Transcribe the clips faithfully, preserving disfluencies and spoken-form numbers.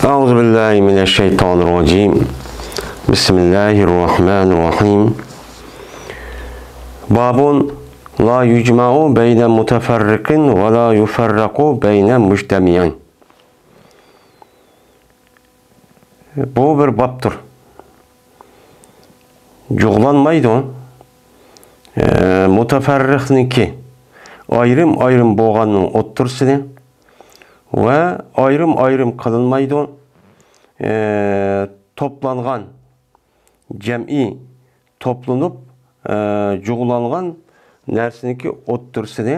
أعوذ بالله من الشيطان الرجيم. بسم الله الرحمن الرحيم. باب لا يجمع بين متفرق ولا يفرق بين مجتمع. بۇ بىر بابتۇر. جۇغلانمايدۇ. ئە، مۇتەپەررىقنىڭكى ئايرىم-ئايرىم بولغاننىڭ ئوتتۇرىسىنى ۋە ئايرىم-ئايرىم قىلىنمايدۇ. ئە، توپلانغان جەمئىي توپلىنىپ، ئە، جۇغلانغان نەرسىنىڭكى ئوتتۇرىسىنى،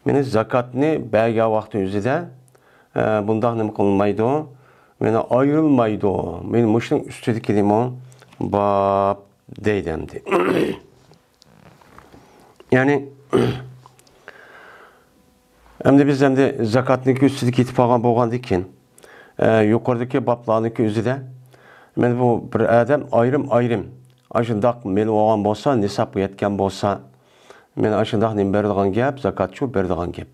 مېنى زاكاتنى بەرگەن ۋاقتى ئۆزىدە، ئە، بۇنداق نېمە قىلمايدۇ، مېنى ئايرىلمايدۇ. مېنى مۇشۇنىڭ ئۈستىدىكى نېمە باب دەيدۇ ئەمدى. يەنى، ئەمدى بىز ئەمدى زاكاتنىڭكى ئۈستىدە كېتىپ قالغان بولغاندىن كېيىن، ئە، يۇقىرىدىكى بابلارنىڭكى ئۆزىدە، مانا بۇ بىر ئادەم ئايرىم-ئايرىم ئاشۇنداق مېلى بولغان بولسا، نىسابقا يەتكەن بولسا، مانا ئاشۇنداق نېمە بېرىدىغان گەپ، زاكاتچۇ بېرىدىغان گەپ.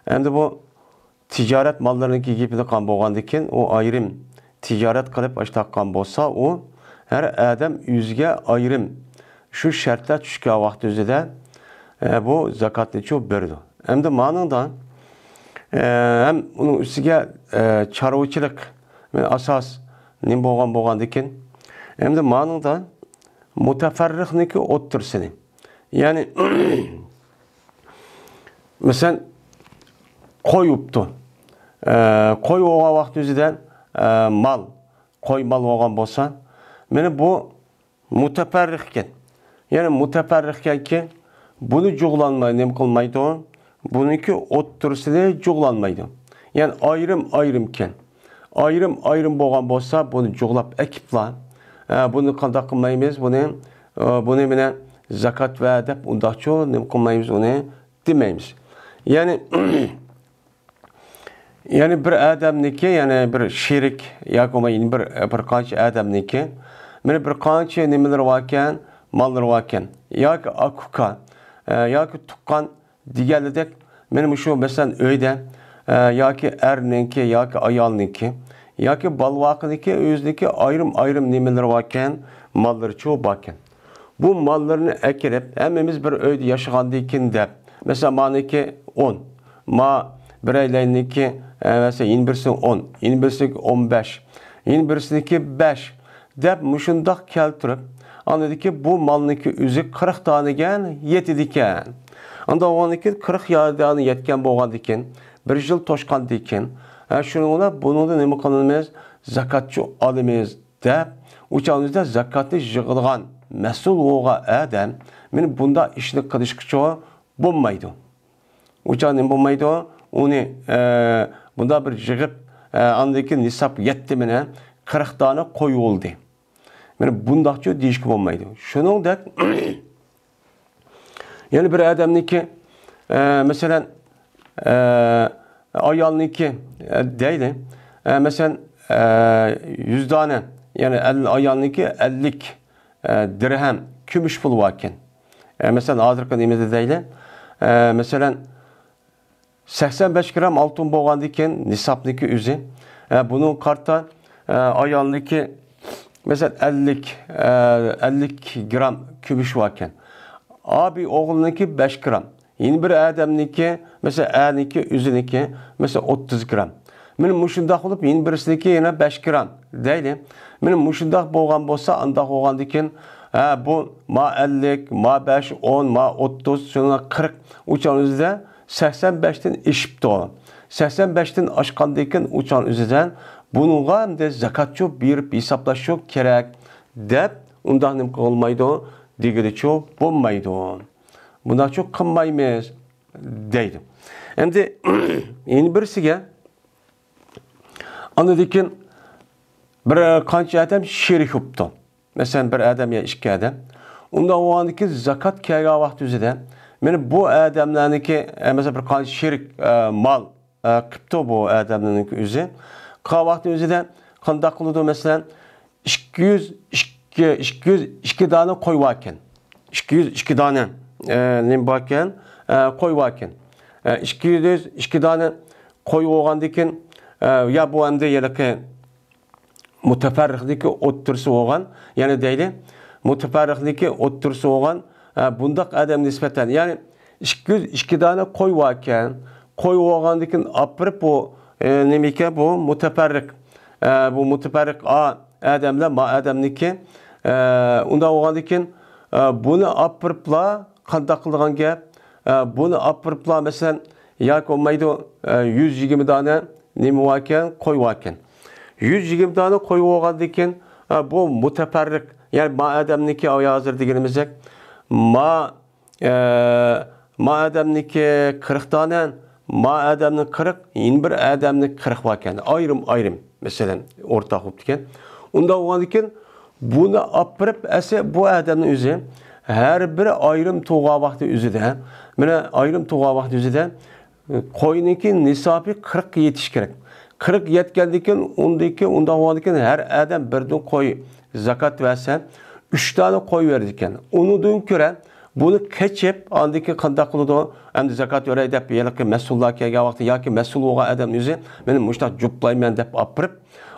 ئەمدى بۇ تىجارەت ماللىرىنىڭكى گېپىنى قىلغان بولغاندىن كېيىن، ئۇ ئايرىم تىجارەت قىلىپ ئاشۇنداق قىلغان بولسا، ئۇ ھەر ئادەم ئۆزىگە ئايرىم شۇ شەرتلەر چۈشكەن ۋاقتى ئۆزىدە، ئە، بۇ زاكاتنىچۇ بېرىدۇ. ئەمدى مانىڭدا، ئە، ھەم ئۇنىڭ ئۈستىگە، ئە، چارۋىچىلىق، مانا ئاساس نېمە بولغان بولغاندىكىن، ئەمدى مانىڭدا مۇتەپەررىقنىڭكى ئوتتۇرىسىنى، يەنى، مەسىلەن، قوي ئۇپتۇ. ئە، قوي بولغان ۋاقتى ئۆزىدە، ئە، مال، قوي مال بولغان بولسا، مانا بۇ مۇتەپەررىق ئىكەن. يەنى مۇتەپەررىق ئىكەنكى، بۇنى جۇغلانماي، نېمە قىلمايدۇ؟ بۇنىڭكى ئوتتۇرىسىنى جۇغلانمايدۇ. يەنى ئايرىم-ئايرىم ئىكەن. ئايرىم-ئايرىم بولغان بولسا، بۇنى جۇغلاپ ئەكىپلا، ئە، بۇنى قانداق قىلمايمىز؟ بۇنى، ئە، بۇنى مانا زاكات بەر دەپ ئۇنداقچۇ نېمە قىلمايمىز، ئۇنى دېمەيمىز. يەنى، يەنى بىر ئادەمنىڭكى، يەنى بىر شېرىك ياكى بولمىسا بىر، بىر قانچە ئادەمنىڭكى، مانا بىر قانچە نېمىلىرى باركەن، ماللىرى باركەن. ياكى ئاكا-ئۇكا، ئە، ياكى تۇغقان دېگەنلىدەك، مانا مۇشۇ، مەسىلەن، ئۆيدە، ئە، ياكى ئەرنىڭكى، ياكى ئايالنىڭكى، ياكى بالىۋاقىنىڭكى، ئۆزىنىڭكى ئايرىم-ئايرىم نېمىلىرى باركەن، ماللىرىچۇ باركەن. بۇ ماللىرىنى ئەكىرىپ، ھەممىمىز بىر ئۆيدە ياشىغاندىكىن دەپ، مەسىلەن، مانىكى ئون، ما بىرەيلەينىكى، ئە، مەسىلەن، يەنە بىرسىنىڭ ئون، يەنە بىرسىنىڭكى ئون بەش، يەنە بىرسىنىڭكى بەش دەپ مۇشۇنداق كەلتۈرۈپ، ئاندىكى بۇ مالنىڭكى ئۆزى قىرىق دانىگە يېتىدىكەن. ئاندا ئۇنىڭكى قىرىق دانە يەتكەن بولغاندىكىن، بىر يىل توشقاندىكىن، ھە، شۇنىڭ بىلەن بۇنىڭدا نېمە قىلىمىز؟ زاكاتچۇ ئالىمىز دەپ، ئۇ چاغدا زاكاتنى يىغىدىغان مەسئۇل بولغان ئادەم، مانا بۇنداق ئىشنى قىلىشقىچۇ بولمايدۇ. ئۇ چاغدا نېمە بولمايدۇ؟ ئۇنى، ئە، بۇنداق بىر يىغىپ، ئە، ئاندىن كېيىن نىساب يەتتە مانا قىرىق دانە قوي بولدى. مانا بۇنداقچۇ دېيىشكە بولمايدۇ. شۇنىڭدەك، يەنە بىر ئادەمنىڭكى، ئە، مەسىلەن، ئە، ئايالنىڭكى، ئە، دەيلى، ئە، مەسىلەن، ئە، يۈز دانە، يەنى ئەل-، ئايالنىڭكى ئەللىك، ئە، دىرھەم كۈمۈش پۇلى باركەن. ئە، مەسىلەن، ھازىرقى نېمىدە دەيلى، ئە، مەسىلەن، سەكسەن بەش گرام ئالتۇن بولغاندىن كېيىن نىسابنىكى ئۆزى، ئە، بۇنىڭ قارىتا، ئە، ئايالنىكى، مەسىلەن، ئەللىك، ئە، ئەللىك گرام كۈمۈش باركەن. ئابى ئوغلىنىڭكى بەش گرام. يەنە بىر ئادەمنىكى، مەسىلەن، ئەرنىكى ئۆزىنىكى، مەسىلەن، ئوتتۇز گرام. مانا مۇشۇنداق بولۇپ، يەنە بىرسىنىكى يەنە بەش گرام دەيلى. مانا مۇشۇنداق بولغان بولسا، ئانداق بولغاندىن كېيىن، ھە، بۇ ما ئەللىك، ما بەش، ئون، ما ئوتتۇز، شۇنىڭ قىرىق، ئۇ چاغنىڭ ئۆزىدە سەكسەن بەشتىن ئېشىپتۇ. سەكسەن بەشتىن ئاشقاندىن كېيىن ئۇ چاغنىڭ ئۆزىدە بۇنىڭغا ئەمدى زاكاتچۇ بېرىپ ھېسابلاشچۇ كېرەك دەپ، ئۇنداق نېمە قىلمايدۇ؟ دېگىلىچۇ بولمايدۇ. بۇنداقچۇ قىلمايمىز دەيدۇ. ئەمدى يەنە بىرسىگە، ئاندىن كېيىن بىر قانچە ئادەم شېرىك بوپتۇ. مەسىلەن، بىر ئادەم يا ئىككى ئادەم. ئۇنداق بولغاندىكىن زاكات كەلگەن ۋاقتى ئۆزىدە، مانا بۇ ئادەملەرنىڭكى، ئە، مەسىلەن، بىر قانچە شېرىك، ئە، مال، ئە، قىپتۇ بۇ ئادەملەرنىڭكى ئۆزى. قىلغان ۋاقتى ئۆزىدە قانداق قىلىدۇ؟ مەسىلەن، ئىككى يۈز ئىككى، ئىككى يۈز ئىككى دانە قوي باركەن. ئىككى يۈز ئىككى دانە، ئە، نېمە باركەن؟ ئە، قوي باركەن. ئە، ئىككى يۈز ئىككى دانە قوي بولغاندىكىن، ئە، يا بۇ ئەمدى ھېلىقى مۇتەپەررىقنىڭكى ئوتتۇرىسى بولغان، يەنى دەيلى، مۇتەپەررىقنىڭكى ئوتتۇرىسى بولغان، ئە، بۇنداق ئادەمگە نىسبەتەن، يەنى ئىككى يۈز ئىككى دانە قوي باركەن، قوي بولغاندىن كېيىن ئاپىرىپ بۇ، ئە، نېمىكەن بۇ مۇتەپەررىق، ئە، بۇ مۇتەپەررىق ئا ئادەملەر ما ئادەمنىڭكى، ئە، ئۇنداق بولغاندىن كېيىن، ئە، بۇنى ئاپىرىپلا قانداق قىلىدىغان گەپ؟ ئە، بۇنى ئاپىرىپلا، مەسىلەن، ياكى بولمايدۇ، ئە، يۈز يىگىرمە دانە نېمە باركەن؟ قوي باركەن. يۈز يىگىرمە دانە قوي بولغاندىن كېيىن، ئە، بۇ مۇتەپەررىق، يەنى ما ئادەمنىڭكى ھازىر دېگىنىمىزدەك، ما، ئە، ما ئادەمنىڭكى قىرىق دانە، ما ئادەمنىڭ قىرىق، يەنە بىر ئادەمنىڭ قىرىق باركەن. ئايرىم-ئايرىم، مەسىلەن، ئورتاق بوپتىكەن. ئۇنداق بولغاندىن كېيىن، بۇنى ئاپىرىپ، ئەسلى بۇ ئادەمنىڭ ئۆزى ھەر بىر ئايرىم تۇغان ۋاقتى ئۆزىدە، مانا ئايرىم تۇغان ۋاقتى ئۆزىدە، قوينىڭكى نىسابى قىرىققا يېتىشى كېرەك. قىرىق يەتكەندىن كېيىن، ئۇندىن كېيىن، ئۇنداق بولغاندىن كېيىن، ھەر ئادەم بىردىن قوي زاكات بەرسە، ئۈچ دانە قوي بېرىدىكەن. ئۇنىڭدىن كۆرە بۇنى قېچىپ، ئاندىن كېيىن قانداق قىلىدۇ؟ ئەمدى زاكات بېرەي دەپ، ھېلىقى مەسئۇللار كەلگەن ۋاقتى ياكى مەسئۇل بولغان ئادەم ئۆزى، مېنى مۇشۇنداق جۇپلايمەن دەپ ئاپىرىپ،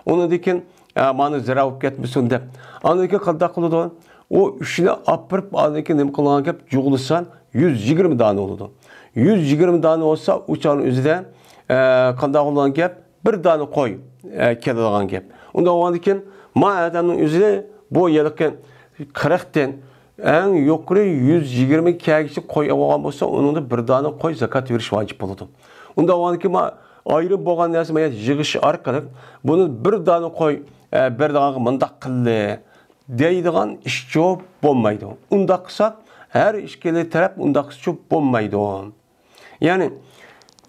ئۇنىڭدىن كېيىن، ئە، مانا زىرا بولۇپ كەتمىسۇن دەپ. ئاندىن كېيىن قانداق قىلىدۇ؟ ئۇ ئۈچىنى ئاپىرىپ، ئاندىن كېيىن نېمە قىلغان گەپ؟ جۇغلىسا، يۈز يىگىرمە دانە بولىدۇ. يۈز يىگىرمە دانە بولسا، ئۇ چاغنىڭ ئۆزىدە، ئە، قانداق بولغان گەپ؟ بىر دانە قوي، ئە، كېلىدىغان گەپ. ئۇنداق بولغاندىن كېيىن، ما ئادەمنىڭ ئۆزى بۇ ھېلىقى قىرىقتىن ئەڭ يۇقىرى يۈز يىگىرمە كەلگۈچە قوي بولغان بولسا، ئۇنىڭدا بىر دانە قوي زاكات بېرىش ۋاجىپ بولىدۇ. ئۇنداق بولغاندىن كېيىن، ما ئايرىم بولغان نەرسە، ما يىغىش ئارقىلىق بۇنى بىر دانە قوي، ئە، بېرىدىغانغا مۇنداق قىلدى دەيدىغان ئىشچۇ بولمايدۇ. ئۇنداق قىلساق، ھەر ئىككىلا تەرەپ ئۇنداق قىلسىچۇ بولمايدۇ. يەنى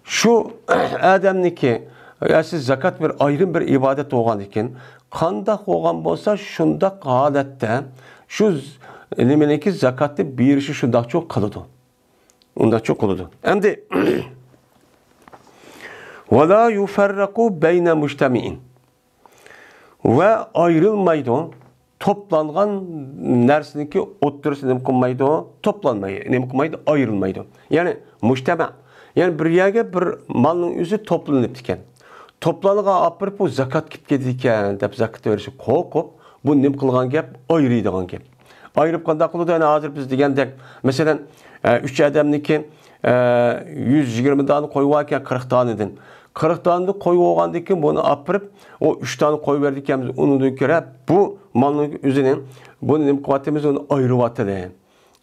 شۇ ئادەمنىكى، ئەسلى زاكات بىر ئايرىم بىر ئىبادەت بولغاندىكىن، قانداق بولغان بولسا، شۇنداق ھالەتتە شۇ ز-، نېمىنىكى زاكاتنى بېرىشى شۇنداقچۇ قىلىدۇ. ئۇنداقچۇ قىلىدۇ. ئەمدى، ۋەلا يۇفەررەقۇ بەينە مۇجتەمىئىن. ۋە ئايرىلمايدۇ. توپلانغان نەرسىنىڭكى ئوتتۇرىسى نېمە قىلمايدۇ؟ توپلانماي-، نېمە قىلمايدۇ؟ ئايرىلمايدۇ. يەنى مۇجتەمە. يەنى بىر يەرگە بىر مالنىڭ ئۆزى توپلىنىپتىكەن. توپلانغان ئاپىرىپ بۇ زاكات كېلىپ كېتىدىكەن دەپ زاكات بېرىشى قورقۇپ، بۇ نېمە قىلغان گەپ؟ ئايرىيدىغان گەپ. ئايرىپ قانداق قىلىدۇ؟ يەنى ھازىر بىز دېگەندەك، مەسىلەن، ئە، ئۈچ ئادەمنىڭكى، ئە، يۈز يىگىرمە دانە قوي باركەن، قىرىق دانىدىن. قىرىق دانىدىن قوي بولغاندىن كېيىن بۇنى ئاپىرىپ، ئۇ ئۈچ دانە قوي بېرىدىكەنمىز، ئۇنىڭدىن كۆرە بۇ مالنىڭ ئۆزىنى، بۇنى نېمە قىلىۋاتىمىز؟ ئۇنى ئايرىۋاتىدۇ.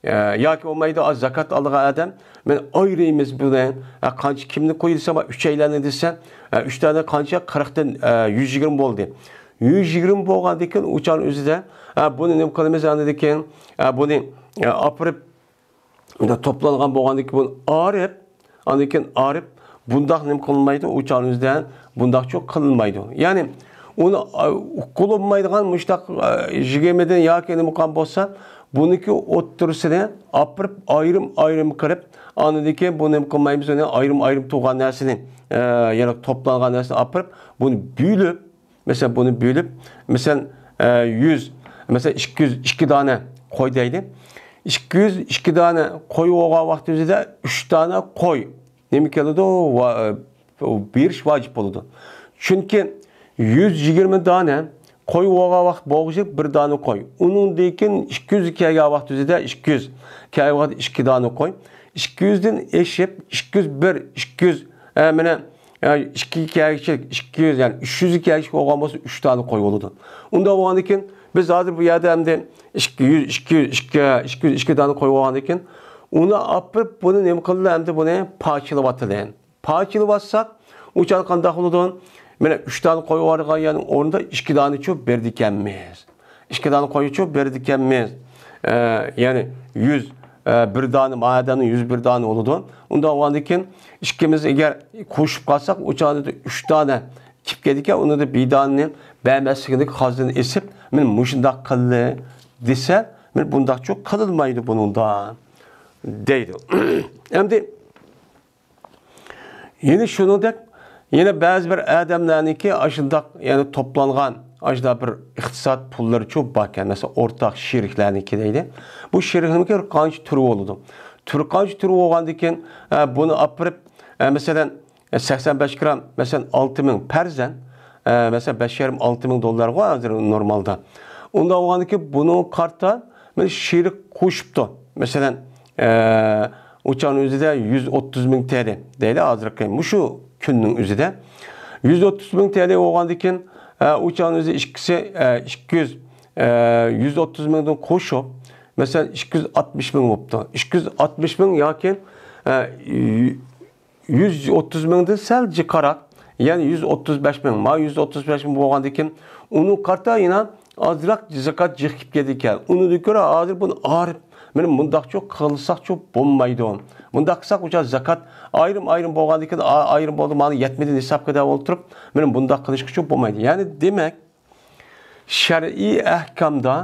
ئە، ياكى بولمايدۇ، ئا، زاكات ئالىدىغان ئادەم، مەن ئايرىيمىز بۇنى. ئە، قانچە كىمنى قوي دېسە، ئۈچەيلەننى دېسە، ئە، ئۈچ دانە قانچە؟ قىرىقتىن، ئە، يۈز يىگىرمە بولدى. يۈز يىگىرمە بولغاندىن كېيىن ئۇ چاغنىڭ ئۆزىدە، ئە، بۇنى نېمە قىلىمىز ئاندىن كېيىن؟ ئە، بۇنى، ئە، ئاپىرىپ، توپلانغان بولغاندىن كېيىن بۇنى ئايرىپ، ئاندىن كېيىن ئايرىپ، بۇنداق نېمە قىلىنمايدۇ، ئۇ چاغنىڭ ئۆزىدە بۇنداقچۇ قىلىنمايدۇ. يەنى ئۇنى، ئە، قىلىنمايدىغان مۇشۇنداق، ئە، يىگىرمىدىن ياكى نېمە قىلغان بولسا، بۇنىڭكى ئوتتۇرىسىنى ئاپىرىپ، ئايرىم-ئايرىم قىلىپ، ئاندىن كېيىن بۇ نېمە قىلمايمىز، ئۇنى ئايرىم-ئايرىم تۇغان نەرسىنى، ئە، يەنى توپلانغان نەرسىنى ئاپىرىپ، بۇنى بۆلۈپ، مەسىلەن، بۇنى بۆلۈپ، مەسىلەن، ئە، يۈز، مەسىلەن، ئىككى يۈز ئىككى دانە قوي دەيلى. ئىككى يۈز ئىككى دانە قوي بولغان ۋاقتىمىزدا ئۈچ دانە قوي نېمە كېلىدۇ؟ ۋا-، ئە، بېرىش ۋاجىپ بولىدۇ. چۈنكى يۈز يىگىرمە دانە قوي بولغان ۋاقىت بولغۇچە بىر دانە قوي. ئۇنىڭدىن كېيىن ئىككى يۈز كەلگەن ۋاقتىمىزدا، ئىككى يۈز كەلگەن ۋاقىت ئىككى دانە قوي. ئىككى يۈزدىن ئېشىپ، ئىككى يۈز بىر، ئىككى يۈز، ئە، مانا، ئە، ئىككى كەلگۈچە، ئىككى يۈز، يەنى ئۈچ يۈز كەلگۈچە بولغان بولسا، ئۈچ دانە قوي بولىدۇ. ئۇنداق بولغاندىن كېيىن، بىز ھازىر بۇ يەردە ئەمدى ئىككى يۈز، ئىككى يۈز ئىككى، ئىككى يۈز ئىككى دانە قوي بولغاندىن كېيىن، ئۇنى ئاپىرىپ، بۇنى نېمە قىلدى؟ ئەمدى بۇنى پارچىلىۋاتىدۇ. پارچىلىۋاتساق، ئۇ چاغدا قانداق بولىدۇ؟ مانا ئۈچ دانە قوي بارغان يەرنىڭ ئورنىدا ئىككى دانىچۇ بېرىدىكەنمىز. ئىككى دانە قويچۇ بېرىدىكەنمىز. ئە، يەنى يۈز، ئە، بىر دانە، مادەمنىڭ يۈز بىر دانە بولىدۇ. ئۇنداق بولغاندىن كېيىن ئىككىمىز ئەگەر قوشۇپ قالساق، ئۇ چاغدا ئۈچ دانە كېلىپ كېتىدىكەن، ئۇنىڭدا بىر دانىنى بەرمەسلىكىنى قازىنى ئېسىپ، مەن مۇشۇنداق قىلدى دېسە، مەن بۇنداقچۇ قىلىنمايدۇ بۇنىڭدا، دەيدۇ. ئەمدى يەنە شۇنىڭدەك، يەنە بەزى بىر ئادەملەرنىڭكى ئاشۇنداق، يەنى توپلانغان، ئاشۇنداق بىر ئىقتىساد پۇللىرىچۇ باركەن. مەسىلەن، ئورتاق شېرىكلەرنىڭكى دەيلى. بۇ شېرىكنىڭكى بىر قانچە تۈرى بولىدۇ. تۈر قانچە تۈرى بولغاندىكىن، ئە، بۇنى ئاپىرىپ، ئە، مەسىلەن، سەكسەن بەش گرام، مەسىلەن، ئالتە مىڭ پەرزەن، ئە، مەسىلەن، بەش يېرىم، ئالتە مىڭ دوللارغۇ ھازىر نورمالدا. ئۇنداق بولغاندىكىن بۇنىڭغا قارىتا مانا شېرىك قوشۇپتۇ. مەسىلەن، ئە، ئۇ چاغنىڭ ئۆزىدە يۈز ئوتتۇز مىڭ تىيەلى دەيلى، ھازىرقى مۇشۇ كۈننىڭ ئۆزىدە. يۈز ئوتتۇز مىڭ تىيەلى بولغاندىكىن، ئە، ئۇ چاغنىڭ ئۆزى ئىككىسى، ئە، ئىككى يۈز، ئە، يۈز ئوتتۇز مىڭدىن قوشۇپ، مەسىلەن، ئىككى يۈز ئاتمىش مىڭ بوپتۇ. ئىككى يۈز ئاتمىش مىڭ ياكى، ئە، يۈز ئوتتۇز مىڭدىن سەل جىقراق، يەنى يۈز ئوتتۇز بەش مىڭ، ما يۈز ئوتتۇز بەش مىڭ بولغاندىكىن، ئۇنىڭ قارتا يەنە ئازراق زاكات جىق كېلىپ كەتكەن. ئۇنى كۆرە ھازىر بۇنى ئارىپ، مانا مۇنداقچۇ قىلساقچۇ بولمايدۇ. مۇنداق قىلساق، ئۇچا زاكات ئايرىم-ئايرىم بولغاندىكىن، ئا-، ئايرىم بولدى، مانا يەتمىدى نىسابقا دەپ ئولتۇرۇپ، مانا بۇنداق قىلىشقىچۇ بولمايدۇ. يەنى دېمەك، شەرئىي ئەھكامدا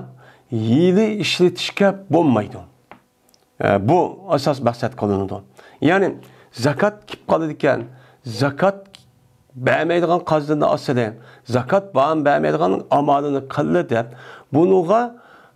ھىيلە ئىشلىتىشكە بولمايدۇ. ئە، بۇ ئاساس مەقسەت قىلىنىدۇ. يەنى زاكات كېلىپ قالىدىكەن، زاكات بەرمەيدىغان قازىنى ئاسىدى، زاكات بەرمەيدىغان ئامالىنى قىلدى دەپ، بۇنىڭغا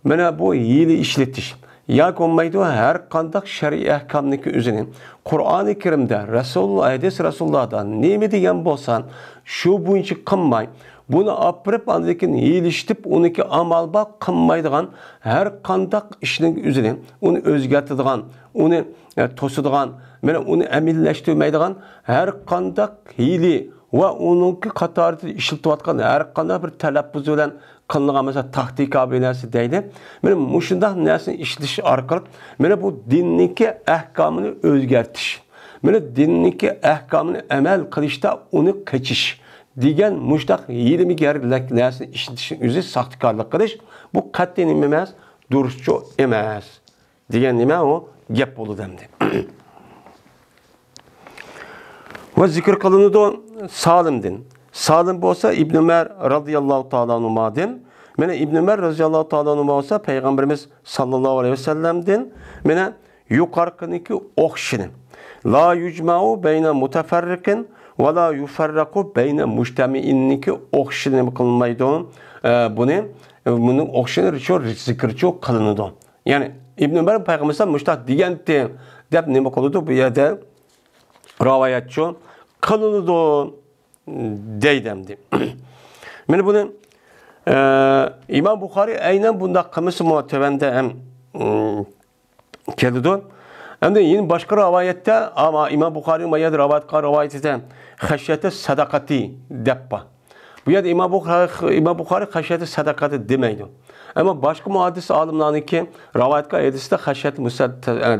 مانا بۇ ھىيلە ئىشلىتىش ياكى بولمايدۇ، ھەر قانداق شەرئىي ئەھكامنىڭكى ئۆزىنى قۇرئانى كەرىمدە، رەسۇل، ھەدىس رەسۇللاردا نېمە دېگەن بولسا، شۇ بويىچە قىلماي، بۇنى ئاپىرىپ، ئاندىن كېيىن ھىيلىشىتىپ، ئۇنىڭكى ئامال بار قىلمايدىغان ھەر قانداق ئىشنىڭ ئۆزىنى، ئۇنى ئۆزگەرتىدىغان، ئۇنى، ئە، توسىدىغان، مانا ئۇنى ئەمەلىيلەشتۈرمەيدىغان ھەر قانداق ھىيلە ۋە ئۇنىڭكى قاتارىدا ئىشلىتىۋاتقان ھەر قانداق بىر تەلەپپۇز بىلەن قىلىنغان، مەسىلەن، تاكتىكا بىر نەرسە دەيلى. مانا مۇشۇنداق نەرسىنى ئىشلىتىش ئارقىلىق، مانا بۇ دىننىڭكى ئەھكامىنى ئۆزگەرتىش، مانا دىننىڭكى ئەھكامىنى ئەمەل قىلىشتا ئۇنى قېچىش دېگەن مۇشۇنداق ھىيلىمىگەرلىك نەرسىنى ئىشلىتىشنىڭ ئۆزى ساختىكارلىق قىلىش. بۇ قەتئىي نېمە ئەمەس؟ دۇرۇسچۇ ئەمەس. دېگەن نېمە ئۇ؟ گەپ بولىدۇ ئەمدى. ۋە زىكىر قىلىنىدۇ سالىمدىن. سالىم بولسا ئىبن ئۆمەر رازىياللاھۇ تائالا ئەنھۇمادىن. مانا ئىبن ئۆمەر رازىياللاھۇ تائالا ئەنھۇما بولسا پەيغەمبىرىمىز ساللاللاھۇ ئەلەيھى ۋەسەللەمدىن مانا يۇقارقىنىڭكى ئوخشىشىنى. لا يۇجمەئۇ بەينە مۇتەفەررىقىن ۋە لا يۇفەررەقۇ بەينە مۇجتەمىئىننىڭكى ئوخشىشىنى نېمە قىلمايدۇ؟ ئە، بۇنى، بۇنىڭ ئوخشىشىنى شۇ زىكىرچۇ قىلىنىدۇ. يەنى ئىبن ئۆمەر پەيغەمبەر مۇشۇنداق دېگەنتى دەپ نېمە قىلىدۇ؟ بۇ يەردە راۋايەتچۇ قىلىنىدۇ دەيدۇ ئەمدى. مانا بۇنى، ئە، ئىمام بۇخارى ئەينەن بۇنداق قىلمىسىمۇ تۆۋەندە ھەم، ئىم، كېلىدۇ. ئەمدى يەنە باشقا راۋايەتتە، ئەمما ئىمام بۇخارىنىڭ ما يەردە راۋايەت قىلغان راۋايىتىدە خەشيەتە سەدەقەتى دەپ بار. بۇ يەردە ئىمام بۇخارى، ئىمام بۇخارى خەشيەتە سەدەقەتى دېمەيدۇ. ئەمما باشقا مۇھەددىس ئالىملارنىڭكى راۋايەت قىلغان ھەدىستە خەشيەتە مۇسەد-، ئە،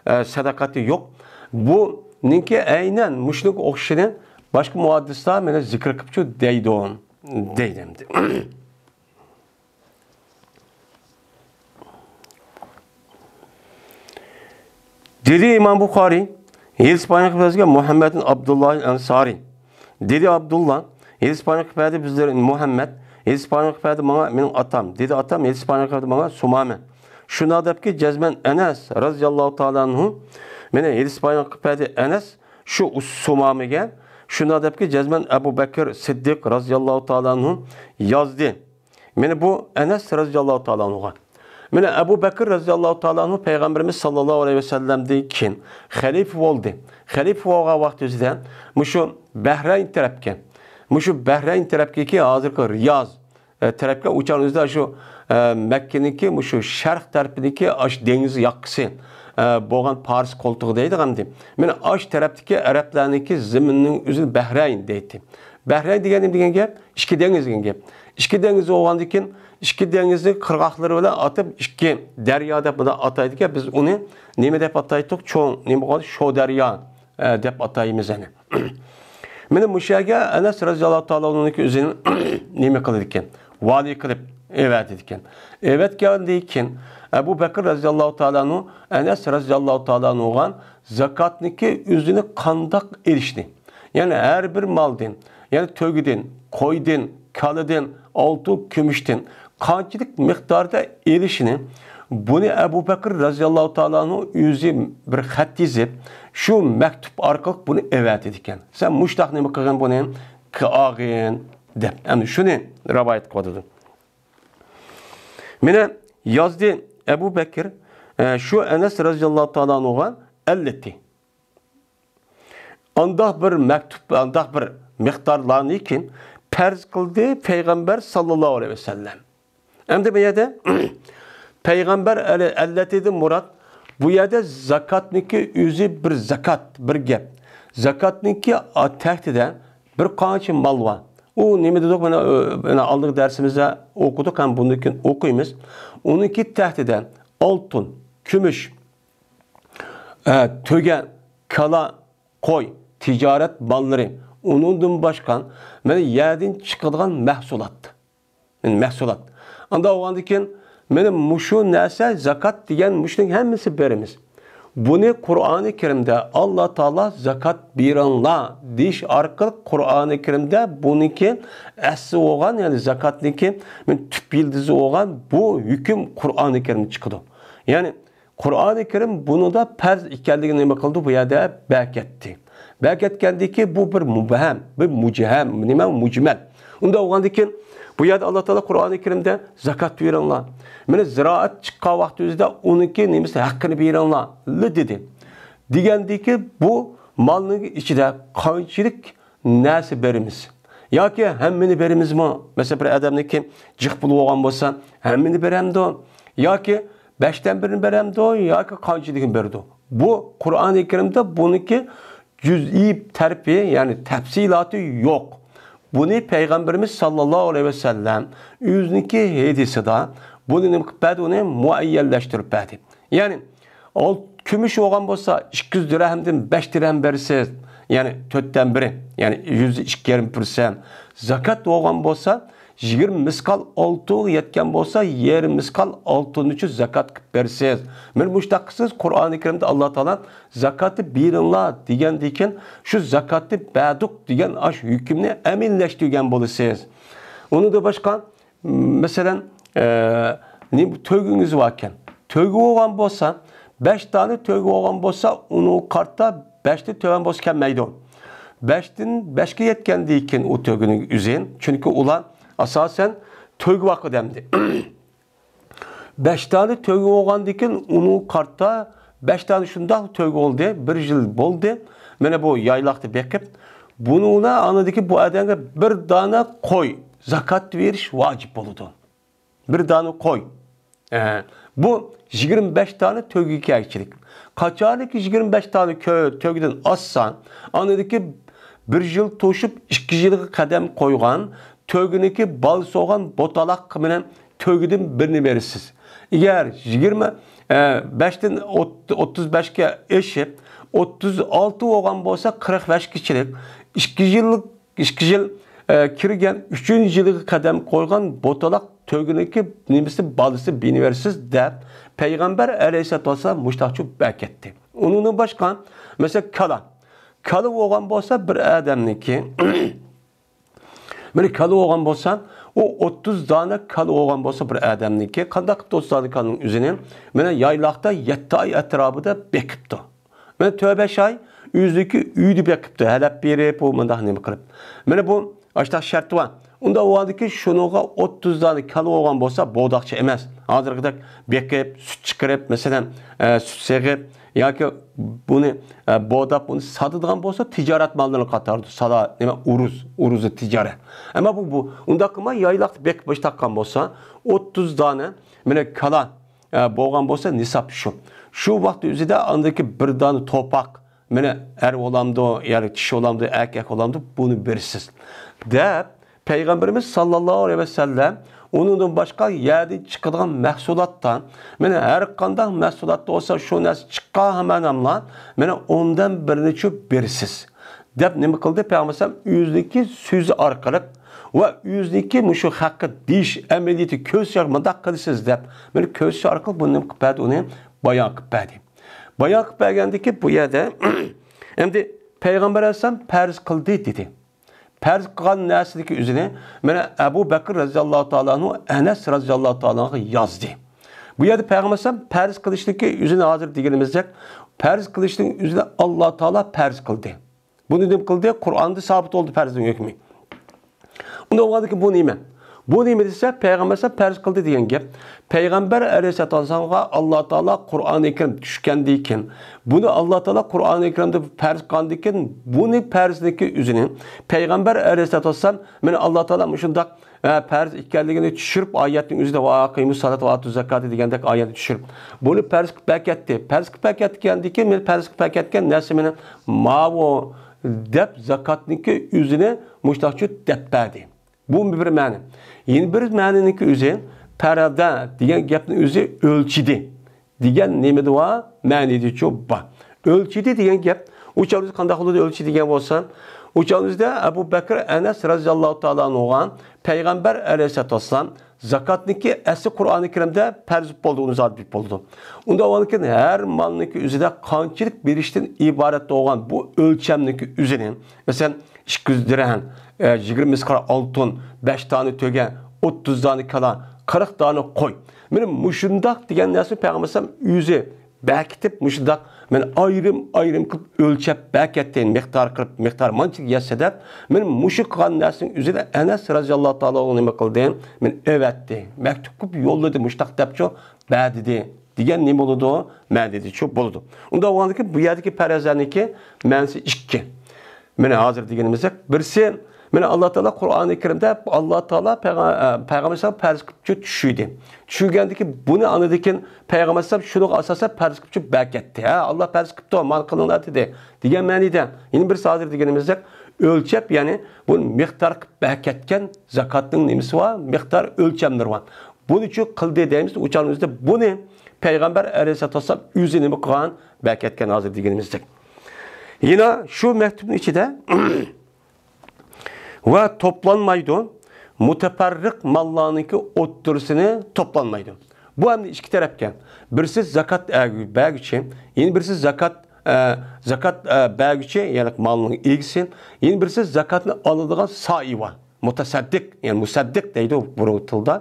ئە، سەدەقەتى يوق. بۇنىڭكى ئەينەن مۇشۇنىڭغا ئوخشىشىنى باشقا مۇھەددىسلار مانا زىكىر قىپچۇ دەيدۇ، دەيدۇ ئەمدى. دېدى ئىمام بۇخارى، ھېدىس بايان قىلىپ بەرگەن مۇھەممەد ئابدۇللا ئەنسارى. دېدى ئابدۇللا، ھېدىس بايان قىلىپ بەردى بىزلەر مۇھەممەد، ھېدىس بايان قىلىپ بەردى ماڭا مېنىڭ ئاتام. دېدى ئاتام، ھېدىس بايان قىلىپ بەردى ماڭا سۇمامە. شۇنداق دەپكى جەزمەن ئەنەس رازىياللاھۇ تائالا ئەنھۇ مانا ھېدىس بايان قىلىپ بەردى ئەنەس شۇ سۇمامىگە. شۇنداق دەپكى جەزمەن ئەبۇ بەكىر سىددىق رازىياللاھۇ تائالا ئەنھۇ يازدى. مانا بۇ ئەنەس رازىياللاھۇ تائالا ئەنھۇغا. مانا ئەبۇ بەكىر رازىياللاھۇ تائالا ئەنھۇ پەيغەمبىرىمىز ساللاللاھۇ ئەلەيھى ۋەسەللەمدىن كېيىن خەلىپە بولدى. خەلىپە بولغان ۋاقتى ئۆزىدە مۇشۇ بەھرەين تەرەپكە، مۇشۇ بەھرەين تەرەپكىكى ھازىرقى رىياز، ئە، تەرەپكە ئۇچان ئۆزىدە شۇ، ئە، مەككىنىڭكى مۇشۇ شەرق تەرىپىدىكى ئاش دېڭىز ياقىسى، ئە، بولغان پارس قولتۇقى دەيدىغان ئەمدى. مانا ئاش تەرەپتىكى ئەرەبلەرنىڭكى زېمىنىنىڭ ئۆزىنى بەھرەين دەيتتى. بەھرەين دېگەن نېمە دېگەن گەپ؟ ئىككى دېڭىز دېگەن گەپ. ئىككى دېڭىز بولغاندىن كېيىن، ئىككى دېڭىزنى قىرغاقلىرى بىلەن ئاتىپ، ئىككى دەريا دەپ بۇنى ئاتايدىكەن. بىز ئۇنى نېمە دەپ ئاتايتتۇق؟ چوڭ نېمە بولغان؟ شو دەريا، ئە، دەپ ئاتايمىز ئەنە. مانا مۇشۇ يەرگە ئەنەس رازىياللاھۇ تائالا ئەنھۇنىڭكى ئۆزىنى نېمە قىلىدىكەن؟ ۋالىي قىلىپ ئەۋەتىدىكەن. ئەۋەتكەندىن كېيىن ئەبۇ بەكىر رازىياللاھۇ تائالا ئەنھۇ ئەنەس رازىياللاھۇ تائالا ئەنھۇغا زاكاتنىڭكى ئۆزىنى قانداق ئېلىشنى، يەنى ھەر بىر مالدىن، يەنى تۆگىدىن، قويدىن، كالىدىن، ئالتۇن، كۈمۈشتىن قانچىلىك مىقداردا ئېلىشىنى، بۇنى ئەبۇ بەكىر رازىياللاھۇ تائالا ئەنھۇ ئۆزى بىر خەت يېزىپ، شۇ مەكتۇپ ئارقىلىق بۇنى ئەۋەتىدىكەن. سەن مۇشتاق نېمە قىلغىن بۇنى؟ قىلغىن دەپ. ئەمدى شۇنى رىۋايەت قىلىۋاتىدۇ. مانا يازدى ئەبۇ بەكىر، ئە، شۇ ئەنەس رازىياللاھۇ تائالا ئەنھۇغا ئەللىتى. ئانداق بىر مەكتۇب، ئانداق بىر مىقدارلارنىكى پەرز قىلدى پەيغەمبەر ساللاللاھۇ ئەلەيھى ۋەسەللەم. ئەمدى بۇ يەردە پەيغەمبەر ئەللەتىدىن مۇراد، بۇ يەردە زاكاتنىڭكى ئۆزى بىر زاكات، بىر گەپ. زاكاتنىڭكى تەھتىدە بىر قانچە مال بار. ئۇ نېمە دېدۇق؟ مانا، مانا ئالدىنقى دەرسىمىزدە ئوقۇدۇق ھەم بۇندىن كېيىن ئوقۇيمىز. ئۇنىڭكى تەھتىدە ئالتۇن، كۈمۈش، ئە، تۆگە، كالا، قوي، تىجارەت ماللىرى، ئۇنىڭدىن باشقا مانا يەردىن چىقىدىغان مەھسۇلات. مەھسۇلات. ئاندا بولغاندىن كېيىن، مانا مۇشۇ نەرسە زاكات دېگەن مۇشۇنىڭ ھەممىسى بېرىمىز. بۇنى قۇرئانى كەرىمدە ئاللا تائالا زاكات بېرىڭلار دېيىش ئارقىلىق قۇرئانى كەرىمدە بۇنىڭكى ئەسلى بولغان، يەنى زاكاتنىڭكى تۈپ يىلدىزى بولغان بۇ ھۆكۈم قۇرئانى كەرىمدە چىقىدۇ. يەنى قۇرئانى كەرىم بۇنىڭدا پەرز ئىكەنلىكىنى نېمە قىلدى؟ بۇ يەردە بەركەتتى. بەركەتكەندىكى بۇ بىر مۇبھەم، بىر مۇجھەم، نېمە، مۇجمەل. ئۇنداق بولغاندىكىن، بۇ يەردە ئاللا تائالا قۇرئانى كەرىمدە زاكات بېرىڭلار. مانا زىرائەت چىققان ۋاقتىمىزدا ئۇنىڭكى نېمىسى ھەققىنى بېرىڭلار دېدى. دېگەندىكى بۇ مالنىڭ ئىچىدە قانچىلىك نەرسە بېرىمىز؟ ياكى ھەممىنى بېرىمىزمۇ؟ مەسىلەن، بىر ئادەمنىڭكى جىق پۇلى بولغان بولسا، ھەممىنى بېرەمدۇ؟ ياكى بەشتىن بىرىنى بېرەمدۇ؟ ياكى قانچىلىكىنى بېرىدۇ؟ بۇ قۇرئانى كەرىمدە بۇنىڭكى جۈزئىي تەرىپى، يەنى تەپسىلاتى يوق. بۇنى پەيغەمبىرىمىز ساللاللاھۇ ئەلەيھى ۋەسەللەم ئۆزىنىڭكى ھەدىسىدا بۇنى نېمە قىلىپ بەردى؟ ئۇنى مۇئەييەنلەشتۈرۈپ بەردى. يەنى، ئال-، كۈمۈش بولغان بولسا، ئىككى يۈز دىرھەمدىن بەش دىرھەم بېرىسىز، يەنى تۆتتىن بىرى، يەنى يۈزدە ئىككى يېرىم پىرسەنت. زاكات بولغان بولسا، يىگىرمە مىسقال ئالتۇنغا يەتكەن بولسا، يېرىم مىسقال ئالتۇننىچۇ زاكات قىلىپ بېرىسىز. مانا مۇشۇنداق قىلسىز، قۇرئانى كەرىمدە ئاللا تائالا زاكاتنى بېرىڭلار دېگەندىن كېيىن، شۇ زاكاتنى بەردۇق دېگەن ئاشۇ ھۆكۈمنى ئەمەلىيلەشتۈرگەن بولىسىز. ئۇنىڭدىن باشقا، مەسىلەن، ئە، نېمە، تۆگىڭىز باركەن. تۆگە بولغان بولسا، بەش دانە تۆگە بولغان بولسا، ئۇنىڭغا قارىتا بەشتىن تۆۋەن بولسا كەلمەيدۇ. بەشتىن، بەشكە يەتكەندىن كېيىن ئۇ تۆگىنىڭ ئۆزى، چۈنكى ئۇلار ئاساسەن تۆگە ۋاقىت ئەمدى. بەش دانە تۆگە بولغاندىن كېيىن ئۇنىڭغا قارىتا بەش دانە شۇنداق تۆگە بولدى، بىر يىل بولدى. مانا بۇ يايلاقتا بېقىپ، بۇنىڭدا ئاندىكى بۇ ئادەمگە بىر دانە قوي زاكات بېرىش ۋاجىپ بولىدۇ. بىر دانە قوي. ئە، بۇ يىگىرمە بەش دانە تۆگىگە كەلگۈچىلىك. قاچانكى يىگىرمە بەش دانە كۆ-، تۆگىدىن ئاشسا، ئاندىكى بىر يىل توشۇپ، ئىككى يىلغا قەدەم قويغان تۆگىنىڭكى بالىسى بولغان بوتالاق مانا تۆگىدىن بىرنى بېرىسىز. ئەگەر يىگىرمە، ئە، بەشتىن ئوت-، ئوتتۇز بەشكە ئېشىپ، ئوتتۇز ئالتە بولغان بولسا، قىرىق بەشكىچىلىك، ئىككى يىللىق، ئىككى يىل، ئە، كىرگەن ئۈچىنچى يىلىغا قەدەم قويغان بوتالاق تۆگىنىڭكى نېمىسى، بالىسى بېرىۋەرسىز دەپ پەيغەمبەر ئەلەيھىسسالاتۇ ۋەسسالام مۇشتاقچۇ بەركەتتى. ئۇنىڭدىن باشقا، مەسىلەن، كالا. كالا بولغان بولسا بىر ئادەمنىڭكى، مانا كالا بولغان بولسا، ئۇ ئوتتۇز دانە كالا بولغان بولسا بىر ئادەمنىڭكى، قانداق قىلىپتۇ ئوتتۇز دانە كالىنىڭ ئۆزىنى؟ مانا يايلاقتا يەتتە ئاي ئەتراپىدا بېقىپتۇ. مانا تۆت-بەش ئاي ئۆزىنىڭكى ئۆيىدە بېقىپتۇ، ھەلەپ بېرىپ، ئۇ مۇنداق نېمە قىلىپ. مانا بۇ ئاشتاق شەرتى بار. ئۇنداق بولغاندىكىن شۇنىڭغا ئوتتۇز دانە كالا بولغان بولسا، بوداقچە ئەمەس. ھازىرقىدەك بېقىپ، سۈت چىقىرىپ، مەسىلەن، ئە، سۈت سېغىپ ياكى بۇنى، ئە، بوداپ، بۇنى ساتىدىغان بولسا، تىجارەت ماللىرىنى قاتارىدۇ. سادا، نېمە، ئۇرۇز، ئۇرۇزى تىجارەت. ئەمما بۇ، بۇ ئۇنداق قىلماي، يايلاقتا بېقىپ بېشى تاققان بولسا، ئوتتۇز دانە، مانا، كالا، ئە، بولغان بولسا، نىساب شۇ. شۇ ۋاقىت ئۆزىدە ئاندىكى بىر دانە توپاق، مانا، ئەر بولامدۇ، يا كىشى بولامدۇ، ئەركەك بولامدۇ، بۇنى بېرىسىز، دەپ پەيغەمبىرىمىز ساللاللاھۇ ئەلەيھى ۋەسەللەم ئۇنىڭدىن باشقا يەردىن چىقىدىغان مەھسۇلاتتا، مانا، ھەر قانداق مەھسۇلاتتا بولسا، شۇ نەرسە چىققان ھامان ئەملا، مانا، ئوندىن بىرىنىچۇ بېرىسىز، دەپ نېمە قىلدى؟ پەيغەمبەر ئەلەيھىسسالام ئۆزىنىڭكى سۆزى ئارقىلىق ۋە ئۆزىنىڭكى مۇشۇ ھەققى دېيىش ئەمەلىيىتى كۆرسىتىش، مۇنداق قىلىسىز دەپ، مانا، كۆرسىتىش ئارقىلىق بۇنى نېمە قىلىپ بەردى؟ ئۇنى بايان قىلىپ بەردى. بايان قىلىپ بەرگەندىكى بۇ يەردە ئەمدى پەيغەمبەر ئەلەيھىسسالام پەرز قىلدى دېدى. پەرز قىلغان نەرسىدىكى ئۆزىنى مانا ئەبۇ بەكىر رەزىياللاھۇ تائالا ئەنھۇ، ئەنەس رەزىياللاھۇ تائالا ئەنھۇغا يازدى. بۇ يەردە پەيغەمبەر ئەلەيھىسسالام پەرز قىلىشنىڭكى ئۆزىنى ھازىر دېگىنىمىزدەك پەرز قىلىشنىڭ ئۆزىنى ئاللا تائالا پەرز قىلدى. بۇنى نېمە قىلدى؟ قۇرئاندا سابىت بولدى پەرزنىڭ ھۆكمى. ئۇنداق بولغاندىكىن بۇ نېمە؟ بۇ نېمە دېسە، پەيغەمبەر ئەلەيھىسسالام پەرز قىلدى دېگەن گەپ. پەيغەمبەر ئەلەيھىسسالامغا ئاللا تائالا قۇرئانى كەرىم چۈشكەندىن كېيىن، بۇنى ئاللا تائالا قۇرئانى كەرىمدە پەرز قىلغاندىن كېيىن، بۇنى پەرزنىڭكى ئۆزىنى پەيغەمبەر ئەلەيھىسسالام، مانا ئاللا تائالا مۇشۇنداق، ئە، پەرز ئىكەنلىكىنى چۈشۈرۈپ، ئايەتنىڭ ئۆزىدە، «ۋە ئەقىمۇس سالاتە ۋە ئاتۇز زاكاتە» دېگەندەك ئايەتنى چۈشۈرۈپ، بۇنى پەرز قىلىپ بەركەتتى. پەرز قىلىپ بەركەتكەندىن كېيىن، مېنى پەرز قىلىپ بەركەتكەن نەرسە مېنىڭ ماۋۇ دەپ، زاكاتنىڭكى ئۆزىنى مۇشۇنداقچە دەپ بەردى. بۇ بىر مەنە. يەنە بىر مەنىنىڭكى ئۆزى، پەرەدە دېگەن گەپنىڭ ئۆزى ئۆلچىدى دېگەن نېمىدە بار؟ مەنىدىچۇ بار. ئۆلچىدى دېگەن گەپ، ئۇ چاغدا قانداق بولىدۇ ئۆلچى دېگەن بولسا؟ ئۇ چاغدا ئەبۇ بەكرى ئەنەس رەزىياللاھۇ تائالا ئانھۇغا پەيغەمبەر ئەلەيھىسسالاتۇ ۋەسسالام زاكاتنىكى ئەسلى قۇرئانى كەرىمدە پەرز بولدى، ئۇنى زادى دەپ بولىدۇ. ئۇنداق بولغاندىكىن ھەر مالنىڭكى ئۆزىدە قانچىلىك بېرىشتىن ئىبارەت بولغان بۇ ئۆلچەمنىڭكى ئۆزىنى، مەسىلەن، ئىككى يۈز دىرھەم، ئە، يىگىرمە مىسقال ئالتۇن، بەش دانە تۆگە، ئوتتۇز دانە كالا، قىرىق دانە قوي. مانا مۇشۇنداق دېگەن نەرسىنى پەيغەمبەر ئەلەيھىسسالام ئۆزى بەركىتىپ، مۇشۇنداق مانا ئايرىم-ئايرىم قىلىپ ئۆلچەپ بەركەتتى، مىقدار قىلىپ، مىقدار مانچىلىك يەتسە دەپ، مانا مۇشۇ قىلغان نەرسىنىڭ ئۆزىنى ئەنەس رەزىياللاھۇ تائالا ئانھۇ نېمە قىلدى؟ مانا ئەۋەتتى، مەكتۇب قىلىپ يوللىدى، مۇشۇنداق دەپچۇ، بەردى دېگەن نېمە بولىدۇ؟ مەنىدىچۇ بولىدۇ. ئۇنداق بولغاندىكىن بۇ يەردىكى پەرەزلەرنىڭكى مەنىسى ئىككى. مانا ھازىر دېگىنىمىزدەك، بىرسى، مانا ئاللا تائالا قۇرئانى كەرىمدە، ئاللا تائالا پەيغە-، ئە، پەيغەمبەر ئەلەيھىسسالام پەرز قىلىپچۇ چۈشۈردى. چۈشۈرگەندىكى بۇنى ئاندىن كېيىن پەيغەمبەر ئەلەيھىسسالام شۇنىڭغا ئاساسەن پەرز قىلىپچۇ بەركەتتى. ھە، ئاللا پەرز قىپتۇ، مانا قىلىڭلار دېدى دېگەن مەنىدە. يەنە بىرسى ھازىر دېگىنىمىزدەك ئۆلچەپ، يەنى بۇ مىقدار قىلىپ بەركەتكەن زاكاتنىڭ نېمىسى بار؟ مىقدار ئۆلچەملىرى بار. بۇنى چۈ قىلدى دەيمىز، ئۇ چاغدا بۇنى پەيغەمبەر ئەلەيھىسسالاتۇ ۋەسسالام ئۆزى نېمە قىلغان؟ بەركەتكەن ھازىر دېگىنىمىزدەك. يەنە شۇ مەكتۇبنىڭ ئىچىدە ۋە توپلانمايدۇ، مۇتەپەررىق ماللارنىڭكى ئوتتۇرىسىنى توپلانمايدۇ. بۇ ئەمدى ئىككى تەرەپكەن. بىرسى زاكات ئەگۈ-، بەرگۈچى، يەنە بىرسى زاكات، ئە، زاكات، ئە، بەرگۈچى، يەنى مالنىڭ ئىگىسى، يەنە بىرسى زاكاتنى ئالىدىغان سائىۋا، مۇتەسەددىق، يەنى مۇسەددىق دەيدۇ بۇرۇن تىلدا.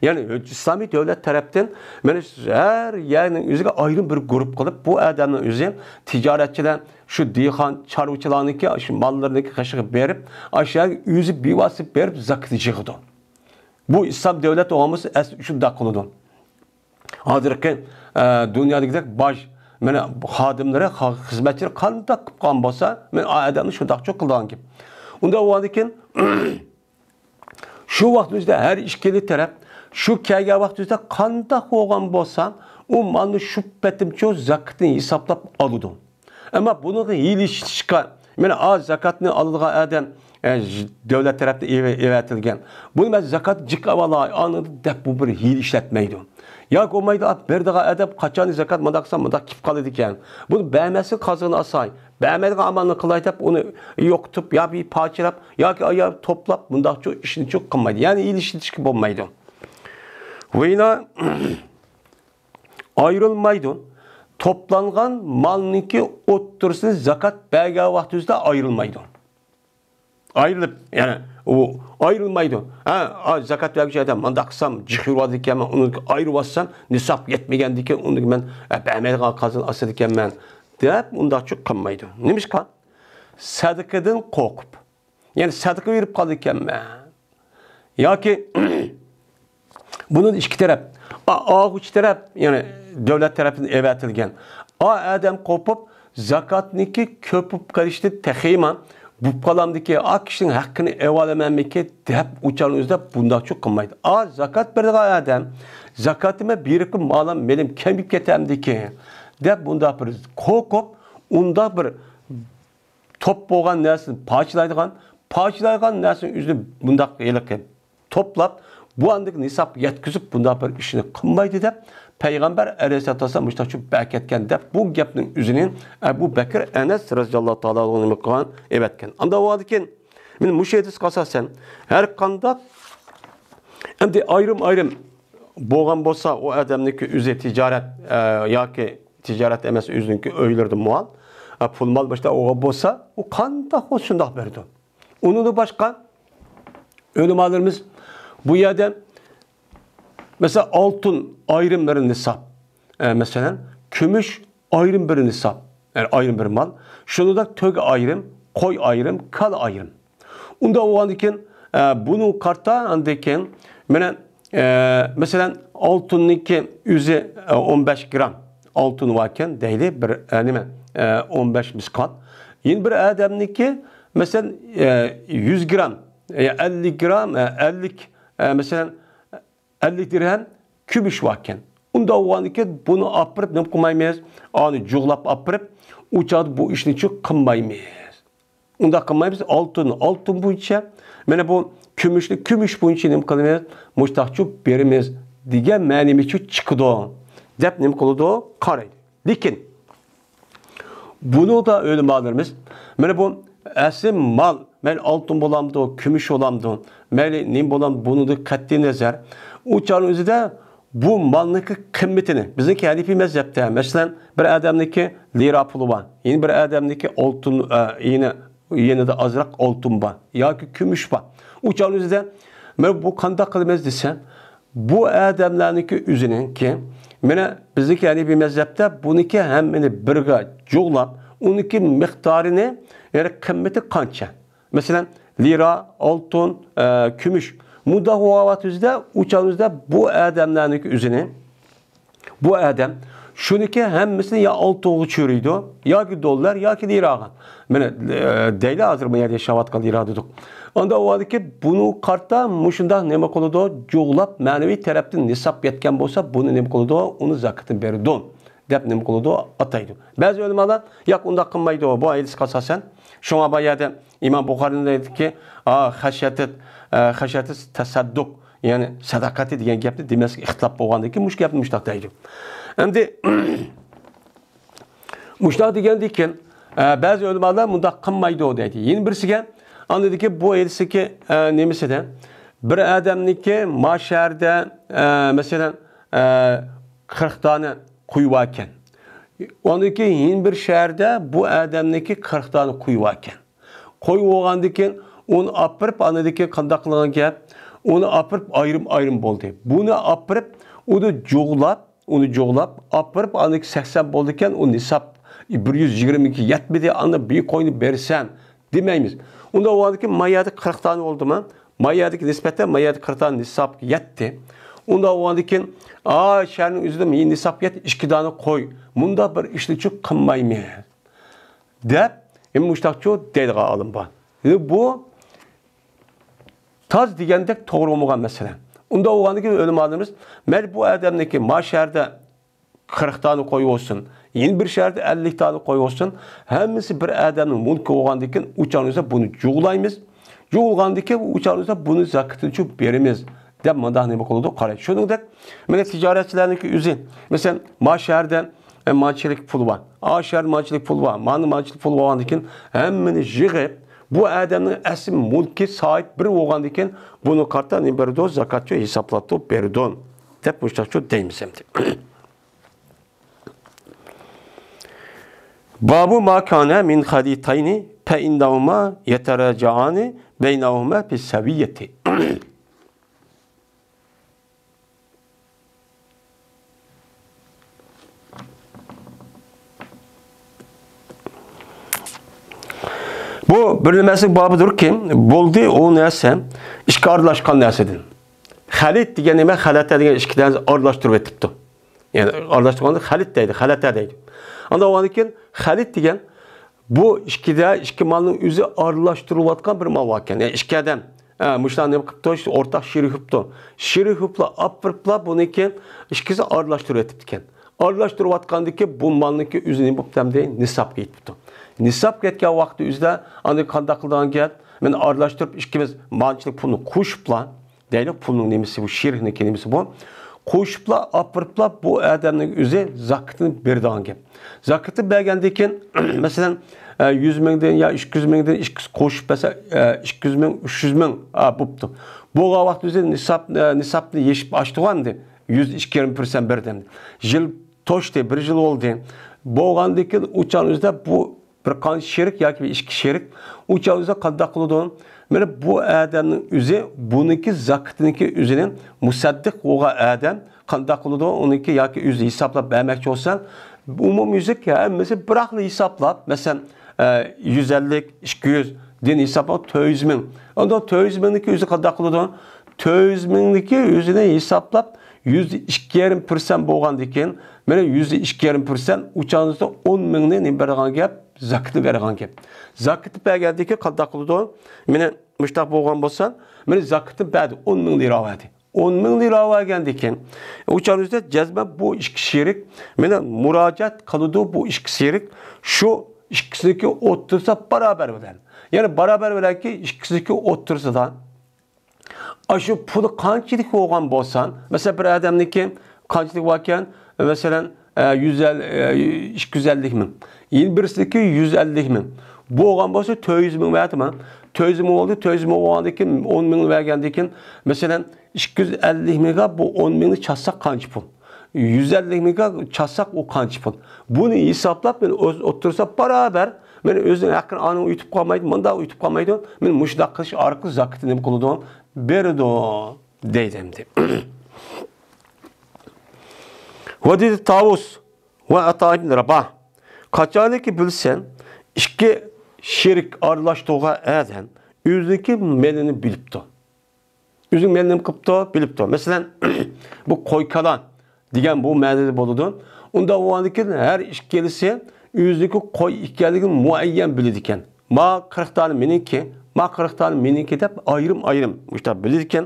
يەنى ئىسلامىي دۆلەت تەرەپتىن مانا ھەر يەرنىڭ ئۆزىگە ئايرىم بىر گۇرۇپ قىلىپ، بۇ ئادەمنىڭ ئۆزى تىجارەتچىلەر، شۇ دېھقان، چارۋىچىلارنىڭكى، شۇ ماللىرىنىڭكى قېشىغا بېرىپ، ئاشۇ يەرگە ئۆزى بىۋاسىتە بېرىپ زاكىتى يىغىدۇ. بۇ ئىسلام دۆلەت بولغان بولسا، ئەسلى شۇنداق قىلىدۇ. ھازىرقى، ئە، دۇنيادىكىدەك باج، مانا، خادىملىرى، خا-، خىزمەتچىلىرى قانداق قىلىپ قالغان بولسا، مانا، ئا ئادەمنى شۇنداقچۇ قىلىدىغان گەپ. ئۇنداق بولغاندىكىن، شۇ ۋاقىت ئۆزىدە ھەر ئىككىلى تەرەپ شۇ كەلگەن ۋاقىت ئۆزىدە قانداق بولغان بولسا، ئۇ مالنى شۇ پېتىمچۇ زاكىتىنى ھېسابلاپ ئالىدۇ. ئەمما بۇنىڭغا ھىيلە ئىشلىتىشقا، مانا، ئا، زاكاتنى ئالىدىغان ئادەم، ئە، ژ-، دۆلەت تەرەپتىن ئېۋە-، ئەۋەتىلگەن. بۇنى مەن زاكات جىق ئاۋالاي، ئاندىن دەپ بۇ بىر ھىيلە ئىشلەتمەيدۇ. ياكى بولمايدۇ، ئا، بېرىدىغان ئادەم قاچان زاكات مۇنداق قىلسام مۇنداق كېلىپ قالىدىكەن. بۇنى بەرمەسلىك قازىقىنى ئاساي، بەرمەيدىغان ئامالنى قىلاي دەپ ئۇنى يوقىتىپ، يا بىر پارچىلاپ، ياكى ئايا توپلاپ، مۇنداقچۇ ئىشنىچۇ قىلمايدۇ. يەنى ھىيلە ئىشلىتىشكە بولمايدۇ. ۋىنا ئايرىلمايدۇ. توپلانغان مالنىڭكى ئوتتۇرىسىنى زاكات بەرگەن ۋاقتىمىزدا ئايرىلمايدۇ. ئايرىلىپ، يەنى ئۇ ئايرىلمايدۇ. ھە، ئا، زاكات بەرگۈچى ئادەم مانداق قىلسام، جىق يۈرۈۋاتىدىكەنمەن، ئۇنى ئايرىۋاتسام، نىساب يەتمىگەندىكىن، ئۇنى مەن، ئە، بەرمەيدىغان قازىنى ئاسىدىكەنمەن، دەپ ئۇنداقچۇ قىلمايدۇ. نېمىشقا؟ سەدىقىدىن قورقۇپ. يەنى سەدىقە بېرىپ قالىدىكەنمەن. ياكى بۇنىڭ ئىككى تەرەپ، ئا-، ئالغۇچى تەرەپ، يەنى دۆلەت تەرەپىدىن ئەۋەتىلگەن. ئا ئادەم قوپۇپ، زاكاتنىكى كۆپ بولۇپ قېلىشتىن تېخىمۇ بۇپ قالامدىكى، ئا كىشىنىڭ ھەققىنى ئېۋالىمەنمىكى دەپ ئۇچارنى ئۆزلەپ بۇنداقچۇ قىلمايدۇ. ئا زاكات بېرىدىغان ئادەم، زاكاتنى مەن بېرىپمۇ مالىم، مېلىم كېمىيىپ كېتەمدىكى دەپ بۇنداق بىر قورقۇپ، ئۇنداق بىر توپ بولغان نەرسىنى پارچىلايدىغان، پارچىلايدىغان نەرسىنى ئۆزىنى بۇنداق ھېلىقى توپلاپ، بۇ ئاندىكى نىسابقا يەتكۈزۈپ، بۇنداق بىر ئىشنى قىلمايدۇ دەپ، پەيغەمبەر ئەلەيھىسسالاتۇ ۋەسسالام مۇشۇنداقچۇ بەركەتكەن دەپ، بۇ گەپنىڭ ئۆزىنى ئەبۇ بەكرى ئەنەس رەزىياللاھۇ تائالا ئەنھۇ نېمە قىلغان؟ ئەۋەتكەن. ئاندىن ئۇ ھالدىكىن، مانا مۇشۇ ھەدىسكە ئاساسەن، ھەر قانداق ئەمدى ئايرىم-ئايرىم بولغان بولسا، ئۇ ئادەمنىڭكى ئۆزى تىجارەت، ئە، ياكى تىجارەت ئەمەس، ئۆزىنىڭكى ئۆيلىرىدە مال، ئە، پۇل مال باشتا ئوغۇل بولسا، ئۇ قانداق بولسا شۇنداق بېرىدۇ. ئۇنىڭدىن باشقا ئۆلىمالىرىمىز بۇ يەردە، مەسىلەن، ئالتۇن ئايرىم بىر نىساب، ئە، مەسىلەن، كۈمۈش ئايرىم بىر نىساب، يەنى ئايرىم بىر مال. شۇنىڭدەك تۆگە ئايرىم، قوي ئايرىم، كالا ئايرىم. ئۇنداق بولغاندىكىن، ئە، بۇنىڭغا قارىتا ئاندىن كېيىن مانا، ئە، مەسىلەن، ئالتۇننىڭكى ئۆزى، ئە، ئون بەش گرام ئالتۇن باركەن دەيلى، بىر، ئە، نېمە، ئە، ئون بەش مىسقال. يەنە بىر ئادەمنىڭكى، مەسىلەن، ئە، يۈز گرام، ئە، ئەللىك گرام، ئە، ئەللىك، ئە، مەسىلەن، ئەللىك دىرھەم كۈمۈش باركەن. ئۇنداق بولغاندىكىن بۇنى ئاپىرىپ نېمە قىلمايمىز؟ ئانى جۇغلاپ ئاپىرىپ، ئۇ چاغدا بۇ ئىشنى چۇ قىلمايمىز. ئۇنداق قىلمايمىز. ئالتۇن، ئالتۇن بويىچە مانا بۇ كۈمۈشنى كۈمۈش بويىچە نېمە قىلىمىز؟ مۇشتاقچۇ بېرىمىز دېگەن مەنىمىچۇ چىقىدۇ، دەپ نېمە قىلىدۇ؟ قارايدۇ. لېكىن بۇنىڭدا ئۆلىمالىرىمىز، مانا بۇ ئەسلى مال، مەيلى ئالتۇن بولامدۇ، كۈمۈش بولامدۇ، مەيلى نېمە بولامدۇ، بۇنىڭدا قەتئىي نەزەر، ئۇ چاغنىڭ ئۆزىدە بۇ مالنىڭكى قىممىتىنى، بىزنىڭكى ھەنىپىي مەزھەپتە، مەسىلەن، بىر ئادەمنىڭكى لىرا پۇلى بار، يەنە بىر ئادەمنىڭكى ئالتۇن، ئە، يەنە، يېنىدا ئازراق ئالتۇن بار ياكى كۈمۈش بار. ئۇ چاغنىڭ ئۆزىدە، مانا بۇ قانداق قىلىمىز دېسە، بۇ ئادەملەرنىڭكى ئۆزىنىڭكى، مانا بىزنىڭكى ھەنىپىي مەزھەپتە بۇنىڭكى ھەممىنى بىرگە جۇغلاپ، ئۇنىڭكى مىقدارىنى، يەنى قىممىتى قانچە؟ مەسىلەن، لىرا، ئالتۇن، ئە، كۈمۈش. مۇنداق ۋاقىت ئۆزىدە، ئۇ چاغ ئۆزىدە بۇ ئادەملەرنىڭكى ئۆزىنى، بۇ ئادەم شۇنىڭكى ھەممىسىنى يا ئالتۇنغا چۆرۈيدۇ، ياكى دوللار، ياكى لىراغا. مانا، ئە، دەيلى ھازىر بۇ يەردە ياشاۋاتقان لىرا دېدۇق. ئاندا ئۇۋادىكى بۇنى قارتا مۇشۇنداق نېمە قىلىدۇ؟ جۇغلاپ مەنىۋى تەرەپتىن نىساب يەتكەن بولسا، بۇنى نېمە قىلىدۇ؟ ئۇنى زاكىتىنى بېرىدۇ، دەپ نېمە قىلىدۇ؟ ئاتايدۇ. بەزى ئۆلىمالار، ياق، ئۇنداق قىلمايدۇ، بۇ ھەدىسكە ئاساسەن. شۇڭا بۇ يەردە ئىمام بۇخارىنىڭ ئېيتتىكى، ئا، خەشيەتىت، ئە، خەشيەتىت تەسەددۇق، يەنى سەداقەتى دېگەن گەپنى دېمەسلىك ئىختىلاپ بولغاندىن كېيىن، مۇشۇ گەپنى مۇشۇنداق دەيدۇ. ئەمدى مۇشۇنداق دېگەندىن كېيىن، ئە، بەزى ئۆلىمالار مۇنداق قىلمايدۇ دەيدۇ. يەنە بىرسىگە، ئاندىكى بۇ ھەدىسىكى، ئە، نېمىسىدە، بىر ئادەمنىڭكى ما شەھەردە، ئە، مەسىلەن، ئە، قىرىق دانە قويى باركەن. ئاندىن كېيىن يەنە بىر شەھەردە بۇ ئادەمنىڭكى قىرىق دانە قويى باركەن. قوي بولغاندىن كېيىن ئۇنى ئاپىرىپ، ئاندىن كېيىن قانداق قىلغان گەپ؟ ئۇنى ئاپىرىپ ئايرىم-ئايرىم بولدى. بۇنى ئاپىرىپ، ئۇنى جۇغلاپ، ئۇنى جۇغلاپ، ئاپىرىپ، ئاندىن كېيىن سەكسەن بولدىكەن، ئۇ نىساب بىر يۈز يىگىرمىگە يەتمىدى، ئاندىن بىر قوينى بېرىسەن دېمەيمىز. ئۇنداق بولغاندىن كېيىن ما يەردە قىرىق دانە بولدىمۇ؟ ما يەردىكى نىسبەتتە ما يەردە قىرىق دانە نىسابقا يەتتى. ئۇنداق بولغاندىن كېيىن، ئا، شەھەرنىڭ ئۆزىدە نىسابقا يەتتى، ئىككى دانە قوي. مۇنداق بىر ئىشنى چۈ قىلمايمىز، دەپ، ئىمام مۇشتاقچۇ دەيدىغان ئالىم بار. بۇ تاز دېگەندەك توغرا بولمىغان مەسىلە. ئۇنداق بولغاندىن كېيىن ئۆلىمالىرىمىز، مەيلى بۇ ئادەمنىڭكى ما شەھەردە قىرىق دانە قوي بولسۇن، يەنە بىر شەھەردە ئەللىك دانە قوي بولسۇن، ھەممىسى بىر ئادەمنىڭ مۈلكى بولغاندىن كېيىن، ئۇ چاغنىڭ ئۆزىدە بۇنى جۇغلايمىز. جۇغلىغاندىن كېيىن، ئۇ چاغنىڭ ئۆزىدە بۇنى زاكىتىنى چۈ بېرىمىز، دەپ مۇنداق نېمە قىلىدۇ؟ قارايدۇ. شۇنىڭدەك، مانا تىجارەتچىلەرنىڭكى ئۆزى، مەسىلەن، ما شەھەردە، ئە، مانچىلىك پۇل بار، ئا شەھەردە مانچىلىك پۇل بار، مانا مانچىلىك پۇل بولغاندىن كېيىن، ھەممىنى يىغىپ، بۇ ئادەمنىڭ ئەسلى مۈلكى ساھىب بىر بولغاندىن كېيىن، بۇنى قارتا نېمە بېرىدۇ؟ زاكاتچۇ ھېسابلاپ بېرىدۇ، دەپ مۇشۇنداقچۇ دەيمىز ئەمدى. بابۇ ما كانە مىن خەلىتەينى فەئىننەھۇما يەتەراجەئانى بەينەھۇما فىسسەۋىييەتى. بۇ بىر نېمىسىنىڭ بابىدۇركى، بولدى ئۇ نەرسە ئىككى ئارىلاشقان نەرسىدىن. خەلىت دېگەن نېمە؟ خەلەتە دېگەن ئىككى نەرسە ئارىلاشتۇرۇپ ئېتىپتۇ. يەنى ئارىلاشتۇرغاندا خەلىت دەيدۇ، خەلەتە دەيدۇ. ئاندىن ئۇنىڭدىن كېيىن خەلىت دېگەن بۇ ئىككىدە، ئىككى مالنىڭ ئۆزى ئارىلاشتۇرۇلۇۋاتقان بىر مال باركەن. يەنى ئىككى ئادەم، ھە، مۇشۇلار نېمە قىپتۇ؟ ئورتاق شېرىك بوپتۇ. شېرىك بوپلا، ئاپىرىپلا بۇنىڭكى ئىككىسى ئارىلاشتۇرۇۋېتىپتىكەن. ئارىلاشتۇرۇۋاتقاندىكى بۇ مالنىڭكى ئۆزى نېمە بوپتۇ ئەمدى؟ نىسابقا يېتىپتۇ. نىسابقا يەتكەن ۋاقىتتا ئۆزىدە ئاندىن قانداق قىلىدىغان گەپ؟ مانا ئارىلاشتۇرۇپ ئىككىمىز مانچىلىك پۇلنى قوشۇپلا، دەيلى، پۇلنىڭ نېمىسى بۇ، شېرىكنىڭكى نېمىسى بۇ. قوشۇپلا، ئاپىرىپلا بۇ ئادەمنىڭ ئۆزى زاكىتىنى بېرىدىغان گەپ. زاكىتىنى بەرگەندىن كېيىن، مەسىلەن، ئە، يۈز مىڭدىن يا ئىككى يۈز مىڭدىن ئىككىسى قوشۇپ بەرسە، ئە، ئىككى يۈز مىڭ، ئۈچ يۈز مىڭ، ئا، بوپتۇ. بولغان ۋاقىت ئۆزى نىساب، ئە، نىسابنى يېشىپ ئاشتىغۇ ئەمدى. يۈز ئىككى يېرىم پىرسەنت بەردى ئەمدى. يىل توشتى، بىر يىل بولدى. بولغاندىن كېيىن ئۇ چاغ ئۆزىدە بۇ بىر قانچە شېرىك ياكى بىر ئىككى شېرىك، ئۇ چاغ ئۆزى قانداق قىلىدۇ؟ مانا بۇ ئادەمنىڭ ئۆزى بۇنىڭكى زاكىتىنىڭكى ئۆزىنى مۇسەددىق بولغان ئادەم قانداق قىلىدۇ؟ ئۇنىڭكى ياكى ئۆزى ھېسابلاپ بەرمەكچى بولسا، ئومۇميۈزلۈك ھەممىسى بىراقلا ھېسابلاپ، مەسىلەن، ئە، يۈز ئەللىك، ئىككى يۈز دىن ھېسابلاپ، تۆت يۈز مىڭ، ئاندىن تۆت يۈز مىڭنىڭكى ئۆزى قانداق قىلىدۇ؟ تۆت يۈز مىڭنىڭكى ئۆزىنى ھېسابلاپ، يۈزدە ئىككى يېرىم پىرسەنت بولغاندىكىن، مانا يۈزدە ئىككى يېرىم پىرسەنت، ئۇ چاغدا ئون مىڭنى نېمە بېرىدىغان گەپ؟ زاكىتىنى بېرىدىغان گەپ. زاكىتىنى بەرگەندىكىن قانداق قىلىدۇ؟ مانا مۇشتاق بولغان بولسا، مانا زاكىتىنى بەردى، ئون مىڭ لىرا بەردى. ئون مىڭ لىرا بەرگەندىكىن، ئۇ چاغدا جەزمەن بۇ ئىككى شېرىك مانا مۇراجىئەت قىلىدۇ، بۇ ئىككى شېرىك شۇ ئىككىسىنىڭكى ئوتتۇرىسى بارابەر بىلەن. يەنى بارابەر بىلەنكى ئىككىسىنىڭكى ئوتتۇرىسىدا ئاشۇ پۇلى قانچىلىك بولغان بولسا، مەسىلەن، بىر ئادەمنىڭكى قانچىلىك باركەن، مەسىلەن، ئە، يۈز ئەللىك، ئە، ئىككى يۈز ئەللىك مىڭ، يەنە بىرسىنىڭكى يۈز ئەللىك مىڭ بولغان بولسا، تۆت يۈز مىڭ بەردىمۇ؟ تۆت يۈز مىڭ بولدى، تۆت يۈز مىڭ بولغاندىن كېيىن، ئون مىڭ بەرگەندىن كېيىن، مەسىلەن، ئىككى يۈز ئەللىك مىڭغا بۇ ئون مىڭنى چاتساق قانچە پۇل؟ يۈز ئەللىك مىڭغا چاتساق ئۇ قانچە پۇل؟ بۇنى ھېسابلاپ، مانا ئۆز ئوتتۇرىسىدا بارابەر، مانا ئۆزىنىڭ ھەققىنى ئانىڭ ئۇيتۇپ قالمايدۇ، مۇنداق ئۇيتۇپ قالمايدۇ، مانا مۇشۇنداق قىلىش ئارقىلىق زاكىتىنى نېمە قىلىدۇ؟ بېرىدۇ، دەيدۇ ئەمدى. ۋە دېدى تاۋۇس ۋە ئاتا ئىبن راباھ، قاچانكى بىلسەم، ئىككى شېرىك ئارىلاشتۇرغان ئادەم ئۆزىنىڭكى مېلىنى بىلىپتۇ. ئۆزىنىڭ مېلىنى نېمە قىپتۇ؟ بىلىپتۇ. مەسىلەن، بۇ قوي كالا دېگەن بۇ مەنىدە بولىدۇ. ئۇنداق بولغاندىكىن ھەر ئىككىلىسى ئۆزىنىڭكى قوي ئىكەنلىكىنى مۇئەييەن بىلىدىكەن. ما قىرىق دانە مېنىڭكى، ما قىرىق دانە مېنىڭكى دەپ ئايرىم-ئايرىم مۇشۇنداق بىلىدىكەن.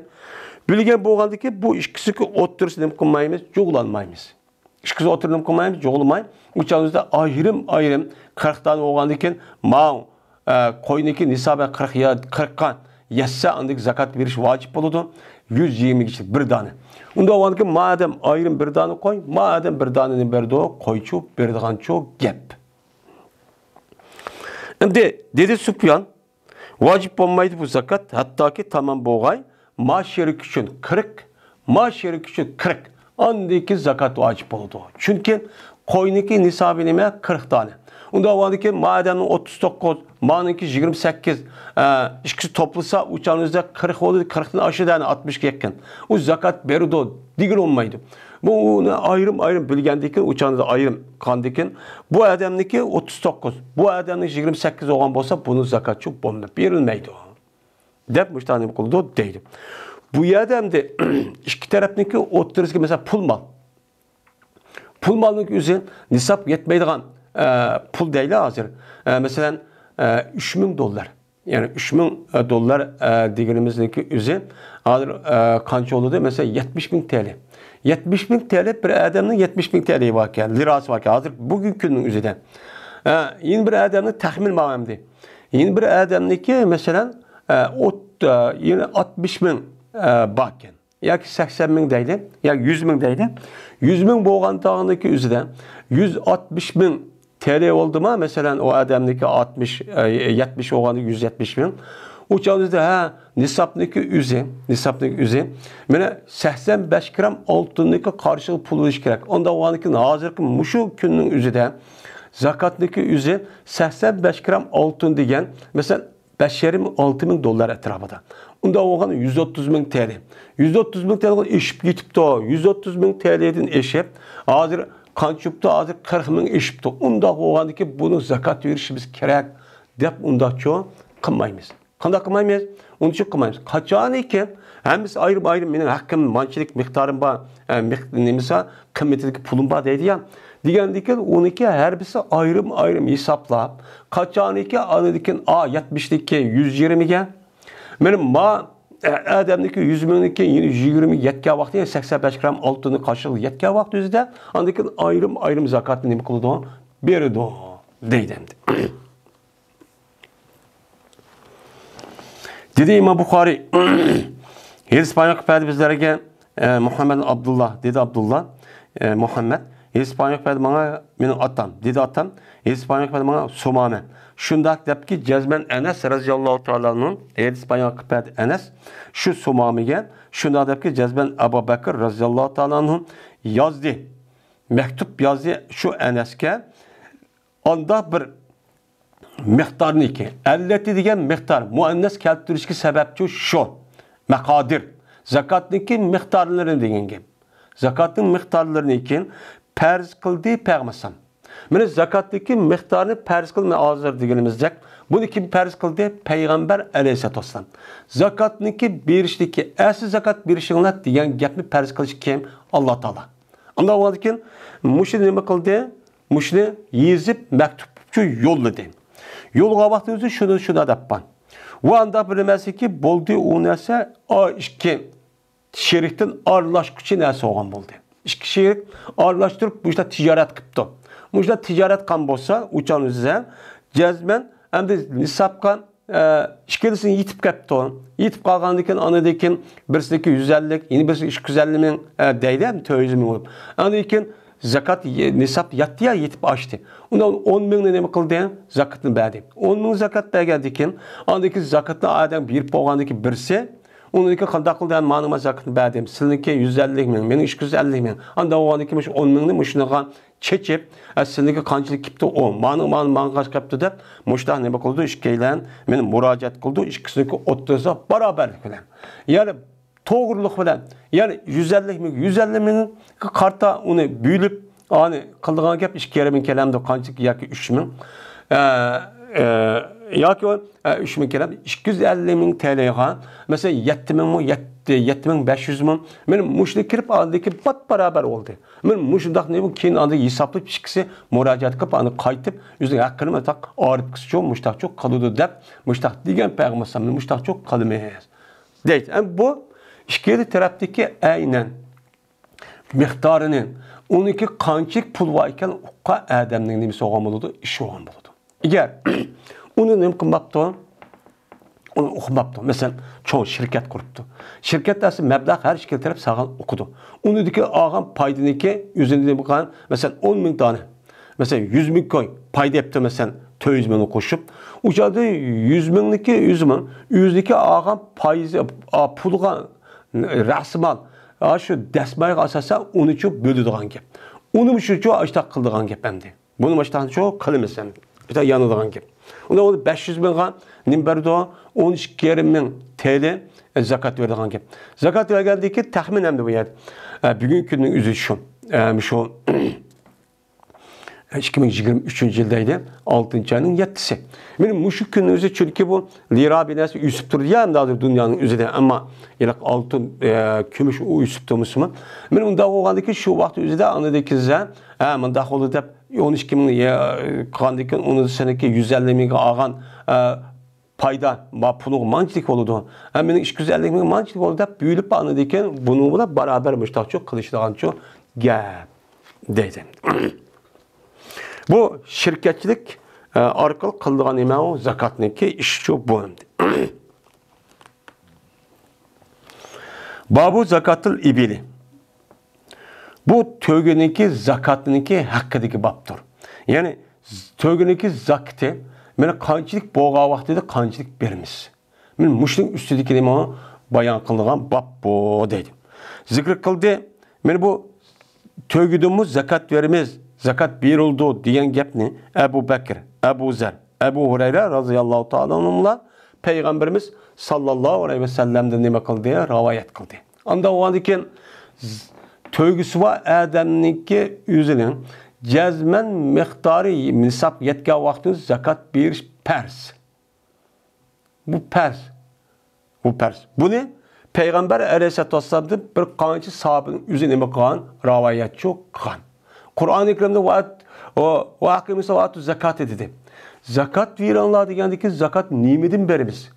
بىلگەن بولغاندىكىن بۇ ئىككىسىنىڭكى ئوتتۇرىسىدا نېمە قىلمايمىز؟ جۇغلانمايمىز. ئىككىسى ئوتتۇرىدا نېمە قىلمايمىز؟ جۇغلىماي، ئۇ چاغدا ئايرىم ئايرىم قىرىق دانە بولغاندىكىن، ماۋۇ، ئە، قوينىڭكى نىسابى قىرىق يا، قىرىققا يەتسە، ئاندىن زاكات بېرىش ۋاجىپ بولىدۇ. يۈز يىگىرمە كىشى بىر دانە. ئۇنداق بولغاندىكىن، ما ئادەم ئايرىم بىر دانە قوي، ما ئادەم بىر دانىنى بېرىدۇ، قويچۇ، بېرىدىغانچۇ گەپ. ئەمدى دېدى سۇپيان، ۋاجىپ بولمايدۇ بۇ زاكات، ھەتتاكى تامام بولغاي، ما شېرىك ئۈچۈن قىرىق، ما شېرىك ئۈچۈن قىرىق، ئاندىن كېيىن زاكات ۋاجىپ بولىدۇ. چۈنكى قوينىڭكى نىسابى نېمە؟ قىرىق دانە. ئۇنداق بولغاندىكىن ما ئادەمنىڭ ئوتتۇز توققۇز، مانىڭكى يىگىرمە سەككىز، ئە، ئىككىسى توپلىسا، ئۇ چاغنىڭ ئۆزىدە قىرىق بولدى، قىرىقتىن ئاشىدۇ، ئاتمىشقا يېقىن. ئۇ زاكات بېرىدۇ دېگىلى بولمايدۇ. بۇ ئۇنى ئايرىم-ئايرىم بىلگەندىكىن، ئۇ چاغدا ئايرىم قىلغاندىكىن، بۇ ئادەمنىڭكى ئوتتۇز توققۇز، بۇ ئادەمنىڭ يىگىرمە سەككىز بولغان بولسا، بۇنىڭ زاكاتى بولمايدۇ، بېرىلمەيدۇ، دەپ مۇشۇنداق نېمە قىلىدۇ دەيدۇ. بۇ يەردە ئەمدى ئىككى تەرەپنىڭكى ئوتتۇرىسىدىكى، مەسىلەن، پۇل مال. پۇل مالنىڭكى ئۆزى نىساب يەتمەيدىغان، ئە، پۇل دەيلى ھازىر. ئە، مەسىلەن، ئە، ئۈچ مىڭ دوللار. يەنى ئۈچ مىڭ دوللار، ئە، دېگىنىمىزنىڭكى ئۆزى ھازىر، ئە، قانچە بولىدۇ؟ مەسىلەن، يەتمىش مىڭ تىيەن. يەتمىش مىڭ تىيەن بىر ئادەمنىڭ يەتمىش مىڭ تىيەنى باركەن، لىراسى باركەن. ھازىر بۈگۈنكى كۈننىڭ ئۆزىدە. ئە، يەنە بىر ئادەمنىڭ تەخمىن ماڭا ئەمدى. يەنە بىر ئادەمنىڭكى، مەسىلەن، ئە، ئوت-، ئە، يەنە ئاتمىش مىڭ، ئە، باركەن. ياكى سەكسەن مىڭ دەيلى، ياكى يۈز مىڭ دەيلى. يۈز مىڭ بولغان چاغنىڭكى ئۆزىدە يۈز ئاتمىش مىڭ تىيەن بولدىما، مەسىلەن، ئۇ ئادەمنىڭكى ئاتمىش، ئە، يەتمىش بولغاندا يۈز يەتمىش مىڭ. ئۇ چاغدا، ھە، نىسابنىڭكى ئۆزى، نىسابنىڭكى ئۆزى، مانا، سەكسەن بەش گرام ئالتۇننىڭكى قارشىلىقى پۇل بولۇشى كېرەك. ئۇنداق بولغاندىكىن، ھازىرقى مۇشۇ كۈننىڭ ئۆزىدە زاكاتنىڭكى ئۆزى سەكسەن بەش گرام ئالتۇن دېگەن، مەسىلەن، بەش يېرىم، ئالتە مىڭ دوللار ئەتراپىدا. ئۇنداق بولغان يۈز ئوتتۇز مىڭ تىيەن. يۈز ئوتتۇز مىڭ تىيەندىن ئېشىپ كېتىپتۇ. يۈز ئوتتۇز مىڭ تىيەندىن ئېشىپ، ھازىر قانچە بوپتۇ؟ ھازىر قىرىق مىڭ ئېشىپتۇ. ئۇنداق بولغاندىكىن بۇنى زاكات بېرىشىمىز كېرەك، دەپ ئۇنداقچۇ قىلمايمىز. قانداق قىلمايمىز؟ ئۇنچە قىلمايمىز. قاچانكى ھەممىسى ئايرىم-ئايرىم، مېنىڭ ھەققىم مانچىلىك مىقدارىم بار، ئە، مىق-، نېمىسى، قىممىتىدىكى پۇلۇم بار دەيدۇ يا. دېگەندىكىن ئۇنىڭكى ھەر بىرسى ئايرىم-ئايرىم ھېسابلاپ، قاچانكى ئاندىن كېيىن، ئا، يەتمىشتىكى يۈز يىگىرمىگە، مانا ما، ئە، ئادەمنىڭكى يۈز مىڭنىڭكى يەنە يۈز يىگىرمە يەتكەن ۋاقتى، يەنى سەكسەن بەش گرام ئالتۇننى قارشىلىق يەتكەن ۋاقتى ئۆزىدە، ئاندىن كېيىن ئايرىم-ئايرىم زاكاتنى نېمە قىلىدۇ؟ بېرىدۇ، دەيدۇ ئەمدى. دېدى ئىمام بۇخارىي، ھەدىس بايان قىلىپ بەردى بىزلەرگە، ئە، مۇھەممەد ئابدۇللا، دېدى ئابدۇللا، ئە، مۇھەممەد، ھەدىس بايان قىلىپ بەردى ماڭا مېنىڭ ئاتام، دېدى ئاتام، ھەدىس بايان قىلىپ بەردى ماڭا سۇمامە. شۇنداق دەپكى جەزمەن ئەنەس رەزىياللاھۇ تائالا ئەنھۇ ھەدىس بايان قىلىپ بەردى ئەنەس شۇ سۇمامىگە، شۇنداق دەپكى جەزمەن ئەبۇ بەكىر رەزىياللاھۇ تائالا ئەنھۇ يازدى، مەكتۇپ يازدى شۇ ئەنەسكە. ئاندا بىر مىقدارنىكى، ئەللەتى دېگەن مىقدار، مۇئەننەس كەلتۈرۈشكە سەۋەبچۇ شۇ. مەقادىر، زاكاتنىڭكى مىقدارلىرى دېگەن گەپ. زاكاتنىڭ مىقدارلىرىنى كېيىن پەرز قىلدى پەيغەمبەر. مانا زاكاتنىڭكى مىقدارىنى پەرز قىلدى، مانا ھازىر دېگىنىمىزدەك، بۇنى كىم پەرز قىلدى؟ پەيغەمبەر ئەلەيھىسسالاتۇ ۋەسسالام. زاكاتنىكى بېرىشتىكى، ئەسلى زاكات بېرىشىڭلار دېگەن گەپنى پەرز قىلىش كىم؟ ئاللا تائالا. ئانداق بولغاندىكىن، مۇشۇنى نېمە قىلدى؟ مۇشۇنى يېزىپ، مەكتۇپچۇ يوللىدى. يوللىغان ۋاقتىدا ئۆزى شۇنى، شۇنى دەپ بار. ۋە ئانداق بىر نەرسىكى بولدى، ئۇ نەرسە، ئا، ئىككى شېرىكتىن ئارىلاشقۇچى نەرسە بولغان بولدى. ئىككى شېرىك ئارىلاشتۇرۇپ، مۇشۇنداق تىجارەت قىپتۇ. مۇشۇنداق تىجارەت قىلغان بولسا، ئۇچان ئۆزى جەزمەن ئەمدى نىسابقا، ئە، ئىككىلىسىنى يېتىپ كەپتۇ. يېتىپ قالغاندىن كېيىن، ئاندىن كېيىن بىرسىنىڭكى يۈز ئەللىك، يەنە بىرسىنىڭكى ئىككى يۈز ئەللىك مىڭ، ئە، دەيدۇ، تۆت يۈز مىڭ بولۇپ. ئاندىن كېيىن زاكات يە-، نىساب يەتتى يا، يېتىپ ئاشتى. ئۇندا ئون مىڭنى نېمە قىلدى؟ زاكاتنى بەردى. ئون مىڭ زاكات بەرگەندىن كېيىن، ئاندىن كېيىن زاكاتنى ئادەم بېرىپ بولغاندىن كېيىن بىرسى، ئۇنىڭدىن كېيىن قانداق قىلدى؟ مانا، مانا زاكاتنى بەردىم. سىلىنىكى يۈز ئەللىك مىڭ، مېنىڭ ئىككى يۈز ئەللىك مىڭ. ئانداق بولغاندىن كېيىن مۇشۇ ئون مىڭنى مۇشۇنىڭغا چېچىپ، ئە، سىلىنىكى قانچىلىك كېپتۇ ئۇ، مانا، مانا، مانا قانچە كەپتۇ دەپ، مۇشۇنداق نېمە قىلدى؟ ئىككىيلەن مېنى مۇراجىئەت قىلدى، ئىككىسىنىڭكى ئوتتۇرىسىغا باراۋەرلىك بىلەن. يەنى توغرىلىق بىلەن، يەنى يۈز ئەللىك مىڭ، يۈز ئەللىك مىڭگە قارىتا ئۇنى بۆلۈپ، ئانى قىلىدىغان گەپ ئىككى يېرىم مىڭ كېلەمدۇ، قانچە ياكى ئۈچ مىڭ، ئە، ئە، ياكى ئۇ، ئە، ئۈچ مىڭ كېلەم، ئىككى يۈز ئەللىك مىڭ تېلېغا، مەسىلەن، يەتتە مىڭمۇ، يەتتە، يەتتە مىڭ بەش يۈزمۇ، مانا مۇشۇنى كىرىپ ئالدىكى بات باراۋەر بولدى. مانا مۇشۇنداق نېمە كېيىن ئاندىن ھېسابلاپ ئىككىسى مۇراجىئەت قىلىپ، ئاندىن قايتىپ ئۆزىنىڭ ھەققىنى مۇنداق ئارىپكىسىچۇ، مۇشتاقچۇ قىلىدۇ دەپ، مۇشتاق دېگەن پەيغەمبەر ئەلەيھىسسالام، مۇشتاقچۇ قىلىمىز. دەيدۇ. ئەمما بۇ ئىككىلا تەرەپتىكى ئەينەن مىقدارىنى، ئۇنىڭكى قانچىلىك پۇل بار ئىكەن، ئۇققان ئادەمنىڭ نېمىسى بولغان بولىدۇ، ئىشى بولغان بولىدۇ. ئەگەر ئۇنى نېمە قىلماپتۇ؟ ئۇنى ئۇقماپتۇ. مەسىلەن، چوڭ شىركەت قۇرۇپتۇ. شىركەتتە ئەسلى مەبلەغ ھەر ئىككىلا تەرەپ سالغان ئۇقىدۇ. ئۇنىڭدىكى ئالغان پايدىنىڭكى ئۆزىنى نېمە قىلغان، مەسىلەن، ئون مىڭ دانە. مەسىلەن، يۈز مىڭ كوي پايدا ئېپتۇ، مەسىلەن، تۆت يۈز مىڭنى قوشۇپ. ئۇ چاغدا يۈز مىڭنىڭكى ئۆزىمۇ، ئۆزىنىڭكى ئالغان پايىزى، ئا، پۇلغا، رەسمال، ئا، شۇ دەسمايىغا ئاساسەن ئۇنىچۇ بۆلىدىغان گەپ. ئۇنىمۇ شۇچۇ ئاشتاق قىلىدىغان گەپ ئەمدى. بۇنى ماشتاقچۇ قىلىمىز ئەمدى. بىر يانىدىغان گەپ. ئۇندا ئۇنى بەش يۈز مىڭغا نېمە بەردى؟ ئون ئىككى يېرىم مىڭ تېلى، ئە، زاكات بېرىدىغان گەپ. زاكات بەرگەندىن كېيىن تەخمىن ئەمدى بۇ يەردە. ئە، بۈگۈنكى كۈننىڭ ئۆزى شۇ. ئە، شۇ ئىككى مىڭ يىگىرمە ئۈچىنچى يىل دەيدۇ، ئالتىنچى ئاينىڭ يەتتىسى. مانا مۇشۇ كۈننىڭ ئۆزى، چۈنكى بۇ لىرا بىناسى ئۆسۈپ تۇرىدۇ يا، ئەمدى ھازىر دۇنيانىڭ ئۆزىدە، ئەمما ھېلىقى ئالتۇن، ئە، كۈمۈش ئۇ ئۆسۈپ تۇرمىسىمۇ؟ مانا ئۇنداق بولغاندىن كېيىن شۇ ۋاقىت ئۆزىدە ئاندىن كېيىن، ھە، مۇنداق بولدى دەپ، ئون ئىككى مىڭ، ئە، قىلغاندىن كېيىن، ئۇنىڭ سېنىڭكى يۈز ئەللىك مىڭگە ئالغان، ئە، پايدا، ما پۇلۇڭ مانچىلىك بولىدۇ. ھە، مېنىڭ ئىككى يۈز ئەللىك مىڭ مانچىلىك بولدى دەپ بۆلۈپ، ئاندىن كېيىن بۇنىڭ بىلەن باراۋەر مۇشتاقچۇ قىلىشىدىغانچۇ گەپ دەيدۇ. بۇ شىركەتچىلىك، ئە، ئارقىلىق قىلىدىغان نېمە ئۇ؟ زاكاتنىڭكى ئىشىچۇ بۇ ئەمدى. بابۇ زاكاتىل ئىبىلى. بۇ تۆگىنىڭكى زاكاتىنىڭكى ھەققىدىكى بابتۇر. يەنى تۆگىنىڭكى زاكىتى، مانا قانچىلىك بولغان ۋاقتىدا قانچىلىك بېرىمىز. مانا مۇشۇنىڭ ئۈستىدىكى نېمە بايان قىلىنغان باب بۇ دەيدۇ. زىكىر قىلدى. مانا بۇ تۆگىدىنمۇ زاكات بېرىمىز، زاكات بېرىلىدۇ دېگەن گەپنى ئەبۇ بەكىر، ئەبۇ زەر، ئەبۇ ھۇرەيرە رازىياللاھۇ تائالا ئەنھۇملار پەيغەمبىرىمىز ساللاللاھۇ ئەلەيھى ۋەسەللەمدىن نېمە قىلدى؟ رىۋايەت قىلدى. ئانداق بولغاندىن كېيىن، ز-، تۆگىسى بار ئادەمنىڭكى ئۆزىنىڭ جەزمەن مىقدارى نىساب يەتكەن ۋاقتىدا زاكات بېرىش پەرز. بۇ پەرز. بۇ پەرز. بۇنى پەيغەمبەر ئەلەيھىسسالاتۇ ۋەسسالامدىن بىر قانچە ساھابىنىڭ ئۆزى نېمە قىلغان؟ رىۋايەتچۇ قىلغان. قۇرئانى كەرىمدە ۋە، ۋە، ۋە ئەقىمۇس سالاتۇ زاكاتى دېدى. زاكات بېرىڭلار دېگەندىكى زاكات نېمىدىن بېرىمىز؟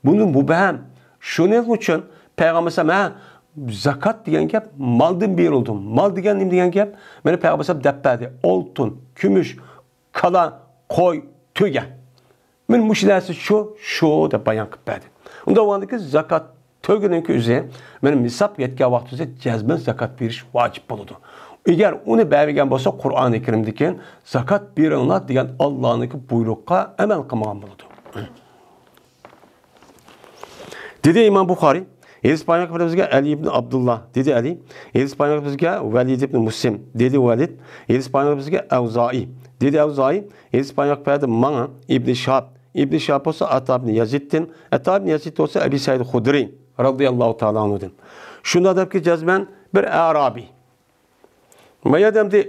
بۇنى مۇبھەم. شۇنىڭ ئۈچۈن پەيغەمبەر ئەلەيھىسسالام، ھە، زاكات دېگەن گەپ مالدىن بېرىلىدۇ. مال دېگەن نېمە دېگەن گەپ؟ مانا پەيغەمبەر ئەلەيھىسسالام دەپ بەردى. ئالتۇن، كۈمۈش، كالا، قوي، تۆگە. مانا مۇشۇ نەرسە شۇ، شۇ دەپ بايان قىلىپ بەردى. ئۇنداق بولغاندىكىن زاكات تۆگىنىڭكى ئۆزى، مانا نىساب يەتكەن ۋاقتىدا جەزمەن زاكات بېرىش ۋاجىپ بولىدۇ. ئەگەر ئۇنى بەرمىگەن بولسا، قۇرئانى كەرىمدىكى زاكات بېرىڭلار دېگەن ئاللانىڭكى بۇيرۇققا ئەمەل قىلمىغان بولىدۇ. دېدى ئىمام بۇخارى، ھەدىس بايان قىلىپ بىزگە ئەلى ئىبن ئابدۇللا، دېدى ئەلى. ھەدىس بايان قىلىپ بىزگە ۋەلىد ئىبن مۇسلىم، دېدى ۋەلىد. ھەدىس بايان قىلىپ بىزگە ئەۋزائى، دېدى ئەۋزائى. ھەدىس بايان قىلىپ بەردى ماڭا ئىبن شىھاب. ئىبن شىھاب بولسا ئاتا ئىبن يەزىدتىن، ئاتا ئىبن يەزىد بولسا ئەبى سەئىد خۇدرى رازىياللاھۇ تائالا ئەنھۇدىن. شۇنداق دەپكى جەزمەن بىر ئەرابىي. ما يەردە ئەمدى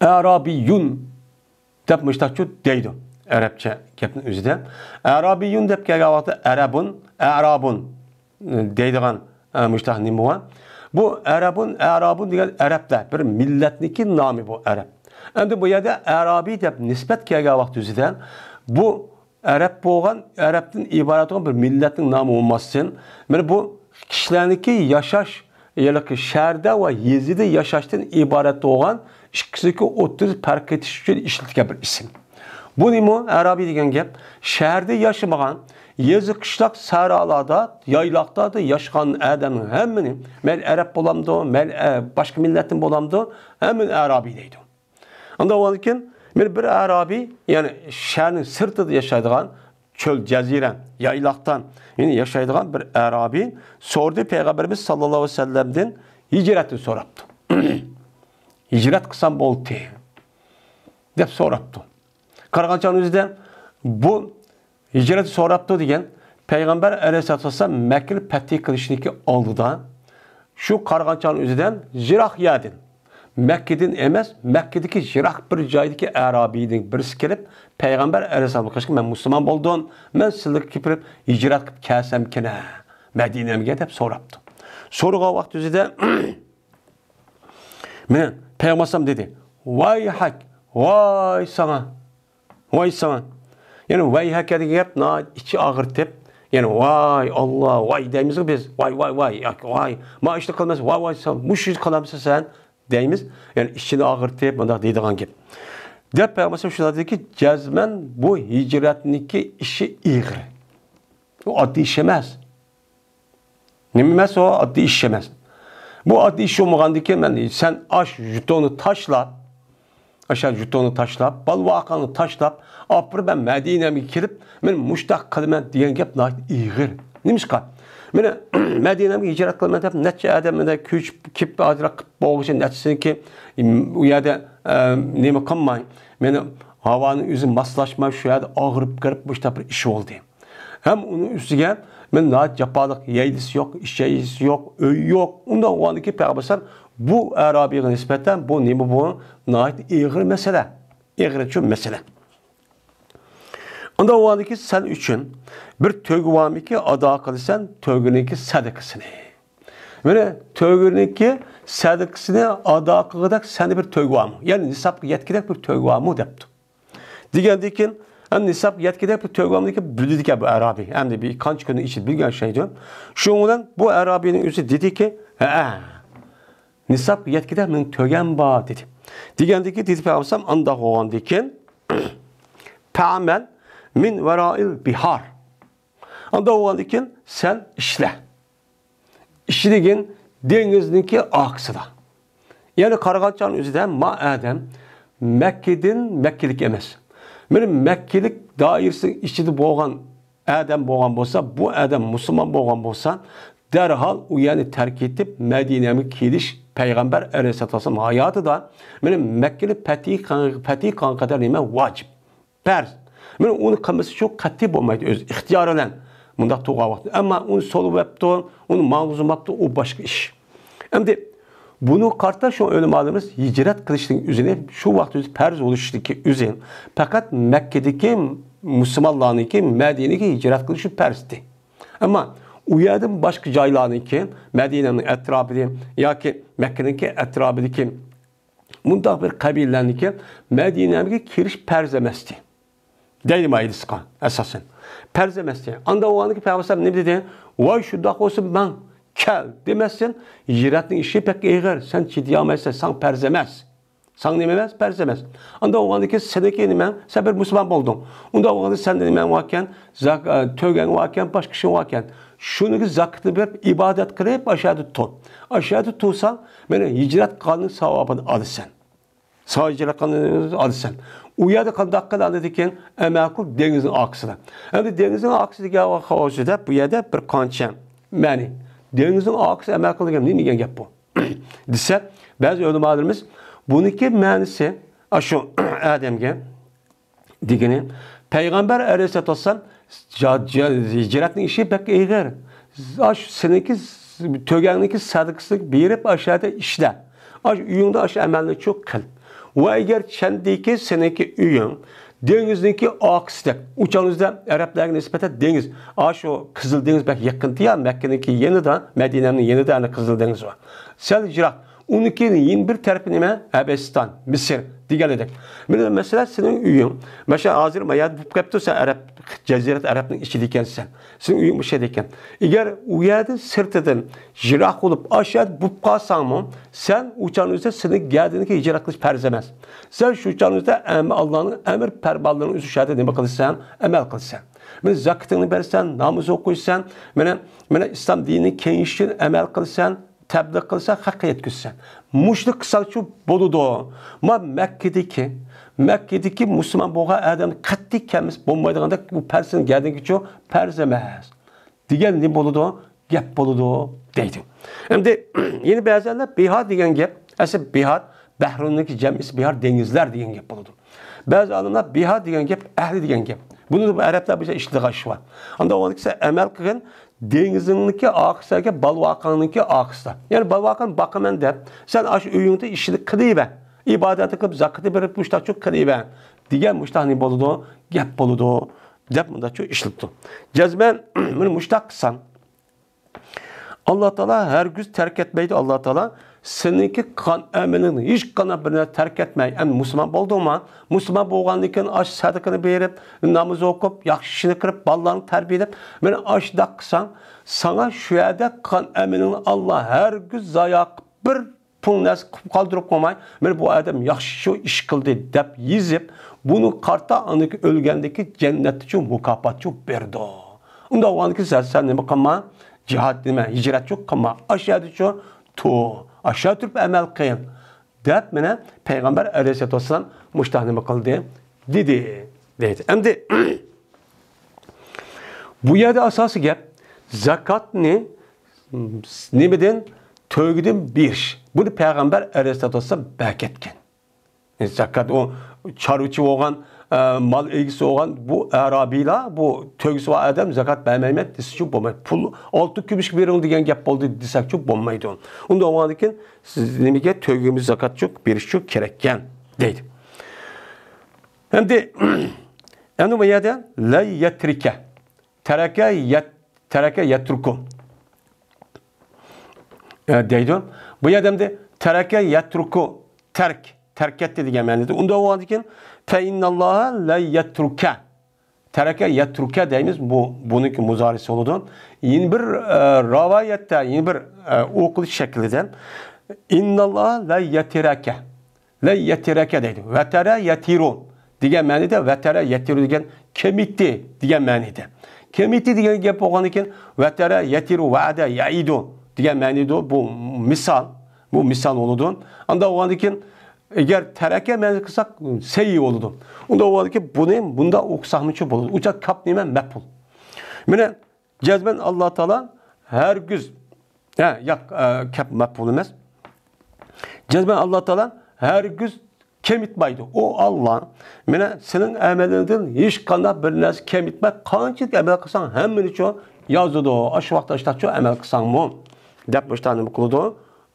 ئەرابىيۇن دەپ مۇشتاقچۇ دەيدۇ. ئەرەبچە گەپنىڭ ئۆزىدە. ئەرابىيۇن دەپ كەلگەن ۋاقىتتا ئەرەبۇن، ئەرابۇن دەيدىغان، ئە، مۇشتاق نېمە بار؟ بۇ ئەرەبۇن، ئەرابۇن دېگەن ئەرەبلەر، بىر مىللەتنىڭكى نامى بۇ ئەرەب. ئەمدى بۇ يەردە ئەرابىي دەپ نىسبەت كەلگەن ۋاقىت ئۆزىدە بۇ ئەرەب بولغان، ئەرەبتىن ئىبارەت بولغان بىر مىللەتنىڭ نامى بولماستىن، مانا بۇ كىشىلەرنىڭكى ياشاش، يەنى شەھەردە ۋە يېزىدا ياشاشتىن ئىبارەت بولغان ئىككىسىنىڭكى ئوتتۇرىسى پەرق ئېتىش ئۈچۈن ئىشلىتىلگەن بىر ئىسىم. بۇ نېمە؟ ئەرابىي دېگەن گەپ شەھەردە ياشىمىغان، يېزا، قىشلاق، سەھراlarda، يايلاقلاردا ياشىغان ئادەمنىڭ ھەممىنى، مەيلى ئەرەب بولامدۇ، مەيلى، ئە، باشقا مىللەتتىن بولامدۇ، ھەممىنى ئەرابىي دەيدۇ. ئۇنداق بولغاندىكىن، مانا بىر ئەرابىي، يەنى شەھەرنىڭ سىرتىدا ياشايدىغان، چۆل، جەزىرە، يايلاقتا، يەنى ياشايدىغان بىر ئەرابىي سورىدى پەيغەمبىرىمىز ساللاللاھۇ ئەلەيھى ۋەسەللەمدىن، ھىجرەتنى سوراپتۇ. ھىجرەت قىلسام بولدى، دەپ سوراپتۇ. قارىغان چاغنىڭ ئۆزىدە بۇ ھىجرەت سوراپتۇ دېگەن پەيغەمبەر ئەلەيھىسسالاتۇ ۋەسسالام مەككىنى پەتھى قىلىشنىڭكى ئالدىدا شۇ قارىغان چاغنىڭ ئۆزىدە يىراق يەردىن، مەككىدىن ئەمەس، مەككىدىكى يىراق بىر جايدىكى ئەرابىينىڭ بىرسى كېلىپ، پەيغەمبەر ئەلەيھىسسالامغا قارشى، مەن مۇسۇلمان بولدۇم، مەن سىلەرگە كېپىرىپ ھىجرەت قىلىپ كەلسەمكىنە مەدىنەمگە دەپ سوراپتۇ. سورىغان ۋاقتى ئۆزىدە مانا پەيغەمبەر ئەلەيھىسسالام دېدى، ۋاي ھەك، ۋاي ساڭا، ۋاي ساڭا. يەنى ۋەي ھەك دېگەن گەپ ناھايىتى ئىچى ئاغرىتىپ، يەنى ۋاي ئاللا، ۋاي دەيمىزغۇ بىز، ۋاي، ۋاي، ۋاي، ياكى ۋاي، ما ئىشنى قىلماس، ۋاي، ۋاي، سەن مۇشۇ ئىشنى قىلامسەن سەن دەيمىز. يەنى ئىچىنى ئاغرىتىپ مۇنداق دەيدىغان گەپ. دەپ پەيغەمبەر ئەلەيھىسسالام شۇنداق دېدىكى، جەزمەن بۇ ھىجرەتنىڭكى ئىشى ئېغىر. ئۇ ئاددىي ئىش ئەمەس. نېمە ئەمەس ئۇ؟ ئاددىي ئىش ئەمەس. بۇ ئاددىي ئىش بولمىغاندىكىن مەن سەن ئاش يۇتۇڭنى تاشلاپ، ئاشا يۇتۇڭنى تاشلاپ، بالا ۋاقىڭنى تاشلاپ، ئاپىرىپ مەن مەدىنەمگە كېلىپ، مەن مۇشتاق قىلىمەن دېگەن گەپ ناھايىتى ئېغىر. نېمىشقا؟ مانا مەدىنەمگە ھىجرەت قىلىمەن دەپ نەچچە ئادەم مانا كۆچۈپ كېلىپ ھاجرەت قىلىپ بولغۇچە نەچچىسىنىڭكى ئۇ يەردە، ئە، نېمە قىلماي، مانا ھاۋانىڭ ئۆزى ماسلاشماي شۇ يەردە ئاغرىپ كىرىپ مۇشتاق بىر ئىش بولدى. ھەم ئۇنىڭ ئۈستىگە مەن ناھايىتى جاپالىق، يەيلىسى يوق، ئىچەيلىسى يوق، ئۆي يوق. ئۇنداق بولغاندىكىن پەيغەمبەر ئەلەيھىسسالام بۇ ئەرابىيغا نىسبەتەن بۇ نېمە بۇ؟ ناھايىتى ئېغىر مەسىلە. ئېغىر چوڭ مەسىلە. ئۇنداق بولغاندىكىن سەن ئۈچۈن بىر تۆگە بارمىكى، ئادا قىلىسەن تۆگىنىڭكى سەدىقىسىنى. مانا تۆگىنىڭكى سەدىقىسىنى ئادا قىلغۇدەك سەندە بىر تۆگە بارمۇ؟ يەنى نىسابقا يەتكۈدەك بىر تۆگە بارمۇ؟ دەپتۇ. دېگەندىكىن، ئەمدى نىسابقا يەتكۈدەك بىر تۆگە بارمىدىكىن، بىلىدىكەن بۇ ئەرابىي. ئەمدى بىر قانچە كۈننىڭ ئىچىدە بىلگەن ئىشلەيدۇ. شۇنىڭ بىلەن بۇ ئەرابىينىڭ ئۆزى دېدىكى، ھەئە، نىسابقا يەتكۈدەك مېنىڭ تۆگەم بار، دېدى. دېگەندىكىن، دېدى پەيغەمبەر ئەلەيھىسسالام، ئانداق بولغاندىكىن، پەئمەل مىن ۋەرائىل بىھار. ئانداق بولغاندىكىن، سەن ئىشلە. ئىشلىگىن دېڭىزنىڭكى ئارقىسىدا. يەنى قارىغان چاغنىڭ ئۆزىدە ما ئادەم مەككىدىن مەككىلىك ئەمەس. مانا مەككىلىك دائىرىسىنىڭ ئىچىدە بولغان ئادەم بولغان بولسا، بۇ ئادەم مۇسۇلمان بولغان بولسا، دەرھال ئۇ يەرنى تەرك ئېتىپ، مەدىنەگە كېلىش پەيغەمبەر ئەلەيھىسسالاتۇ ۋەسسالام ھاياتىدا مانا مەككىنى پەتھى قىلغان، پەتھى قىلغان قەدەر نېمە؟ ۋاجىپ. پەرز. مانا ئۇنى قىلمىسا شۇ قەتئىي بولمايدۇ ئۆزى ئىختىيارى بىلەن مۇنداق تۇرغان ۋاقتى. ئەمما ئۇنى سولىۋەپتۇ، ئۇنى ماڭغۇزماپتۇ، ئۇ باشقا ئىش. ئەمدى بۇنىڭغا قارىتا شۇ ئۆلىمالىرىمىز ھىجرەت قىلىشنىڭ ئۆزىنى شۇ ۋاقىت ئۆزى پەرز بولۇشىدىكى ئۆزى پەقەت مەككىدىكى مۇسۇلمانلارنىڭكى مەدىنىگە ھىجرەت قىلىشى پەرزتى. ئەمما ئۇ يەردىن باشقا جايلارنىڭكى مەدىنەنىڭ ئەتراپىدىكى ياكى مەككىنىڭكى ئەتراپىدىكى مۇنداق بىر قەبىلىلەرنىڭكى مەدىنەگە كىرىش پەرز ئەمەستى. دەيدۇ مايىلىسقا ئاساسەن. پەرز ئەمەستى. ئاندا ئۇغاندىكى پەيغەمبەر نېمە دېدى؟ ۋاي شۇنداق بولسا ماڭ كەل دېمەستىن، ھىجرەتنىڭ ئىشى بەك ئېغىر، سەن چىدىيالمايسەن، ساڭ پەرز ئەمەس. ساڭ نېمە ئەمەس؟ پەرز ئەمەس. ئاندا ئۇغاندىكى سېنىكى نېمە؟ سەن بىر مۇسۇلمان بولدۇڭ. ئۇندا ئۇغاندا سەندە نېمە باركەن؟ زاك-، ئە، تۆگەڭ باركەن، باشقا ئىشىڭ باركەن. شۇنىڭغا زاكىتنى بېرىپ، ئىبادەت قىلىپ، ئاشۇ يەردە تۇر. ئاشۇ يەردە تۇرساڭ، مانا ھىجرەت قىلغاننىڭ ساۋابىنى ئالىسەن. ساۋاب ھىجرەت قىلغاننى ئالىسەن. ئۇ يەردە قانداق قىل ئاندىن كېيىن ئەمەل قىل دېڭىزنىڭ ئارقىسىدا. ئەمدى دېڭىزنىڭ ئارقىسىدىكى ھاۋا خاۋۇسىدا بۇ يەردە بىر قانچە مەنى. دېڭىزنىڭ ئارقىسى ئەمەل قىل دېگەن نېمە دېگەن گەپ بۇ؟ دېسە، بەزى ئۆلىمالىرىمىز بۇنىڭكى مەنىسى ئاشۇ ئادەمگە دېگىنى، پەيغەمبەر ئەلەيھىسسالاتۇ ۋەسسالام جا-، جا-، ھىجرەتنىڭ ئىشى بەك ئېغىر. ئاشۇ سېنىڭكى تۆگەڭنىڭكى سەدىقىسىنى بېرىپ، ئاشۇ يەردە ئىشلە. ئاشۇ ئۆيۈڭدە ئاشۇ ئەمەلنى چۇ قىل. ۋە ئەگەر چەندىكى سېنىڭكى ئۆيۈڭ دېڭىزنىڭكى ئارقىسىدەك. ئۇ چاغنىڭىزدا ئەرەبلەرگە نىسبەتەن دېڭىز، ئاشۇ قىزىل دېڭىز بەك يېقىنتى يا، مەككىنىڭكى يېنىدا، مەدىنەنىڭ يېنىدا ئەنە قىزىل دېڭىز بار. سەل يىراق. ئۇنىڭكى يەنە بىر تەرىپى نېمە؟ ھەبەشىستان، مىسىر دېگەنىدەك. مانا مەسىلەن، سېنىڭ ئۆيۈڭ، ماشۇ ھازىر مايا بولۇپ كەپتۇ، سەن ئەرەب، جەزىرەت ئەرەبنىڭ ئىچىدە ئىكەنسەن. سېنىڭ ئۆيۈڭ مۇشۇ يەردە ئىكەن. ئەگەر ئۇ يەردىن سىرتىدىن يىراق بولۇپ، ئاشۇ يەردە بولۇپ قالساڭمۇ، سەن ئۇ چاغنىڭ ئۆزىدە سېنىڭ گەدىنىڭگە ھىجرەت قىلىش پەرز ئەمەس. سەن شۇ چاغنىڭ ئۆزىدە ئەمما ئاللانىڭ ئەمر پەرمانلىرىنى ئۆزى شۇ يەردە نېمە قىلىسەن؟ ئەمەل قىلىسەن. مانا زاكىتىڭنى بېرىسەن، ناماز ئوقۇيسەن، مانا، مانا ئىسلام دىنىنى كېڭىيىش ئۈچۈن ئەمەل قىلىسەن، تەبلىغ قىلىسەن، خەققە يەتكۈزىسەن. مۇشۇنى قىلساڭچۇ بولىدۇ. ما مەككىدىكى، مەككىدىكى مۇسۇلمان بولغان ئادەم قەتئىي كەلمىسە بولمايدىغاندەك، بۇ پەرزنى گەدىنىگىچۇ پەرز ئەمەس دېگەن نېمە بولىدۇ؟ گەپ بولىدۇ دەيدۇ. ئەمدى يەنە بەزىلەر بىھار دېگەن گەپ، ئەسلى بىھار، بەھرۇننىڭكى جەمئىسى بىھار، دېڭىزلەر دېگەن گەپ بولىدۇ. بەزى ئالىملار بىھار دېگەن گەپ ئەھلى دېگەن گەپ. بۇنى ئەرەبلەر بىزدە ئىشلىتىدىغان ئىش بار. ئاندىن ئۇنىڭكى سەن ئەمەل قىلغىن، دېڭىزىڭنىڭكى ئارقىسىدىكى بالۋاقاڭنىڭكى ئارقىسىدا. يەنى بالۋاقاڭنى باقىمەن دەپ، سەن ئاشۇ ئۆيۈڭدە ئىشىنى قىلىۋەر. ئىبادەتنى قىلىپ، زاكىتى بېرىپ، مۇشتاقچۇ قىلىۋەر دېگەن مۇشتاق نېمە بولىدۇ؟ گەپ بولىدۇ دەپ مۇنداقچۇ ئىشلىتىدۇ. جەزمەن مانا مۇشتاق قىلساڭ، ئاللا تائالا ھەرگىز تەرك ئەتمەيدۇ. ئاللا تائالا سېنىڭكى قىلغان ئەمىلىڭنى ھېچقانداق بىر نەرسە تەرك ئەتمەي. ئەمدى مۇسۇلمان بولدۇڭما؟ مۇسۇلمان بولغاندىن كېيىن ئاشۇ سەدىقىنى بېرىپ، ناماز ئوقۇپ، ياخشى ئىشنى قىلىپ، بالىلارنى تەربىيەلەپ، مانا ئاشۇنداق قىلساڭ، ساڭا شۇ يەردە قىلغان ئەمىلىڭنى ئاللا ھەرگىز زايا قىلىپ، بىر پۇل نەرسە قىلىپ قالدۇرۇپ قويماي، مانا بۇ ئادەم ياخشى شۇ ئىش قىلدى دەپ يېزىپ، بۇنى قارىتا ئاندىن كېيىن ئۆلگەندىن كېيىن جەننەتتىچۇ مۇكاپاتچۇ بېرىدۇ. ئۇنداق بولغاندىن كېيىن سەن، سەن نېمە قىلما؟ جىھاد نېمە؟ ھىجرەتچۇ قىلما. ئاشۇ يەردىچۇ تۇر. ئاشۇ يەردە تۇرۇپ ئەمەل قىل. دەپ مانا پەيغەمبەر ئەلەيھىسسالاتۇ ۋەسسالام مۇشتاق نېمە قىلدى؟ دېدى. دەيدۇ. ئەمدى بۇ يەردە ئاساسىي گەپ زاكاتنى نېمىدىن؟ تۆگىدىن بېرىش. بۇنى پەيغەمبەر ئەلەيھىسسالاتۇ ۋەسسالام بەركەتكەن. زاكات ئۇ چارۋىچى بولغان، ئە، مال ئىگىسى بولغان بۇ ئەرابىيلار، بۇ تۆگىسى بار ئادەم زاكات بەرمەيمەن دېسىچۇ بولمايدۇ. پۇل، ئالتە كۈمۈشكە بېرىڭ دېگەن گەپ بولدى دېسەكچۇ بولمايدۇ. ئۇنداق بولغاندىن كېيىن سىز نېمىگە تۆگىمىز زاكاتچۇ بېرىشچۇ كېرەككەن دەيدۇ. ئەمدى، ئەمدى بۇ يەردە لەن يەترىكە. تەرەكە يەت-، تەرەكە يەترۇكۇ. ئە، دەيدۇ. بۇ يەردە ئەمدى تەرەكە يەترۇكۇ، تەرك، تەرك ئەتتى دېگەن مەنىدە. ئۇنداق بولغاندىن كېيىن، فەئىنناللاھە لەن يەترۇكە. تەرەكە يەترۇكە دەيمىز، بۇ، بۇنىڭكى مۇزارىسى بولىدۇ. يەنە بىر، ئە، رىۋايەتتە، يەنە بىر، ئە، ئوقۇلۇش شەكلىدە، ئىنناللاھە لەن يەترەكە. لەن يەترەكە دەيدۇ. ۋەتەرە يەتىرۇ دېگەن مەنىدە، ۋەتەرە يەتىرۇ دېگەن كېمىتتى دېگەن مەنىدە. كېمىتتى دېگەن گەپ بولغاندىن كېيىن، ۋەتەرە يەتىرۇ ۋەئەدە يەئىدۇ دېگەن مەنىدە. بۇ مىسال، بۇ مىسال بولىدۇ. ئانداق بولغاندىن كېيىن، ئەگەر تەرەكە مەنىسى قىلساق، سەيي بولىدۇ. ئۇنداق بولغاندىكىن بۇنى مۇنداق ئوقۇساقمۇچۇ بولىدۇ. ئۇ چاغ كاپ نېمە؟ مەپئۇل. مانا جەزمەن ئاللا تائالا ھەرگىز، ھە، ياق، ئە، كاپ مەپئۇل ئەمەس. جەزمەن ئاللا تائالا ھەرگىز كېمىتمەيدۇ. ئۇ ئاللا، مانا سېنىڭ ئەمەلىڭدىن ھېچقانداق بىر نەرسە كېمىتمەي، قانچىلىك ئەمەل قىلساڭ ھەممىنىچۇ يازىدۇ. ئاشۇ ۋاقىتتا ئاشتاقچۇ ئەمەل قىلساڭمۇ دەپ مۇشۇنداق نېمە قىلىدۇ،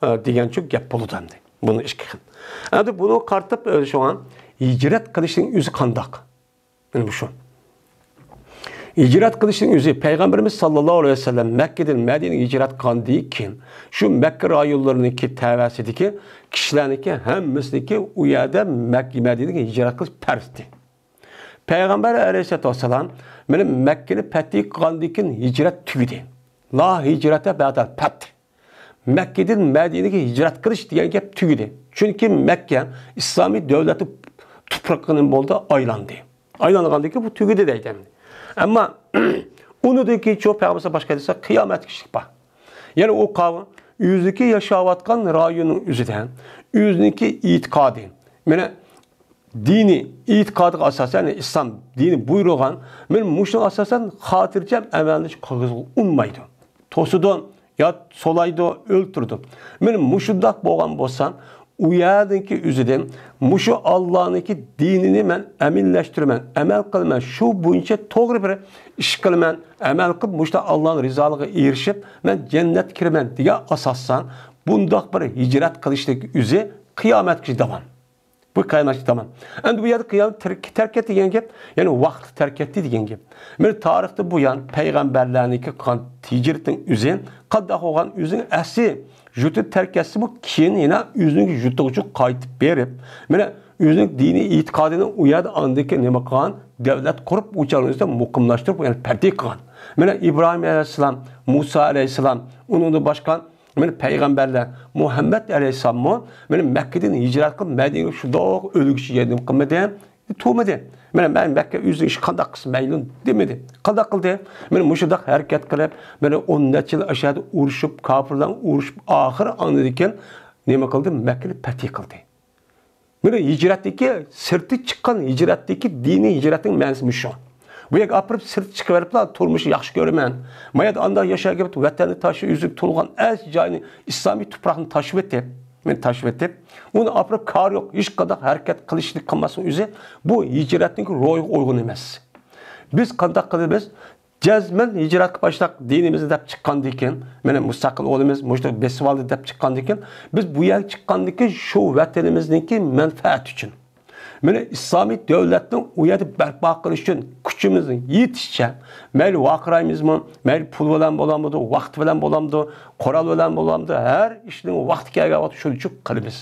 ئە، دېگەنچۇ گەپ بولىدۇ ئەمدى. بۇنىڭ ئىككى خىل. ئەمدى بۇنى قارىتىپ، ئە، شۇڭا ھىجرەت قىلىشنىڭ ئۆزى قانداق؟ مانا بۇ شۇ. ھىجرەت قىلىشنىڭ ئۆزى، پەيغەمبىرىمىز ساللاللاھۇ ئەلەيھى ۋەسەللەم مەككىدىن مەدىنىگە ھىجرەت قىلغاندىن كېيىن، شۇ مەككە رايونلىرىنىڭكى تەۋەسىدىكى كىشىلەرنىڭكى ھەممىسىنىڭكى ئۇ يەردە مەككە، مەدىنىگە ھىجرەت قىلىش پەرزدى. پەيغەمبەر ئەلەيھىسسالاتۇ ۋەسسالام مانا مەككىنى پەتھى قىلغاندىن كېيىن ھىجرەت تۈگىدى. لا ھىجرەتە بەئدەل پەتھ. مەككىدىن مەدىنىگە ھىجرەت قىلىش دېگەن گەپ تۈگىدى. چۈنكى مەككە ئىسلامىي دۆلەتنىڭ تۇپرىقىنى بولدى، ئايلاندى. ئايلانغاندىن كېيىن بۇ تۈگىدى دەيدۇ ئەمدى. ئەمما ئۇنىڭدىن كېيىن شۇ پەيغەمبەر باشقا ھەدىستە قىيامەتكىچىلىك بار. يەنى ئۇ قاۋۇم ئۆزىنىڭكى ياشاۋاتقان رايوننىڭ ئۆزىدە ئۆزىنىڭكى ئېتىقادى، مانا دىنىي ئېتىقادىغا ئاساسەن، يەنى ئىسلام دىنى بۇيرۇغان، مانا مۇشۇنىڭغا ئاساسەن خاتىرجەم ئەمەلنى قىلغىلى ئۇنىمايدۇ. توسىدۇ، يا سولايدۇ، ئۆلتۈرىدۇ. مانا مۇشۇنداق بولغان بولسا، ئۇ يەردىكى ئۆزىدىن مۇشۇ ئاللانىڭكى دىنىنى مەن ئەمىنلەشتۈرىمەن، ئەمەل قىلىمەن، شۇ بويىچە توغرا بىر ئىش قىلىمەن، ئەمەل قىلىپ مۇشۇنداق ئاللانىڭ رىزالىقىغا ئېرىشىپ، مەن جەننەتكە كىرىمەن دېگەن ئاساستا، بۇنداق بىر ھىجرەت قىلىشنىڭ ئۆزى قىيامەتكىچە داۋام. بۇ قىيامەتكە تامام. ئەمدى بۇ يەردە قىيامەت تەرك، تەرك ئەتتى دېگەن گەپ، يەنى ۋاقىت تەرك ئەتتى دېگەن گەپ. مەن تارىختا بۇيان پەيغەمبەرلەرنىڭكى قىلغان ھىجرىتىنىڭ ئۆزى قانداق بولغان، ئۆزىنىڭ ئەسلى يۇرتىنى تەرك ئەتسىمۇ، كېيىن يەنە ئۆزىنىڭ يۇرتىغىچە قايتىپ بېرىپ، مانا ئۆزىنىڭ دىنىي ئېتىقادىنى ئۇ يەردە ئاندىن كېيىن نېمە قىلغان، دۆلەت قۇرۇپ، ئۇ چاغنىڭ ئۆزىدە مۇقىملاشتۇرۇپ، يەنى پەتھى قىلغان. مانا ئىبراھىم ئەلەيھىسسالام، مۇسا ئەلەيھىسسالام، ئۇنىڭدىن باشقا مانا پەيغەمبەرلەر، مۇھەممەد ئەلەيھىسسالاممۇ مانا مەككىدىن ھىجرەت قىلىپ، مەدىنىگە شۇنداق ئۆلگۈچە يەردىن قىلمىدى، تۇرمىدى. مانا مەن مەككە ئۆزىنىڭ ئىشى قانداق قىلسا مەيلى دېمىدى. قانداق قىلدى؟ مانا مۇشۇنداق ھەرىكەت قىلىپ، مانا ئون نەچچە يىل ئاشۇ يەردە ئۇرۇشۇپ، كاپىر بىلەن ئۇرۇشۇپ، ئاخىرى ئاندىن كېيىن نېمە قىلدى؟ مەككىنى پەتھى قىلدى. مانا ھىجرەتتىكى، سىرتى چىققان ھىجرەتتىكى، دىنىي ھىجرەتنىڭ مەنىسى مۇشۇ. بۇ يەرگە ئاپىرىپ سىرت چىقىۋېرىپلا تۇرمۇشنى ياخشى كۆرىمەن، ما يەردە ئانداق ياشاپ كېلىپ، ۋەتەننى تاشلاپ، ئۆزى تۇغۇلغان ئەس جاينى، ئىسلامىي تۇپراقنى تاشلىۋېتىپ، مانا تاشلىۋېتىپ، ئۇنى ئاپىرىپ كارى يوق، ھېچقانداق ھەرىكەت قىلىشنى قىلماسنىڭ ئۆزى بۇ ھىجرەتنىڭ روھىغا ئۇيغۇن ئەمەس. بىز قانداق قىلىمىز؟ جەزمەن ھىجرەتكە باشلاق دىنىمىزنى دەپ چىققاندىن كېيىن، مانا مۇستەقىل ئولىمىز مۇشۇ بېسىۋالدى دەپ چىققاندىن كېيىن، بىز بۇ يەرگە چىققاندىن كېيىن شۇ ۋەتىنىمىزنىڭكى مەنپەئەتى ئۈچۈن، مانا ئىسلامىي دۆلەتنى ئۇ يەردە بەرپا قىلىش ئۈچۈن كۈچىمىزنىڭ يېتىشىچە، مەيلى ۋارقىرايمىزمۇ، مەيلى پۇل بىلەن بولامدۇ، ۋاقىت بىلەن بولامدۇ، قورال بىلەن بولامدۇ، ھەر ئىشنىڭ ۋاقتى كەلگەن ۋاقىت شۇنى ئۈچۈن قىلىمىز.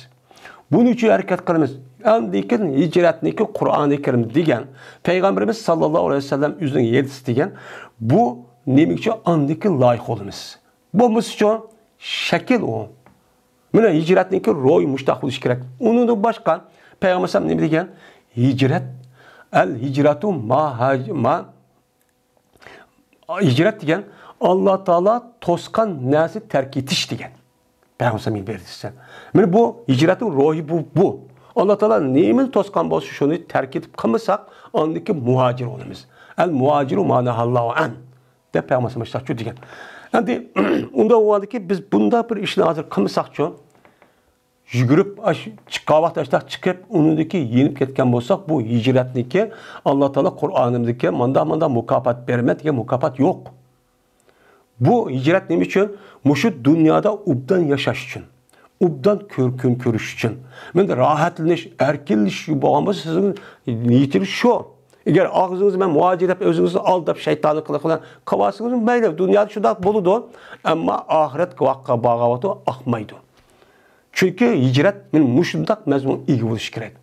بۇنىڭ ئۈچۈن ھەرىكەت قىلىمىز. ئاندىن كېيىن ھىجرەتنىكى قۇرئانى كەرىم دېگەن، پەيغەمبىرىمىز ساللاللاھۇ ئەلەيھى ۋەسەللەم ئۆزىنىڭ ھەدىسى دېگەن، بۇ نېمە ئۈچۈن ئاندىن كېيىن لايىق بولىمىز؟ بولمىسىچۇ شەكىل ئۇ. مانا ھىجرەتنىڭكى روھى مۇشتاق بولۇشى كېرەك. ئۇنىڭدىن باشقا پەيغەمبەر ئەلەيھىسسالام نېمە دېگەن؟ ھىجرەت، ئەل ھىجرەتۇ ما ھاج-، ما ھىجرەت دېگەن ئاللا تائالا توسقان نەرسە تەرك ئېتىش دېگەن. پەيغەمبەر ئەلەيھىسسالام بەردى دېسە. مانا بۇ ھىجرەتنىڭ روھى بۇ، بۇ. ئاللا تائالا نېمىنى توسقان بولسا، شۇنى تەرك ئېتىپ قىلمىساق، ئاندىكى مۇھاجىر بولىمىز. ئەل مۇھاجىرۇ ما نەھەللاھۇ ئەن، دەپ پەيغەمبەر ئەلەيھىسسالام دېگەن. ئەمدى ئۇنداق بولغاندىكى بىز بۇنداق بىر ئىشنى ھازىر قىلمىساقچۇ، يۈگۈرۈپ ئاش-، چىققان ۋاقىت ئاشتاق چىقىپ، ئۇنىڭدىكى يېنىپ كەتكەن بولساق، بۇ ھىجرەتنىكى ئاللا تائالا قۇرئانىمىزدىكى مانداق، مانداق مۇكاپات بېرىمەن دېگەن مۇكاپات يوق. بۇ ھىجرەت نېمە ئۈچۈن؟ مۇشۇ دۇنيادا ئوبدان ياشاش ئۈچۈن، ئوبدان كۆر-، كۈن كۆرۈش ئۈچۈن. مەندە راھەتلىنىش، ئەركىنلىنىش بولغان بولسا، سىزنىڭ نىيىتىڭىز شۇ. ئەگەر ئاغزىڭىز مەن مۇھاجىر دەپ ئۆزىڭىزنى ئالداپ، شەيتانلىق قىلىپ قىلىۋالسىڭىز مەيلى، دۇنيادا شۇنداق بولىدۇ. ئەمما ئاخىرەتكە ۋاققا بارغان ۋاقىتتا ئاقمايدۇ. چۈنكى ھىجرەت مانا مۇشۇنداق مەزمۇنغا ئىگە بولۇشى كېرەك.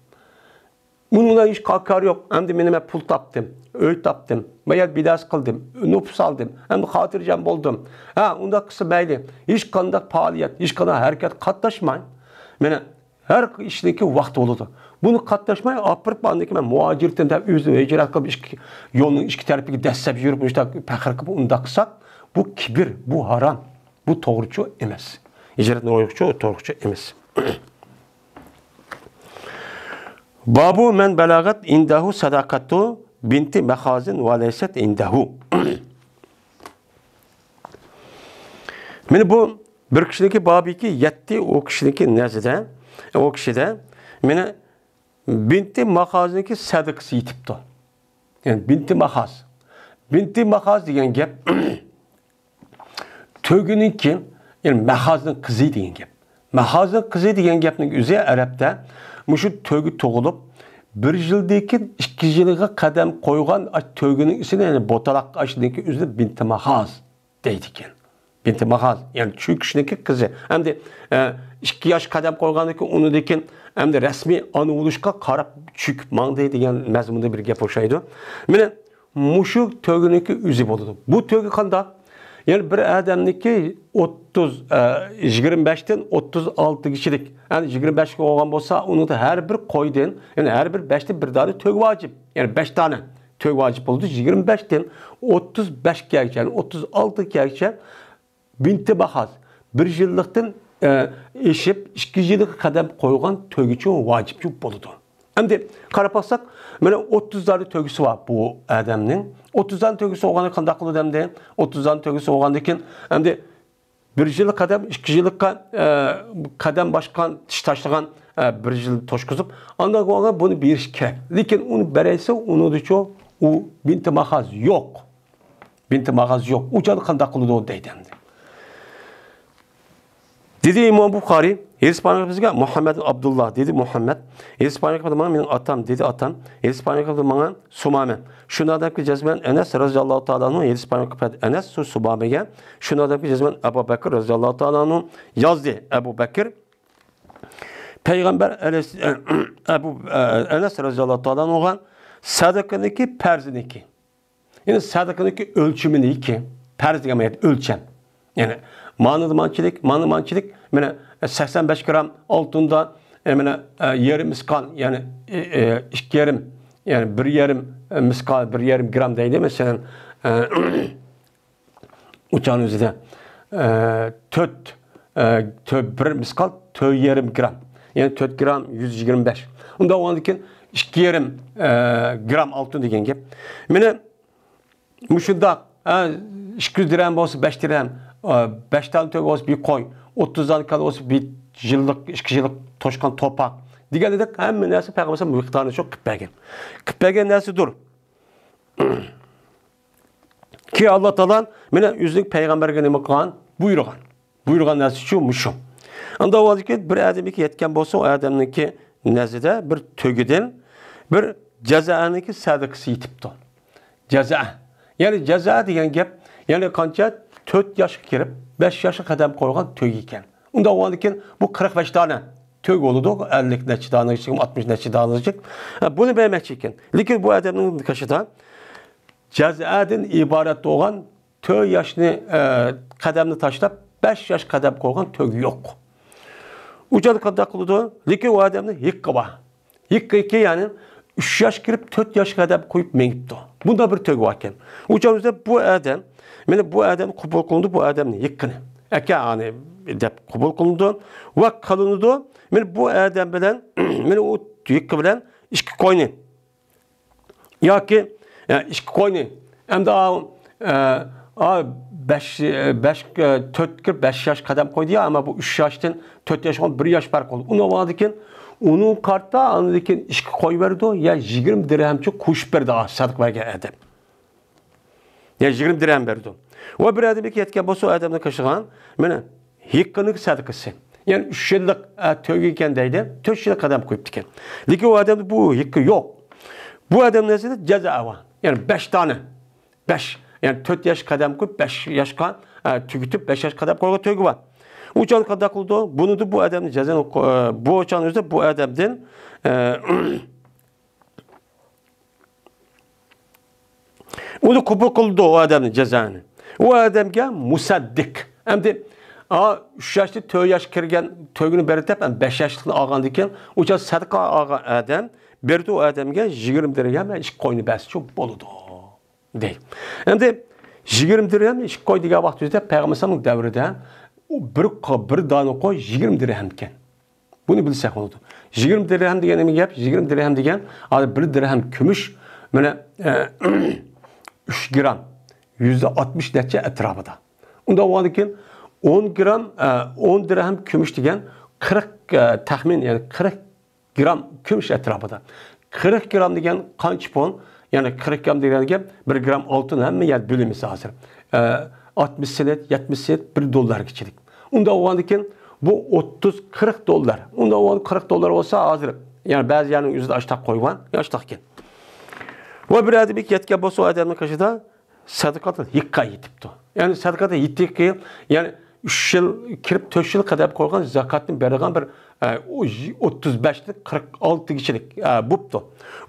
ئۇنىڭ بىلەن ھېچ قا-، كارى يوق. ئەمدى مېنى مەن پۇل تاپتىم، ئۆي تاپتىم، ما يەر بىناسى قىلدىم، نوپۇس ئالدىم، ئەمدى خاتىرجەم بولدۇم. ھە، ئۇنداق قىلسا مەيلى. ھېچقانداق پائالىيەت، ھېچقانداق ھەرىكەت قاتناشماي. مانا ھەر ئىشنىڭكى ۋاقتى بولىدۇ. بۇنى قاتناشماي ئاپىرىپ، ئاندىن كېيىن مەن مۇھاجىرتىن دەپ ئۆزىنى ھىجرەت قىلىپ، ئىككى، يولنىڭ ئىككى تەرىپىگە دەسسەپ يۈرۈپ، مۇشۇنداق پەخىر قىلىپ ئۇنداق قىلساق، بۇ كىبىر، بۇ ھارام. بۇ توغرىچۇ ئەمەس. ھىجرەتنىڭ روھىچۇ، توغرىچۇ ئەمەس. بابۇ مەن بەلەغەت ئىندەھۇ سەدەقەتۇ بىنتى مەخازىن ۋە لەيسەت ئىندەھۇ. مانا بۇ بىر كىشىنىڭكى بابىكى يەتتى، ئۇ كىشىنىڭكى نەزىدە، ئۇ كىشىدە مانا بىنتى مەخازنىڭكى سەدىقىسى يېتىپتۇ. يەنى بىنتى مەخاز. بىنتى مەخاز دېگەن گەپ تۆگىنىڭكى، يەنى مەخازنىڭ قىزى دېگەن گەپ. مەخازنىڭ قىزى دېگەن گەپنىڭ ئۆزى ئەرەبتە مۇشۇ تۆگە تۇغۇلۇپ، بىر يىلدىن كېيىن ئىككى يىلغا قەدەم قويغان ئاشۇ تۆگىنىڭ ئىسمىنى، يەنى بوتالاق ئاشۇنىڭكى ئۆزىنى بىنتى مەخاز دەيدىكەن. بىنتى مەخاز، يەنى چۈكۈشنىڭكى قىزى. ئەمدى، ئە، ئىككى ياش قەدەم قويغاندىن كېيىن، ئۇنىڭدىن كېيىن ئەمدى رەسمىي ئانا بولۇشقا قاراپ چۈكۈپ ماڭدى دېگەن مەزمۇندا بىر گەپ ئوخشايدۇ. مانا مۇشۇ تۆگىنىڭكى ئۆزى بولىدۇ. بۇ تۆگە قانداق؟ يەنى بىر ئادەمنىڭكى ئوتتۇز، ئە، يىگىرمە بەشتىن ئوتتۇز ئالتىگىچىلىك، يەنى يىگىرمە بەشكە بولغان بولسا، ئۇنىڭدا ھەر بىر قويدىن، يەنى ھەر بىر بەشتىن بىر دانە تۆگە ۋاجىپ. يەنى بەش دانە تۆگە ۋاجىپ بولىدۇ. يىگىرمە بەشتىن ئوتتۇز بەشكە كەلگۈچە، يەنى ئوتتۇز ئالتىگە كەلگۈچە بىنتى مەخاز، بىر يىللىقتىن، ئە، ئېشىپ، ئىككى يىلغا قەدەم قويغان تۆگىچۇ ۋاجىپچۇ بولىدۇ. ئەمدى قاراپ باقساق، مانا ئوتتۇز دانە تۆگىسى بار بۇ ئادەمنىڭ. ئوتتۇز دانە تۆگىسى بولغاندا قانداق قىلىدۇ ئەمدى؟ ئوتتۇز دانە تۆگىسى بولغاندىن كېيىن، ئەمدى بىر يىل قەدەم، ئىككى يىللىققا، ئە، قەدەم باسقان، چىش تاشلىغان، ئە، بىر يىل توشقۇزۇپ، ئاندىن كېيىن بۇنى بېرىش كېرەك. لېكىن ئۇنى بېرەلىسە، ئۇنىڭدىچۇ ئۇ بىنتى مەخاز يوق. بىنتى مەخاز يوق. ئۇ چاغدا قانداق قىلىدۇ دەيدۇ ئەمدى. دېدى ئىمام بۇخارىي، ھېدىس بايان قىلىپ بىزگە مۇھەممەد ئابدۇللا، دېدى مۇھەممەد. ھېدىس بايان قىلىپ ماڭا مېنىڭ ئاتام، دېدى ئاتام. ھېدىس بايان قىلىپ ماڭا سۇمامە. شۇ ئادەمگە جەزمەن ئەنەس رەزىياللاھۇ تائالا ئەنھۇ ھېدىس بايان قىلىپ ئەنەس سۇ سۇمامەگە. شۇ ئادەمگە جەزمەن ئەبۇ بەكىر رەزىياللاھۇ تائالا ئەنھۇ يازدى. ئەبۇ بەكىر پەيغەمبەر ئەلەيھىس-، ئەبۇ، ئەنەس رەزىياللاھۇ تائالا ئەنھۇغا سەدىقىنىڭكى پەرزىنىڭكى. يەنى سەدىقىنىڭكى ئۆلچىمىنىڭكى، پەرز دېگەن مەنىدە ئۆلچەم. يەنى مانىدا مانچىلىك، مانىدا مانچىلىك، مانا سەكسەن بەش گرام ئالتۇندا، ئە، مانا، ئە، يېرىم مىسقال، يەنى، ئە، ئە، ئىككى يېرىم، يەنى بىر يېرىم، ئە، مىسقال، بىر يېرىم گرام دەيلى، مەسىلەن، ئە، ئۇچان ئۆزىدە، ئە، تۆت، ئە، تۆ-، بىر مىسقال تۆت يېرىم گرام، يەنى تۆت گرام يۈز يىگىرمە بەش. ئۇنداق بولغاندىن كېيىن ئىككى يېرىم، ئە، گرام ئالتۇن دېگەن گەپ. مانا مۇشۇنداق، ھە، ئىككى يۈز دىرھەم بولسا بەش دىرھەم، ئە، بەش دانە تۆگە بولسا بىر قوي، ئوتتۇز دانە كالا بولسا بىر يىللىق، ئىككى يىللىق توشقان توپاق دېگەندەك ھەممە نەرسە پەيغەمبەر مىقدارىنى شۇ قىلىپ بەرگەن. قىلىپ بەرگەن نەرسىدۇر. كېيىن ئاللا تائالا مانا ئۆزىنىڭ پەيغەمبەرگە نېمە قىلغان؟ بۇيرۇغان. بۇيرۇغان نەرسە شۇ، مۇشۇ. ئاندا ئۇ بىر ئادەمگە يەتكەن بولسا، ئۇ ئادەمنىڭكى نەزىدە بىر تۆگىدىن بىر جەزەنىڭكى سەدىقىسى يېتىپتۇ. جەزە. يەنى جەزە دېگەن گەپ، يەنى قانچە؟ تۆت ياشقا كىرىپ، بەش ياشقا قەدەم قويغان تۆگە ئىكەن. ئۇنداق بولغاندىن كېيىن بۇ قىرىق بەش دانە تۆگە بولىدۇ، ئەللىك نەچچە دانىچىك، ئاتمىش نەچچە دانىچىك. ھە، بۇنى بەرمەكچى ئىكەن. لېكىن بۇ ئادەمنىڭ قېشىدا جەزەدىن ئىبارەت بولغان تۆت ياشنى، ئە، قەدەمنى تاشلاپ، بەش ياش قەدەم قويغان تۆگە يوق. ئۇ چاغدا قانداق قىلىدۇ؟ لېكىن ئۇ ئادەمنىڭ ھېققى بار. ھېققى، يەنى ئۈچ ياش كىرىپ، تۆت ياش قەدەم قويۇپ مېڭىپتۇ. بۇنداق بىر تۆگە باركەن. ئۇ چاغدا بۇ ئادەم، مانا بۇ ئادەم قوبۇل قىلىنىدۇ، بۇ ئادەمنىڭ ھېققىنى. ئاكا، ئانى دەپ قوبۇل قىلىنىدۇ ۋە قىلىنىدۇ. مانا بۇ ئادەم بىلەن، مانا ئۇ ھېققى بىلەن ئىككى قوينى ياكى، ئە، ئىككى قوينى. ئەمدى ئاۋۇ، ئە، ئا، بەش، ئە، بەش، ئە، تۆت كىرىپ بەش ياش قەدەم قويدى يا، ئەمما بۇ ئۈچ ياشتىن تۆت ياش بولغان بىر ياش پەرق بولدى. ئۇنىڭ بولغاندىن كېيىن، ئۇنىڭ قارىتا ئاندىن كېيىن ئىككى قوي بېرىدۇ يا يىگىرمە دىرھەمچە قوشۇپ بېرىدۇ، ئا، سەدىقە بەرگەن ئادەم. يەنى يىگىرمە دىرھەم بېرىدۇ. ۋە بىر ئادەمگە يەتكەن بولسا، ئۇ ئادەمنى قىلىشىغان، مانا، ھېققىنىڭ سەدىقىسى. يەنى ئۈچ يىللىق، ئە، تۆگە ئىكەن دەيدۇ، تۆت يىل قەدەم قويۇپتىكەن. لېكىن ئۇ ئادەمدە بۇ ھېققى يوق. بۇ ئادەمنىڭ نەزىرىدە جەزا بار. يەنى بەش دانە. بەش. يەنى تۆت ياش قەدەم قويۇپ، بەش ياشقا، ئە، تۈگىتىپ، بەش ياش قەدەم قويغان تۆگە بار. ئۇ چاغدا قانداق قىلىدۇ؟ بۇنىدە بۇ ئادەمنى جەزا، ئە، بۇ چاغنىڭ ئۆزىدە بۇ ئادەمدىن، ئە، ئۇنى قوبۇل قىلىدۇ ئۇ ئادەمنى جەزانى. ئۇ ئادەمگە مۇسەددىق. ئەمدى، ئا، ئۈچ ياشتىن تۆت ياش كىرگەن تۆگىنى بېرىدۇ دەپ، ئەمدى بەش ياشلىقنى ئالغاندىن كېيىن، ئۇ چاغ سەدىقە ئالغان ئادەم بېرىدۇ ئۇ ئادەمگە يىگىرمە دىرھەم ۋە ئىككى قوينى بەرسىچۇ بولىدۇ، دەيدۇ. ئەمدى يىگىرمە دىرھەم، ئىككى قوي دېگەن ۋاقىت ئۆزىدە پەيغەمبەر ئەلەيھىسسالامنىڭ دەۋرىدە بىر قو-، بىر دانە قوي يىگىرمە دىرھەمكەن. بۇنى بىلسەك بولىدۇ. يىگىرمە دىرھەم دېگەن نېمە گەپ؟ يىگىرمە دىرھەم دېگەن، ھازىر بىر دىرھەم كۈمۈش، مانا، ئە، ئۈچ گرام، يۈزدە ئاتمىش نەچچە ئەتراپىدا. ئۇنداق بولغاندىن كېيىن، ئون گرام، ئە، ئون دىرھەم كۈمۈش دېگەن قىرىق، ئە، تەخمىن، يەنى قىرىق گرام كۈمۈش ئەتراپىدا. قىرىق گرام دېگەن قانچە پون؟ يەنى قىرىق گرام دېگەن گەپ، بىر گرام ئالتۇن ھەممە يەردە بىلىمىز ھازىر. ئە، ئاتمىش سېنت، يەتمىش سېنت، بىر دوللارغىچىلىك. ئۇنداق بولغاندىن كېيىن بۇ ئوتتۇز، قىرىق دوللار. ئۇنداق بولغان قىرىق دوللار بولسا ھازىر، يەنى بەزى يەرنىڭ ئۆزىدە ئاشتاق قويغان، ئاشتاق ئىكەن. ۋە بىر ئادەم يەتكەن بولسا، ئۇ ئادەمنىڭ قېشىدا سەدىقەتۇل ھېققە يېتىپتۇ. يەنى سەدىقەتۇل ھېققە، يەنى ئۈچ يىل كىرىپ، تۆت يىل قەدەم قويغان زاكاتنى بېرىدىغان بىر، ئە، ئوتتۇز بەشتىن قىرىق ئالتىگىچىلىك، ئە، بوپتۇ.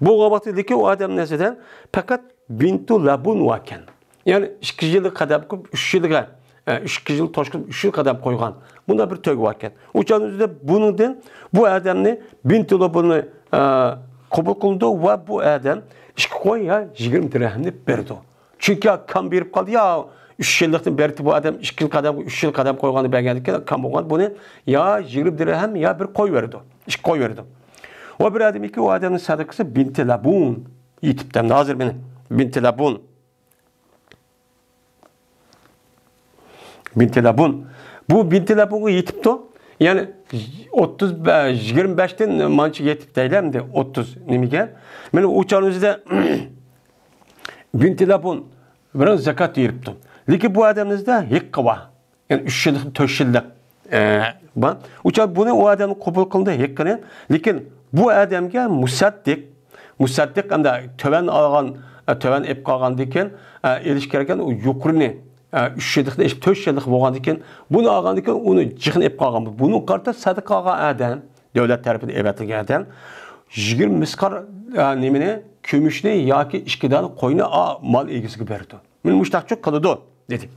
بولغان ۋاقتى، لېكىن ئۇ ئادەمنىڭ نەزىرىدە پەقەت بىنتۇ لەبۇن باركەن. يەنى ئىككى يىل قەدەم قويۇپ، ئۈچ يىلغا، ئە، ئىككى يىل توشقۇن، ئۈچ يىل قەدەم قويغان. بۇنداق بىر تۆگە باركەن. ئۇ چاغدا بۇنىڭدىن بۇ ئادەمنى بىنتۇ لەبۇننى، ئە، قوبۇل قىلىدۇ ۋە بۇ ئادەم ئىككى قوي يا يىگىرمە دىرھەمنى بېرىدۇ. چۈنكى كام بېرىپ قالدى يا، ئۈچ يىللىقتىن بېرىپ بۇ ئادەم ئىككى يىل قەدەم، ئۈچ يىل قەدەم قويغاندا بەرگەندىكىن كام بولغان بۇنى يا يىگىرمە دىرھەم يا بىر قوي بېرىدۇ. ئىككى قوي بېرىدۇ. ۋە بىر ئادەم ئىككى، ئۇ ئادەمنىڭ سەدىقىسى بىنتى لەبۇن يېتىپتۇ. ھازىر مېنى بىنتى لەبۇن. بىنتى لەبۇن. بۇ بىنتى لەبۇنغا يېتىپتۇ. يەنى ئوتتۇز، يىگىرمە بەشتىن مانچە يېتىپ دەيلى ئەمدى ئوتتۇز نېمىگە. مانا ئۇ چاغنىڭ ئۆزىدە بىنتى لەبۇن بىر زاكات بېرىپتۇ. لېكىن بۇ ئادەمنىڭ ئۆزىدە ھېققى بار. يەنى ئۈچ يىللىق، تۆت يىللىق. ئە، بار. ئۇ چاغ بۇنى ئۇ ئادەم قوبۇل قىلدى ھەققىنى. لېكىن بۇ ئادەمگە مۇسەددىق، مۇسەددىق ئەمدى تۆۋەن ئالغان، ئە، تۆۋەن ئېلىپ قالغاندىن كېيىن، ئە، ئېلىش كېرەككەن ئۇ يۇقىرىنى، ئە، ئۈچ يىللىقنى ئېلىپ تۆت يىللىق بولغاندىن كېيىن، بۇنى ئالغاندىن كېيىن ئۇنى جىقنى ئېلىپ قالغان. بۇنىڭغا قارىتا سەدىقە ئالغان ئادەم، دۆلەت تەرىپىدىن ئەۋەتىلگەن ئادەم يىگىرمە مىسقال، ئە، نېمىنى، كۈمۈشنى ياكى ئىككى دانە قوينى، ئا، مال ئىگىسىگە بېرىدۇ. مانا مۇشۇنداقچۇ قىلىدۇ، دېدى.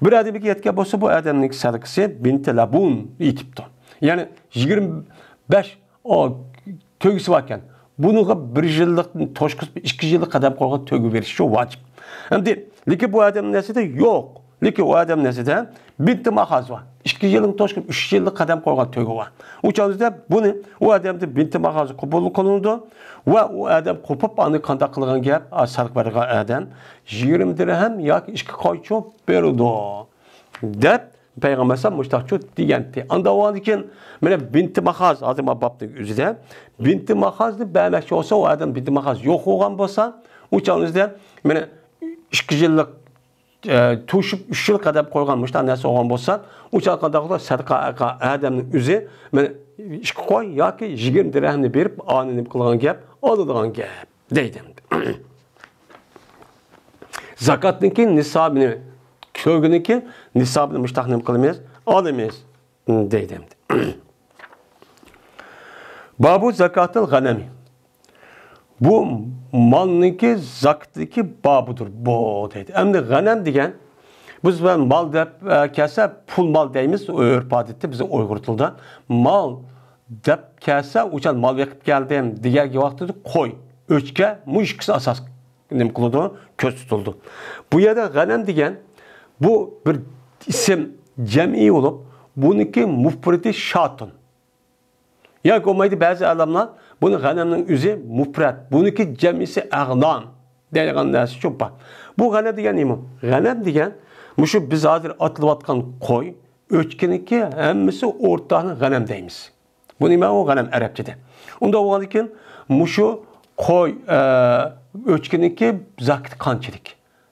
بىر ئادەمگە يەتكەن بولسا، بۇ ئادەمنىڭ سەدىقىسى بىنتى لەبۇن يېتىپتۇ. يەنى يىگىرمە بەش، ئو، تۆگىسى باركەن. بۇنىڭغا بىر يىللىق توشقۇز، ئىككى يىللىق قەدەم قويغان تۆگە بېرىشى ۋاجىپ. ئەمدى، لېكىن بۇ ئادەمنىڭ نەزىرىدە يوق. لېكىن ئۇ ئادەمنىڭ نەزىرىدە بىنتى ماخاز بار. ئىككى يىلنىڭ توشقۇن، ئۈچ يىللىق قەدەم قويغان تۆگە بار. ئۇ چاغدا بۇنى، ئۇ ئادەمدە بىنتى ماخاز قوبۇل قىلىنىدۇ ۋە ئۇ ئادەم قوپۇپ، ئاندىن قانداق قىلغان گەپ، ئا، سەدىقە بەرگەن ئادەم يىگىرمە دىرھەم ياكى ئىككى قويچۇ بېرىدۇ، دەپ پەيغەمبەر ئەلەيھىسسالام مۇشتاقچۇ دېگەنتى. ئاندا بولغاندىن كېيىن، مانا بىنتى ماخاز، ھازىر مانا بابنىڭ ئۆزىدە بىنتى ماخازنى بەرمەكچى بولسا، ئۇ ئادەم بىنتى ماخاز يوق بولغان بولسا، ئۇ چاغنىڭ ئۆزىدە، مانا ئىككى يىللىق، ئە، توشۇپ ئۈچ يىل قەدەم قويغان مۇشۇنداق نەرسە بولغان بولسا، ئۇ چاغ قانداق قىلىدۇ؟ سەدىقە ئادەمنىڭ ئۆزى، مانا ئىككى قوي ياكى يىگىرمە دىرھەمنى بېرىپ، ئانى نېمە قىلغان گەپ، ئالىدىغان گەپ. دەيدۇ ئەمدى. زاكاتنىڭكى نىسابىنى، تۆگىنىڭكى نىسابىنى مۇشتاق نېمە قىلىمىز؟ ئالىمىز، دەيدۇ ئەمدى. بابۇ زاكاتىل غەنەمى. بۇ مالنىڭكى زاكىتىدىكى بابىدۇر، بۇ، دەيدۇ. ئەمدى غەنەم دېگەن، بىز مال دەپ، ئە، كەلسە، پۇل مال دەيمىز، ئۆرپ ئادەتتە بىزنىڭ ئۇيغۇر تىلىدا. مال دەپ كەلسە، ئۇچان مال بېقىپ كەلدىم دېگەن ۋاقتىدا قوي، ئۆچكە، مۇشۇ ئىككىسى ئاساس نېمە قىلىدۇ؟ كۆز تۇتۇلىدۇ. بۇ يەردە غەنەم دېگەن بۇ بىر ئىسىم جەمئىي بولۇپ، بۇنىڭكى مۇپرىتى شاتۇن. ياكى بولمايدۇ، بەزى ئالىملار بۇنى غەنەمنىڭ ئۆزى مۇپرەت، بۇنىڭكى جەمئىسى ئەغنام دەيدىغان نەرسە شۇ بار. بۇ غەنەم دېگەن نېمە؟ غەنەم دېگەن مۇشۇ بىز ھازىر ئاتىلىۋاتقان قوي، ئۆچكىنىڭكى ھەممىسى ئورتاقنى غەنەم دەيمىز. بۇ نېمە؟ ئۇ غەنەم ئەرەبچىدە. ئۇنداق بولغاندىن كېيىن، مۇشۇ قوي، ئە، ئۆچكىنىڭكى زاكىتى قانچىلىك؟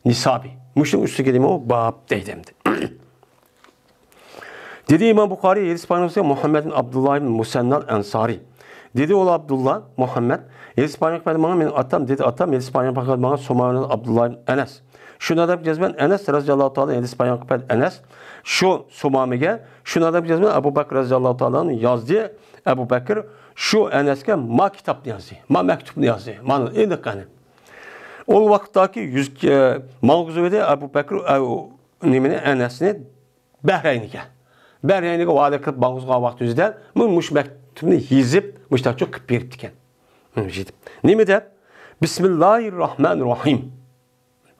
نىسابى. مۇشۇنىڭ ئۈستىگە نېمە ئۇ؟ باب دەيدۇ ئەمدى. دېدى ئىمام بۇخارىي، ھەدىس بايان قىلسا، مۇھەممەد ئىبن ئابدۇللا ئىبن مۇسەننال ئەنسارى. دېدى ئۇ ئابدۇللا، مۇھەممەد، ھەدىس بايان قىلىپ ماڭا، مېنىڭ ئاتام، دېدى ئاتام، ھەدىس بايان قىلىپ ماڭا، سۇمامە ئابدۇللا ئىبن ئەنەس. شۇنداق دەپ جەزمەن ئەنەس رەزىياللاھۇ تائالا ھەدىس بايان قىلىپ بەردى. ئەنەس شۇ سۇمامىگە، شۇنداق دەپ جەزمەن ئەبۇ بەكىر رەزىياللاھۇ تائالا يازدى. ئەبۇ بەكىر شۇ ئەنەسكە ما كىتابنى يازدى، ما مەكتۇبنى يازدى. مانا ئېنىق قېنى. ئۇ ۋاقىتتاكى يۈز، ئە، ماڭغۇزۇۋىدى ئەبۇ بەكىر، ئە، نېمىنى، ئەنەسنى بەھرەينگە. بەھرەينگە ۋەدە قىلىپ ماڭغۇزغان ۋاقتى ئۆزىدە مۇ-، مۇشۇ مەكتۇبنى يېزىپ، مۇشۇنداقچە قىلىپ بېرىپتىكەن. مۇ-، يېزىپ. نېمە دەپ؟ بىسمىللاھىررەھمانىررەھىم.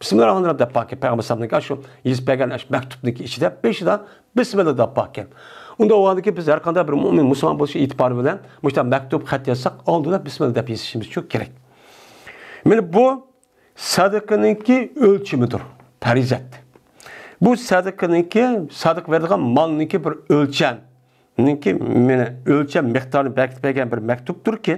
بىسمىللاھىررەھمانىررەھىم دەپ باركەن. پەيغەمبەر ئەلەيھىسسالامنىڭكى شۇ يېزىپ بەرگەن ئاشۇ مەكتۇپنىڭكى ئىچىدە بېشىدا بىسمىللا دەپ باركەن. ئۇنداق بولغاندىكىن بىز ھەر قانداق بىر مۇئمىن مۇسۇلمان بولۇش ئېتىبارى بىلەن مۇشۇنداق مەكتۇپ، خەت يازساق، ئالدىدا بىسمىللا دەپ يېزىشىمىز شۇ كېرەك. مانا بۇ سەدىقىنىڭكى ئۆلچىمىدۇر، پەرىزەت. بۇ سەدىقىنىڭكى، سەدىقە بېرىدىغان مالنىڭكى بىر ئۆلچەم. نىڭكى مانا ئۆلچەم مىقدارىنى بەركىتىپ بەرگەن بىر مەكتۇپتۇركى،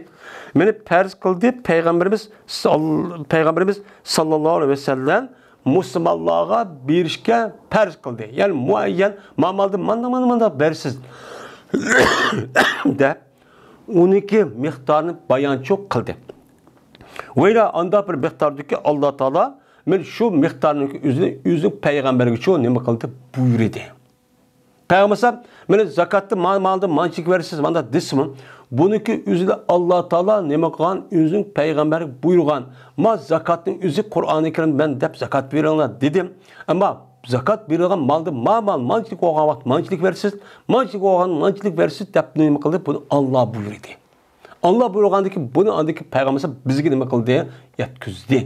مانا پەرز قىلدى پەيغەمبىرىمىز سال-، پەيغەمبىرىمىز ساللاللاھۇ ئەلەيھى ۋەسەللەم مۇسۇلمانلارغا بېرىشكە پەرز قىلدى. يەنى مۇئەييەن، ما مالدىن مانداق، مانداق، مانداق بېرىسىز دەپ ئۇنىڭكى مىقدارىنى بايانچۇ قىلدى. ۋەيرا ئانداق بىر مىقداردىكى ئاللا تائالا مانا شۇ مىقدارنىڭ ئۆزىنى ئۆزىنىڭ پەيغەمبەرگىچۇ نېمە قىلدى؟ بۇيرۇدى. پەيغەمبەر ئەلەيھىسسالام، مانا زاكاتنى ما-، مالدىن مانچىلىك بېرىسىز، مانداق دېسىمۇ، بۇنىڭكى ئۆزىدە ئاللا تائالا نېمە قىلغان؟ ئۆزىنىڭ پەيغەمبەرگە بۇيرۇغان، ما زاكاتنىڭ ئۆزى قۇرئانى كەرىم مەن دەپ زاكات بېرىڭلار دېدىم. ئەمما زاكات بېرىلغان مالدا ما مال مانچىلىك بولغان ۋاقىت مانچىلىك بېرىسىز، مانچىلىك بولغان مانچىلىك بېرىسىز دەپ نېمە قىلدى؟ بۇنى ئاللا بۇيرۇدى. ئاللا بۇيرۇغاندىن كېيىن بۇنى ئاندىن كېيىن پەيغەمبەر بىزگە نېمە قىلدى؟ يەتكۈزدى.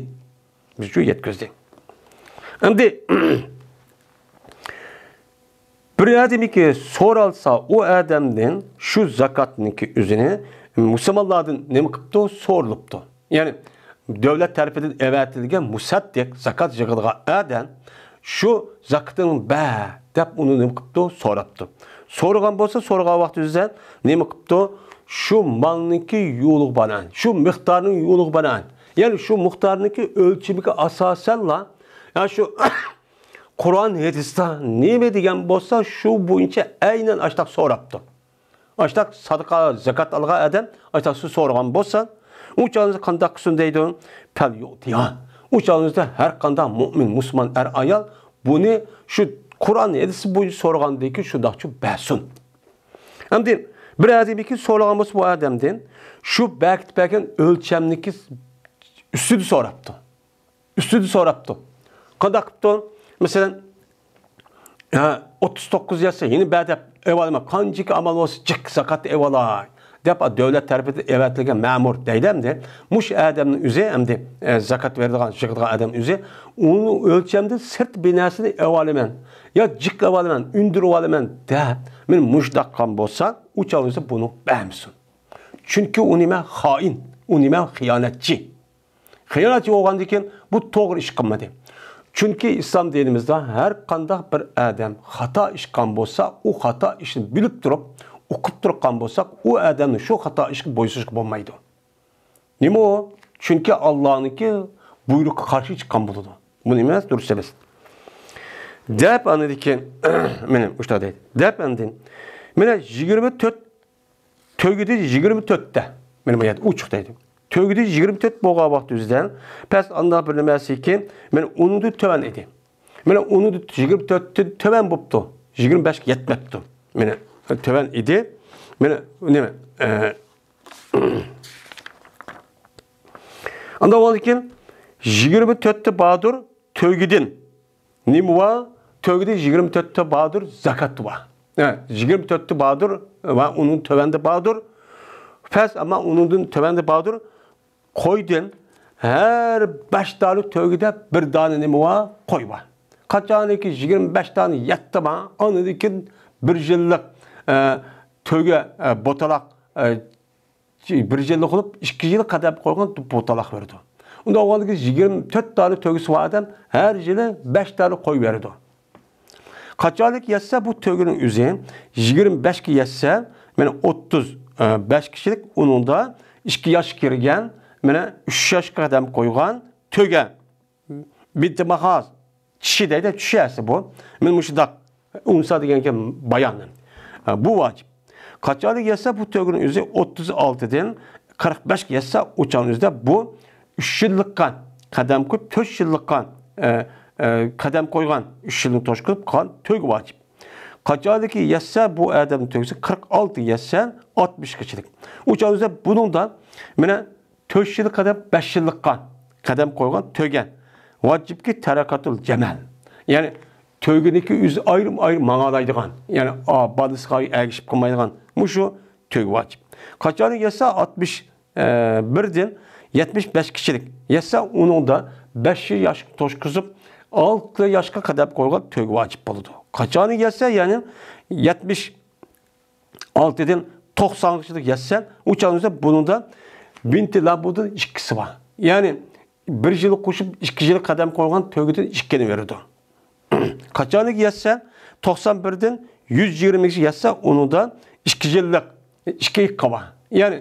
بىزچۇ يەتكۈزدى. ئەمدى بىر ئادەمگە سورالسا، ئۇ ئادەمدىن شۇ زاكاتنىڭكى ئۆزىنى مۇسۇلمانلاردىن نېمە قىپتۇ؟ سورىلىپتۇ. يەنى دۆلەت تەرىپىدىن ئەۋەتىلگەن مۇسەددىق، زاكات يىغىدىغان ئادەم شۇ زاكىتىڭ بەر دەپ ئۇنى نېمە قىپتۇ؟ سوراپتۇ. سورىغان بولسا، سورىغان ۋاقتى يۈزىسەن نېمە قىپتۇ؟ شۇ مالنىڭكى يولىغا بىنائەن، شۇ مىقدارنىڭ يولىغا بىنائەن، يەنى شۇ مىقدارنىڭكى ئۆلچىمىگە ئاساسەنلا، يا شۇ قۇرئان ھەدىستە نېمە دېگەن بولسا، شۇ بويىچە ئەينەن ئاشتاق سوراپتۇ. ئاشتاق سادىقا، زاكات ئالغان ئادەم ئاشتاق سورىغان بولسا، ئۇ چاغدا قانداق قىلسۇن دەيدۇ؟ پەل يۇئتىيا. ئۇ چاغدا ھەر قانداق مۇئمىن، مۇسۇلمان ئەر-ئايال بۇنى شۇ قۇرئان ھەدىس بويىچە سورىغاندىن كېيىن شۇنداقچە بەرسۇن. ئەمدى بىر ئادەمنىڭكى سورىغان بولسا، بۇ ئادەمدىن شۇ بەركىتىپ بەرگەن ئۆلچەمنىڭكى ئۈستىدە سوراپتۇ. ئۈستىدە سوراپتۇ. قانداق قىپتۇ؟ مەسىلەن، ھە، ئوتتۇز توققۇز يەتسە، يەنە بەر دەپ ئېۋالىمەن. قانچىكى ئامال بولسا، جىق زاكات ئېۋالاي دەپ، دۆلەت تەرىپىدىن ئەۋەتىلگەن مەمۇر دەيدۇ ئەمدى. مۇشۇ ئادەمنىڭ ئۆزى ئەمدى، ئە، زاكات بېرىدىغان، يىغىدىغان ئادەم ئۆزى، ئۇنىڭ ئۆلچەمدىن سىرت بىر نەرسىنى ئېۋالىمەن، يا جىق ئېۋالىمەن، ئۈندۈرۈۋالىمەن دەپ، مانا مۇشۇنداق قىلغان بولسا، ئۇ چاغ ئۆزى بۇنى بەرمىسۇن. چۈنكى ئۇ نېمە؟ خائىن، ئۇ نېمە؟ خىيانەتچى. خىيانەتچى بولغاندىن كېيىن بۇ توغرا ئىش قىلمىدى. چۈنكى ئىسلام دىنىمىزدا ھەر قانداق بىر ئادەم خاتا ئىش قىلغان بولسا، ئۇ خاتا ئىشنى بىلىپ تۇرۇپ، ئۇقۇپ تۇرغان بولساق، ئۇ ئادەمنى شۇ خاتا ئىشقا بويسۇنۇشقا بولمايدۇ. نېمە ئۇ؟ چۈنكى ئاللانىڭكى بۇيرۇقىغا قارشى چىققان بولىدۇ. بۇ نېمە ئەمەس، دۇرۇس ئەمەس. دەپ ئاندىن كېيىن، مانا مۇشۇنداق دەيدۇ. دەپ ئاندىن، مانا يىگىرمە تۆت تۆگىدى يىگىرمە تۆتتە. مانا بۇ يەردە ئوچۇق دەيدۇ. تۆگىدى يىگىرمە تۆت بولغان ۋاقتى ئۆزىدە، پەس ئانداق بىر نېمە ئىكەن، مانا ئۇنىڭدىن تۆۋەن ئىدى. مانا ئۇنىڭدىن يىگىرمە تۆتتىن تۆۋەن بوپتۇ. يىگىرمە بەشكە يەتمەپتۇ. مانا تۆۋەن ئىدى. مانا نېمە؟ ئە، ئاندىن كېيىن يىگىرمە تۆتتە باردۇر تۆگىدىن. نېمە بار؟ تۆگىدە يىگىرمە تۆتتە باردۇر زاكات بار. ھە، يىگىرمە تۆتتە باردۇر ۋە ئۇنىڭ تۆۋەندە باردۇر. پەس، ئەمما ئۇنىڭدىن تۆۋەندە باردۇر. قويدىن ھەر بەش دانە تۆگىدە بىر دانە نېمە بار؟ قوي بار. قاچانكى يىگىرمە بەش دانە يەتتى بار، ئاندىن كېيىن بىر يىللىق، ئە، تۆگە، ئە، بوتىلاق، ئە، بىر يىللىق بولۇپ، ئىككى يىل قەدەم قويغان بوتىلاق بېرىدۇ. ئۇنداق بولغاندىكىن يىگىرمە تۆت دانە تۆگىسى بار ئادەم ھەر يىلى بەش دانە قوي بېرىدۇ. قاچانلىك يەتسە بۇ تۆگىنىڭ ئۆزى، يىگىرمە بەشكە يەتسە، مانا ئوتتۇز بەش كىشىلىك، ئۇنىڭدا ئىككى ياش كىرگەن، مانا ئۈچ ياشقا قەدەم قويغان تۆگە. بىنتى ماخاز، چىشى دەيدۇ، چىشى ئەسلى بۇ. مانا مۇشۇنداق ئۇنسا دېگەن گەپ بايان. بۇ ۋاجىپ. قاچانلىك يەتسە بۇ تۆگىنىڭ ئۆزى ئوتتۇز ئالتىدىن قىرىق بەشكە يەتسە، ئۇ چاغنىڭ ئۆزىدە بۇ ئۈچ يىللىققا قەدەم قويۇپ، تۆت يىللىققا، ئە، ئە، قەدەم قويغان، ئۈچ يىلنى توشقۇزۇپ قالغان تۆگە ۋاجىپ. قاچانلىكى يەتسە بۇ ئادەمنىڭ تۆگىسى، قىرىق ئالتە يەتسە، ئاتمىشقىچىلىك. ئۇ چاغ ئۆزىدە بۇنىڭدا مانا تۆت يىل قەدەم، بەش يىللىققا قەدەم قويغان تۆگە. ۋاجىپكى تەرەكاتۇل جەمەل. يەنى تۆگىنىڭكى ئۆزى ئايرىم-ئايرىم ماڭالايدىغان، يەنى، ئا، بالىسىغا ئەگىشىپ قالمايدىغان مۇشۇ تۆگە ۋاجىپ. قاچانلىك يەتسە ئاتمىش، ئە، بىردىن يەتمىش بەش كىشىلىك يەتسە، ئۇنىڭدا بەش ياشقا توشقۇزۇپ، ئالتە ياشقا قەدەم قويغان تۆگە ۋاجىپ بولىدۇ. قاچانلىك يەتسە، يەنى يەتمىش ئالتىدىن توقسانغىچىلىك يەتسە، ئۇ چاغدا بۇنىڭدا بىنتى لەبۇندىن ئىككىسى بار. يەنى بىر يىل قوشۇپ، ئىككى يىل قەدەم قويغان تۆگىدىن ئىككىنى بېرىدۇ. قاچانلىك يەتسە، توقسان بىردىن يۈز يىگىرمىگىچە يەتسە، ئۇنىڭدا ئىككى يىللىق، ئىككى ئىككى بار. يەنى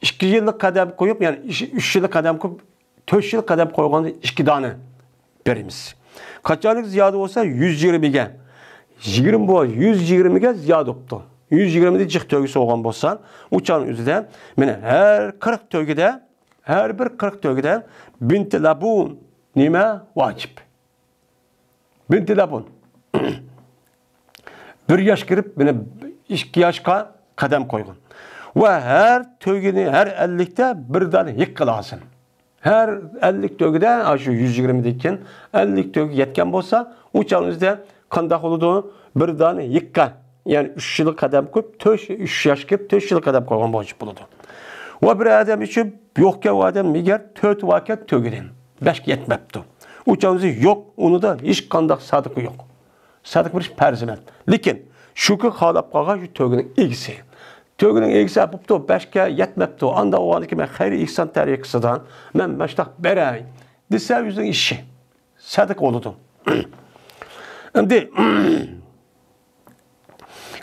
ئىككى يىللىق قەدەم قويۇپ، يەنى ئۈچ، ئۈچ يىللىق قەدەم قويۇپ، تۆت يىل قەدەم قويغاندا ئىككى دانە بېرىمىز. قاچانلىك زىيادە بولسا، يۈز يىگىرمىگە، يىگىرمە بول، يۈز يىگىرمىگە زىيادە بوپتۇ. يۈز يىگىرمىدە جىق تۆگىسى بولغان بولسا، ئۇ چاغنىڭ ئۆزىدە، مانا، ھەر قىرىق تۆگىدە، ھەر بىر قىرىق تۆگىدە بىنتى لەبۇن نېمە ۋاجىپ؟ بىنتى لەبۇن. بىر ياش كىرىپ، مانا، ئىككى ياشقا قەدەم قويغان. ۋە ھەر تۆگىنى، ھەر ئەللىكتە بىر دانە ھېق قىلغانسەن. ھەر ئەللىك تۆگىدە، ئاشۇ يۈز يىگىرمىدىن كېيىن ئەللىك تۆگە يەتكەن بولسا، ئۇ چاغنىڭ ئۆزىدە قانداق بولىدۇ؟ بىر دانە ھېققە، يەنى ئۈچ يىل قەدەم قويۇپ، تۆت، ئۈچ ياش كىرىپ، تۆت يىل قەدەم قويغان بولۇپ بولىدۇ. ۋە بىر ئادەم ئۈچۈن يوقكەن، ئۇ ئادەم ئەگەر تۆت باركەن، تۆگىدىن بەشكە يەتمەپتۇ. ئۇ چاغنىڭ ئۆزى يوق، ئۇنىڭدا ھېچقانداق سادىقا يوق. سادىقا بېرىش پەرز ئەمەس. لېكىن شۇكى خالاپ قالغان شۇ تۆگىنىڭ ئىگىسى. تۆگىنىڭ ئىگىسى بوپتۇ، بەشكە يەتمەپتۇ. ئاندا ئۇغاندىكى مەن خەير ئېھسان تەرىقىسىدىن مەن ماشتاق بېرەي دېسە، ئۆزىنىڭ ئىشى. سادىقا بولىدۇ. ئەمدى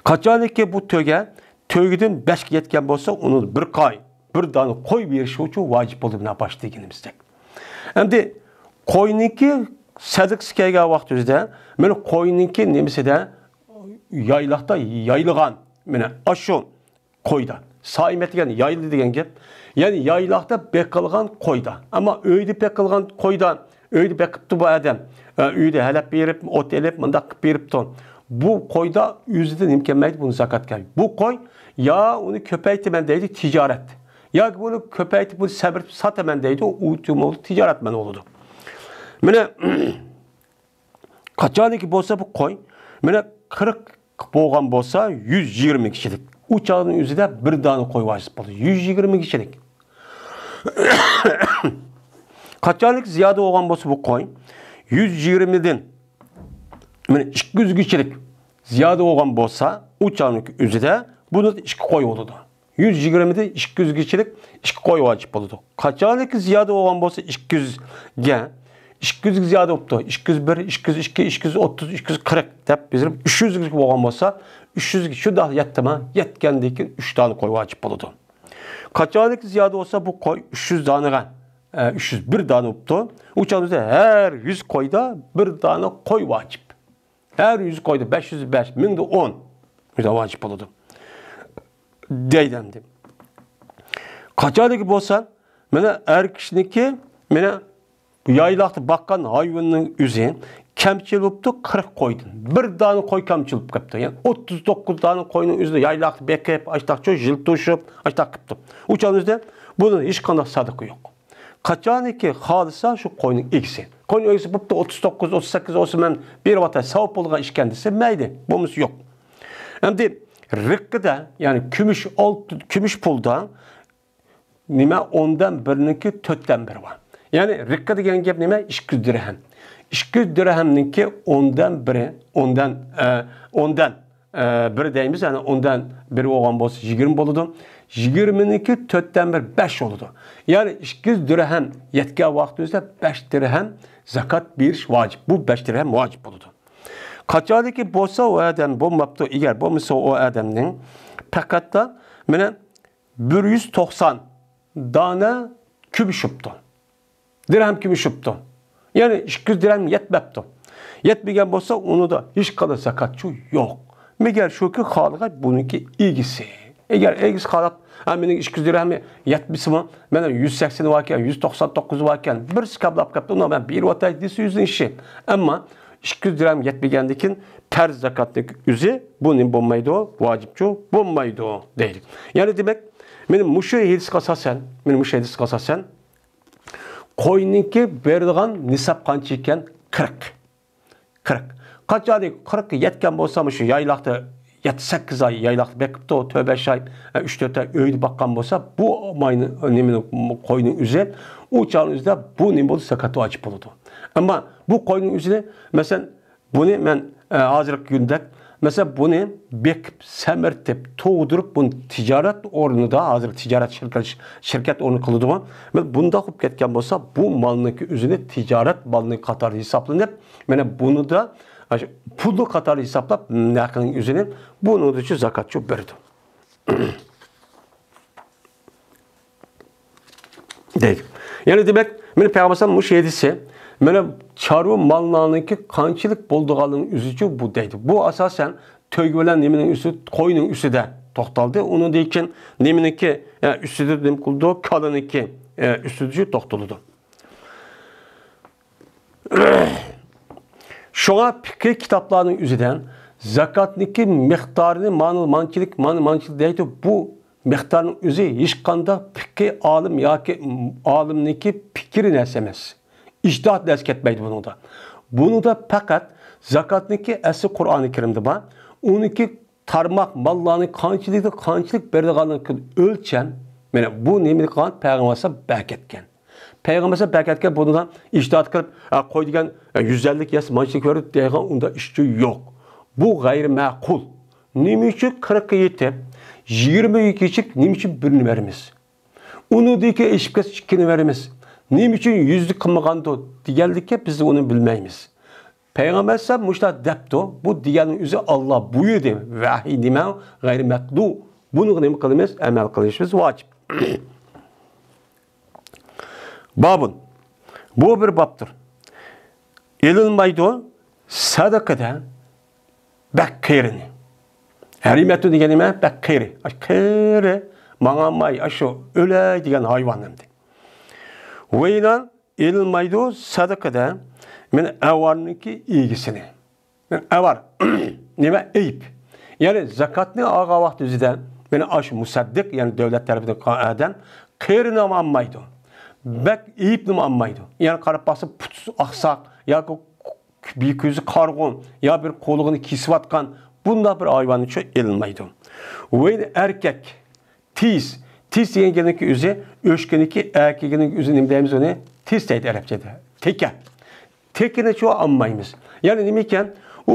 قاچانكى بۇ تۆگە، تۆگىدىن بەشكە يەتكەن بولسا، ئۇنى بىر قاي، بىر دانە قوي بېرىش ئۈچۈن ۋاجىپ بولدى، مانا باشتا دېگىنىمىزدەك. ئەمدى قوينىڭكى سەدىقىسى كەلگەن ۋاقتىمىزدا، مانا قوينىڭكى نېمىسىدە، يايلاقتا يايلىغان، مانا ئاشۇ قويدا. سائىمەت دېگەن يايلىدى دېگەن گەپ. يەنى يايلاقتا بېقىلغان قويدا. ئەمما ئۆيدە بېقىلغان قويدا، ئۆيدە بېقىپتۇ بۇ ئادەم. ئە، ئۆيدە ھەلەپ بېرىپ، ئوت ئېلىپ، مۇنداق قىلىپ بېرىپتۇ. بۇ قويدا ئۆزىدىن نېمە كەلمەيدۇ، بۇنى زاكات كەلمەيدۇ. بۇ قوي يا ئۇنى كۆپەيتىمەن دەيدۇ، تىجارەت. ياكى بۇنى كۆپەيتىپ، بۇنى سەمرىتىپ ساتىمەن دەيدۇ، ئۇ تىجارەتمەن بولىدۇ. مانا، قاچانكى بولسا بۇ قوي، مانا، قىرىق بولغان بولسا، يۈز يىگىرمە كىشىلىك. ئۇ چاغنىڭ ئۆزىدە بىر دانە قوي ۋاجىپ بولىدۇ. يۈز يىگىرمە كىشىلىك. قاچانكى زىيادە بولغان بولسا بۇ قوي، يۈز يىگىرمىدىن، مانا، ئىككى يۈز كىشىلىك زىيادە بولغان بولسا، ئۇ چاغنىڭ ئۆزىدە بۇنىڭ ئىككى قوي بولىدۇ. يۈز يىگىرمىدىن ئىككى يۈزگىچىلىك ئىككى قوي ۋاجىپ بولىدۇ. قاچانكى زىيادە بولغان بولسا ئىككى يۈزگە، ئىككى يۈزگە زىيادە بوپتۇ. ئىككى يۈز بىر، ئىككى يۈز ئىككى، ئىككى يۈز ئوتتۇز، ئىككى يۈز قىرىق دەپ بېرىپ، ئۈچ يۈزگە بولغان بولسا، ئۈچ يۈزگە شۇنداق يەتتىما، يەتكەندىن كېيىن ئۈچ دانە قوي ۋاجىپ بولىدۇ. قاچانكى زىيادە بولسا، بۇ قوي ئۈچ يۈز دانىغا، ئە، ئۈچ يۈز بىر دانە بوپتۇ. ئۇ چاغدا ھەر يۈز قويدا بىر دانە قوي ۋاجىپ. ھەر يۈز قويدا بەش يۈز بەش، مىڭدا ئون. مۇشۇنداق ۋاجىپ بولىدۇ. دەيدۇ ئەمدى. قاچانكى بولسا، مانا ئەر كىشىنىڭكى، مانا بۇ يايلاقتا باققان ھايۋىنىڭ ئۆزى كەمچىل بوپتۇ، قىرىق قويدىن. بىر دانە قوي كەمچىل بولۇپ قاپتۇ. يەنى ئوتتۇز توققۇز دانە قوينىڭ ئۆزىنى يايلاقتا بېقىپ، ئاشتاقچۇ يىل توشۇپ، ئاشتاق قىپتۇ. ئۇ چاغنىڭ ئۆزىدە بۇنىڭ ھېچقانداق سەدىقە يوق. قاچانكى خالىسا شۇ قوينىڭ ئىگىسى. قوينىڭ ئىگىسى بوپتۇ، ئوتتۇز توققۇز، ئوتتۇز سەككىز بولسا مەن بېرىۋاتاي، ساۋاب بولغان ئىكەن دېسە مەيلى، بولمىسا يوق. ئەمدى رىققىدە، يەنى كۈمۈش، ئالتە، كۈمۈش پۇلدا نېمە، ئوندىن بىرنىڭكى تۆتتىن بىرى بار. يەنى رىققە دېگەن گەپ نېمە؟ ئىككى يۈز دىرھەم. ئىككى يۈز دىرھەمنىڭكى ئوندىن بىرى، ئوندىن، ئە، ئوندىن ئە، بىر دەيمىز، يەنى ئوندىن بىر بولغان بولسا يىگىرمە بولىدۇ. يىگىرمىنىڭكى تۆتتىن بىر بەش بولىدۇ. يەنى ئىككى يۈز دىرھەم يەتكەن ۋاقتىمىزدا بەش دىرھەم زاكات بېرىش ۋاجىپ. بۇ بەش دىرھەم ۋاجىپ بولىدۇ. قاچانكى بولسا ئۇ ئادەم بولماپتۇ، ئەگەر بولمىسا ئۇ ئادەمنىڭ پەقەتلا مانا بىر يۈز توقسان دانە كۈمۈش بوپتۇ. دىرھەم كۈمۈش بوپتۇ. يەنى ئىككى يۈز دىرھەم يەتمەپتۇ. يەتمىگەن بولسا، ئۇنىڭدا ھېچقانداق زاكاتچۇ يوق. مەگەر شۇكى، خالىغان بۇنىڭكى ئىگىسى. ئەگەر ئىگىسى خالاپ، ھە، مېنىڭ ئىككى يۈز دىرھەم يەتمىسىمۇ، مېنىڭ يۈز سەكسەن باركەن، يۈز توقسان توققۇز باركەن، بىرسى كاملاپ قاپتۇ، ئۇنى مەن بېرىۋاتاي دېسە، ئۆزىنىڭ ئىشى. ئەمما ئىككى يۈز دىرھەم يەتمىگەندىن كېيىن پەرز زاكاتنىڭ ئۆزى بۇ نېمە بولمايدۇ؟ ۋاجىپچۇ بولمايدۇ دەيدۇ. يەنى دېمەك، مانا مۇشۇ ھەدىسكە ئاساسەن، مانا مۇشۇ ھەدىسكە ئاساسەن، قوينىڭكى بېرىدىغان نىساب قانچە ئىكەن؟ قىرىق. قىرىق. قاچانكى قىرىققا يەتكەن بولسا، مۇشۇ يايلاقتا يەتتە، سەككىز ئاي يايلاقتا بېقىپتۇ، تۆت، بەش ئاي، ئە، ئۈچ، تۆت ئاي ئۆيدە باققان بولسا، بۇ ماينى، نېمىنى، قوينىڭ ئۆزى، ئۇ چاغنىڭ ئۆزىدە بۇ نېمە بولىدۇ؟ زاكات ۋاجىپ بولىدۇ. ئەمما بۇ قوينىڭ ئۆزىنى، مەسىلەن، بۇنى مەن، ئە، ھازىرقى كۈندەك، مەسىلەن، بۇنى بېقىپ، سەمرىتىپ، تۇغدۇرۇپ، بۇنى تىجارەت ئورنىدا، ھازىر تىجارەت شىركەت، شىركەت ئورنى قىلىدىغۇ. مانا بۇنداق بولۇپ كەتكەن بولسا، بۇ مالنىڭكى ئۆزىنى تىجارەت مالنىڭ قاتارىدا ھېسابلىنىپ، مانا بۇنىدا، ئاشۇ پۇلنىڭ قاتارىدا ھېسابلاپ، نەقىنىڭ ئۆزىنى، بۇنىڭدىچۇ زاكاتچۇ بېرىدۇ. دەيدۇ. يەنى دېمەك، مانا پەيغەمبەر ئەلەيھىسسالام مۇشۇ ھەدىسى، مانا چارۋا ماللارنىڭكى قانچىلىك بولىدىغانلىقىنىڭ ئۆزىچۇ بۇ دەيدۇ. بۇ ئاساسەن تۆگە بىلەن نېمىنىڭ ئۈستى، قوينىڭ ئۈستىدە توختالدى. ئۇنىڭدىن كېيىن نېمىنىڭكى، ئە، ئۈستىدە نېمە قىلىدۇ؟ كالىنىڭكى، ئە، ئۈستىدىچۇ توختىلىدۇ. شۇڭا پىقھىي كىتابلارنىڭ ئۆزىدە زاكاتنىڭكى مىقدارىنى مانا مانچىلىك، مانا مانچىلىك دەيدۇ. بۇ مىقدارنىڭ ئۆزى ھېچقانداق پىقھىي ئالىم ياكى ئالىمنىڭكى پىكرى نەرسە ئەمەس. ئىجتىھات نەرسە كەتمەيدۇ بۇنىڭدا. بۇنىڭدا پەقەت زاكاتنىڭكى ئەسلى قۇرئانى كەرىمدە بار. ئۇنىڭكى تارماق ماللارنى قانچىلىكتىن قانچىلىك بېرىدىغانلىقى ئۆلچەم، مانا بۇ نېمىنى قىلغان؟ پەيغەمبەر ئەلەيھىسسالام بەرگەن. پەيغەمبەر ئەلەيھىسسالام بەرگەن بۇنىڭدا ئىجتىھات قىلىپ، ئە، قوي دېگەن، ئە، يۈز ئەللىك ياس مانچىلىك بېرىدۇ دەيدىغان ئۇنداق ئىشچۇ يوق. بۇ غەيرىي مەقۇل. نېمە ئۈچۈن قىرىققا يېتىپ، يىگىرمە يىلغىچە نېمە ئۈچۈن بىرنى بېرىمىز؟ ئۇنىڭدىكى ئېشىپ كەتسە ئىككىنى بېرىمىز. نېمە ئۈچۈن يۈزنى قىلمىغاندۇ دېگەنلىككە بىز ئۇنى بىلمەيمىز. پەيغەمبەر ئەلەيھىسسالام مۇشۇنداق دەپتۇ، بۇ دېگەننىڭ ئۆزى ئاللا بۇيرۇدى، ۋەھىي دېمەڭ، غەيرىي مەقلۇق. بۇنىڭغا نېمە قىلىمىز؟ ئەمەل قىلىشىمىز ۋاجىپ. بابۇن. بۇ بىر بابتۇر. ئېلىنمايدۇ سەدىقىدە بەك قېرىنى. ھەرىمەتۇ دېگەن نېمە؟ بەك قېرى. ئاش قېرى، ماڭالماي، ئاشۇ ئۆلەي دېگەن ھايۋان ئەمدى. ۋەينان ئېلىنمايدۇ سەدىقىدە مېنى ئەۋارنىڭكى ئىگىسىنى. مېنى ئەۋار. نېمە؟ ئېيىپ. يەنى زاكاتنى ئالغان ۋاقتى ئۆزىدە مېنى ئاشۇ مۇسەددىق، يەنى دەۋلەت تەرىپىدىن قىلغان ئادەم قېرىنىمۇ ئالمايدۇ. بەك ئېيىپنىمۇ ئالمايدۇ. يەنى قاراپ باقسا پۇتى ئاقساق ياكى بىر كۆزى قارىغۇ يا بىر قۇلىقىنى كېسىۋاتقان بۇنداق بىر ھايۋاننىچۇ ئېلىنمايدۇ. ۋەينان ئەركەك، تىس. تىس دېگەن گەپنىڭكى ئۆزى، ئۆچكىنىڭكى ئەركىكىنىڭ ئۆزى نېمە دەيمىز ئۇنى؟ تىس دەيدۇ ئەرەبچىدە. تېكە. تېكىنىچۇ ئالمايمىز. يەنى نېمە ئىكەن؟ ئۇ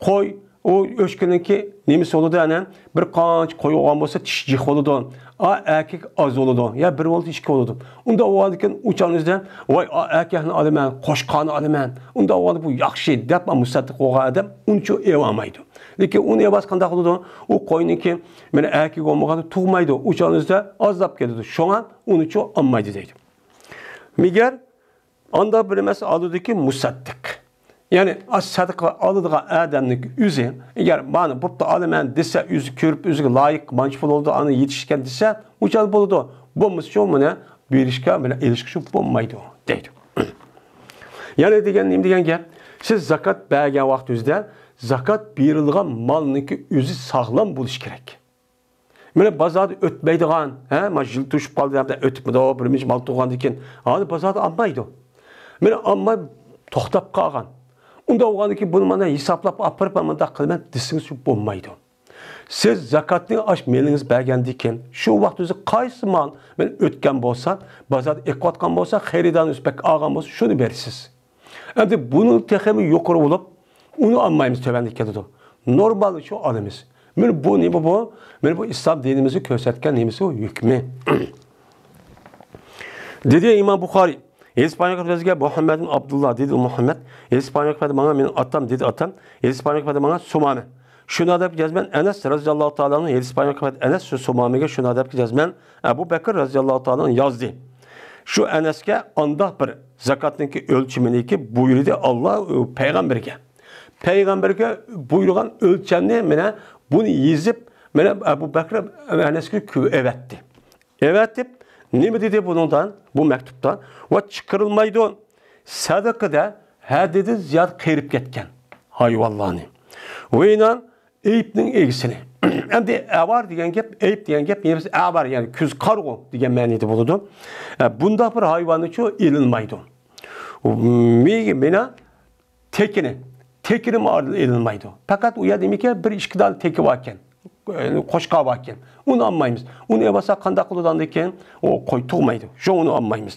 قوي، ئۇ ئۆچكىنىڭكى نېمىسى بولىدۇ، ئەنە بىر قانچە قوي بولغان بولسا، چىشى جىق بولىدۇ. ئا، ئەركەك ئاز بولىدۇ. يا بىر بولسا، ئىككى بولىدۇ. ئۇنداق بولغاندىكىن ئۇ چاغنىڭ ئۆزىدە، ۋاي، ئا، ئەركەكنى ئالىمەن، قوچقارنى ئالىمەن. ئۇنداق بولغاندا بۇ ياخشى دەپ مۇسەددىق بولغان ئادەم ئۇنچە ئېۋالمايدۇ. لېكىن ئۇنى ئېۋالسا قانداق بولىدۇ؟ ئۇ قوينىڭكى مانا ئەركىكى بولمىغاندا تۇغمايدۇ. ئۇ چاغنىڭ ئۆزىدە ئازلاپ كېتىدۇ. شۇڭا ئۇنىچۇ ئالمايدۇ دەيدۇ. مەگەر ئانداق بىر نەرسە ئالىدۇكى مۇسەددىق. يەنى ئاش سەدىقە ئالىدىغان ئادەمنىڭ ئۆزى، ئەگەر مانا بوپتۇ ئالىمەن دېسە، ئۆزى كۆرۈپ ئۆزىگە لايىق مانچە پۇل بولىدۇ، ئانا يېتىشكەن دېسە، ئۇ چاغ بولىدۇ. بولمىسىچۇ مانا بېرىشكە، مانا ئېلىشقىچۇ بولمايدۇ دەيدۇ. يەنى دېگەن نېمە دېگەن گەپ؟ سىز زاكات بەرگەن ۋاقتىڭىزدا زاكات بېرىلىدىغان مالنىڭكى ئۆزى ساغلام بولۇشى كېرەك. مانا بازاردا ئۆتمەيدىغان، ھە، مانا يىل توشۇپ قالدى دەپ ئۆتۈپمىدۇ، بىر مىنچە مال تۇغاندىن كېيىن، ھازىر بازاردا ئالمايدۇ. مانا ئالماي توختاپ قالغان. ئۇنداق بولغاندىن كېيىن بۇنى مانا ھېسابلاپ ئاپىرىپ مانا مۇنداق قىلىمەن دېسىڭىز بولمايدۇ. سىز زاكاتنى ئاش مېلىڭىز بەرگەندىن كېيىن، شۇ ۋاقىت ئۆزى قايسى مال مانا ئۆتكەن بولسا، بازاردا ئېقىۋاتقان بولسا، خېرىدارنىڭ ئۆزى بەك ئالغان بولسا، شۇنى بېرىسىز. ئەمدى بۇنىڭ تېخىمۇ يۇقىرى بولۇپ، ئۇنى ئالمايمىز، تۆۋەندە كېلىدۇ. نورمال شۇ ئالىمىز. مانا بۇ نېمە بۇ؟ مانا بۇ ئىسلام دىنىمىزنىڭ كۆرسەتكەن نېمىسى، ھۆكمى. دېدى ئىمام بۇخارىي، ھەدىس بايان قىلىپ بەرگەن مۇھەممەد ئابدۇللا، دېدى مۇھەممەد، ھەدىس بايان قىلىپ بەردى ماڭا مېنىڭ ئاتام، دېدى ئاتام، ھەدىس بايان قىلىپ بەردى ماڭا سۇمامە. شۇنداق دەپ يازىمەن، ئەنەس رەزىياللاھۇ تائالا ئەنھۇ ھەدىس بايان قىلىپ بەردى، ئەنەس شۇ سۇمامىگە شۇنداق دەپ يازىمەن، ئەبۇ بەكر رەزىياللاھۇ تائالا ئەنھۇ يازدى. شۇ ئەنەسكە ئانداق بىر زاكاتنىڭكى ئۆلچىمىنىكى بۇيرۇدى ئاللا پەيغەمبىرىگە. پەيغەمبەرگە بۇيرۇغان ئۆلچەمنى مانا بۇنى يېزىپ، مانا ئەبۇ بەكرى ئەنەسكە كۆ-، ئەۋەتتى. ئەۋەتىپ، نېمە دېدى بۇنىڭدا، بۇ مەكتۇپتا؟ ۋە چىقىرىلمايدۇ. سەدىقىدە ھەددىدىن زىيادە قېرىپ كەتكەن ھايۋانلارنى. ۋە ئىنان ئېيىپنىڭ ئىگىسىنى. ئەمدى ئەۋار دېگەن گەپ، ئېيىپ دېگەن گەپ، نېمىسى ئەۋار، يەنى كۆز قارىغۇ دېگەن مەنىدە بولىدۇ. ئە، بۇنداق بىر ھايۋاننىچۇ ئېلىنمايدۇ. مېگە، مېنا تېكىنى، تېكىنىمۇ ئېلىنمايدۇ. پەقەت ئۇ يەردە نېمىكەن، بىر ئىككى دانە تېكى باركەن، قوچقار باركەن. ئۇنى ئالمايمىز. ئۇنى ئېلىۋالساق قانداق قىلىدۇ ئاندىن كېيىن؟ ئۇ قوي تۇغمايدۇ. شۇڭا ئۇنى ئالمايمىز.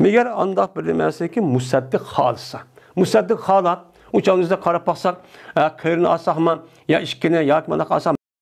مەگەر ئانداق بىر نېمە بولسىكى، مۇسەددىق خالىسا. مۇسەددىق خالاپ، ئۇ چاغنىڭ ئۆزىدە قاراپ باقساق، ئە، قېرىنى ئالساقمۇ، يا ئىككىنى ياكى مانداق ئالساق،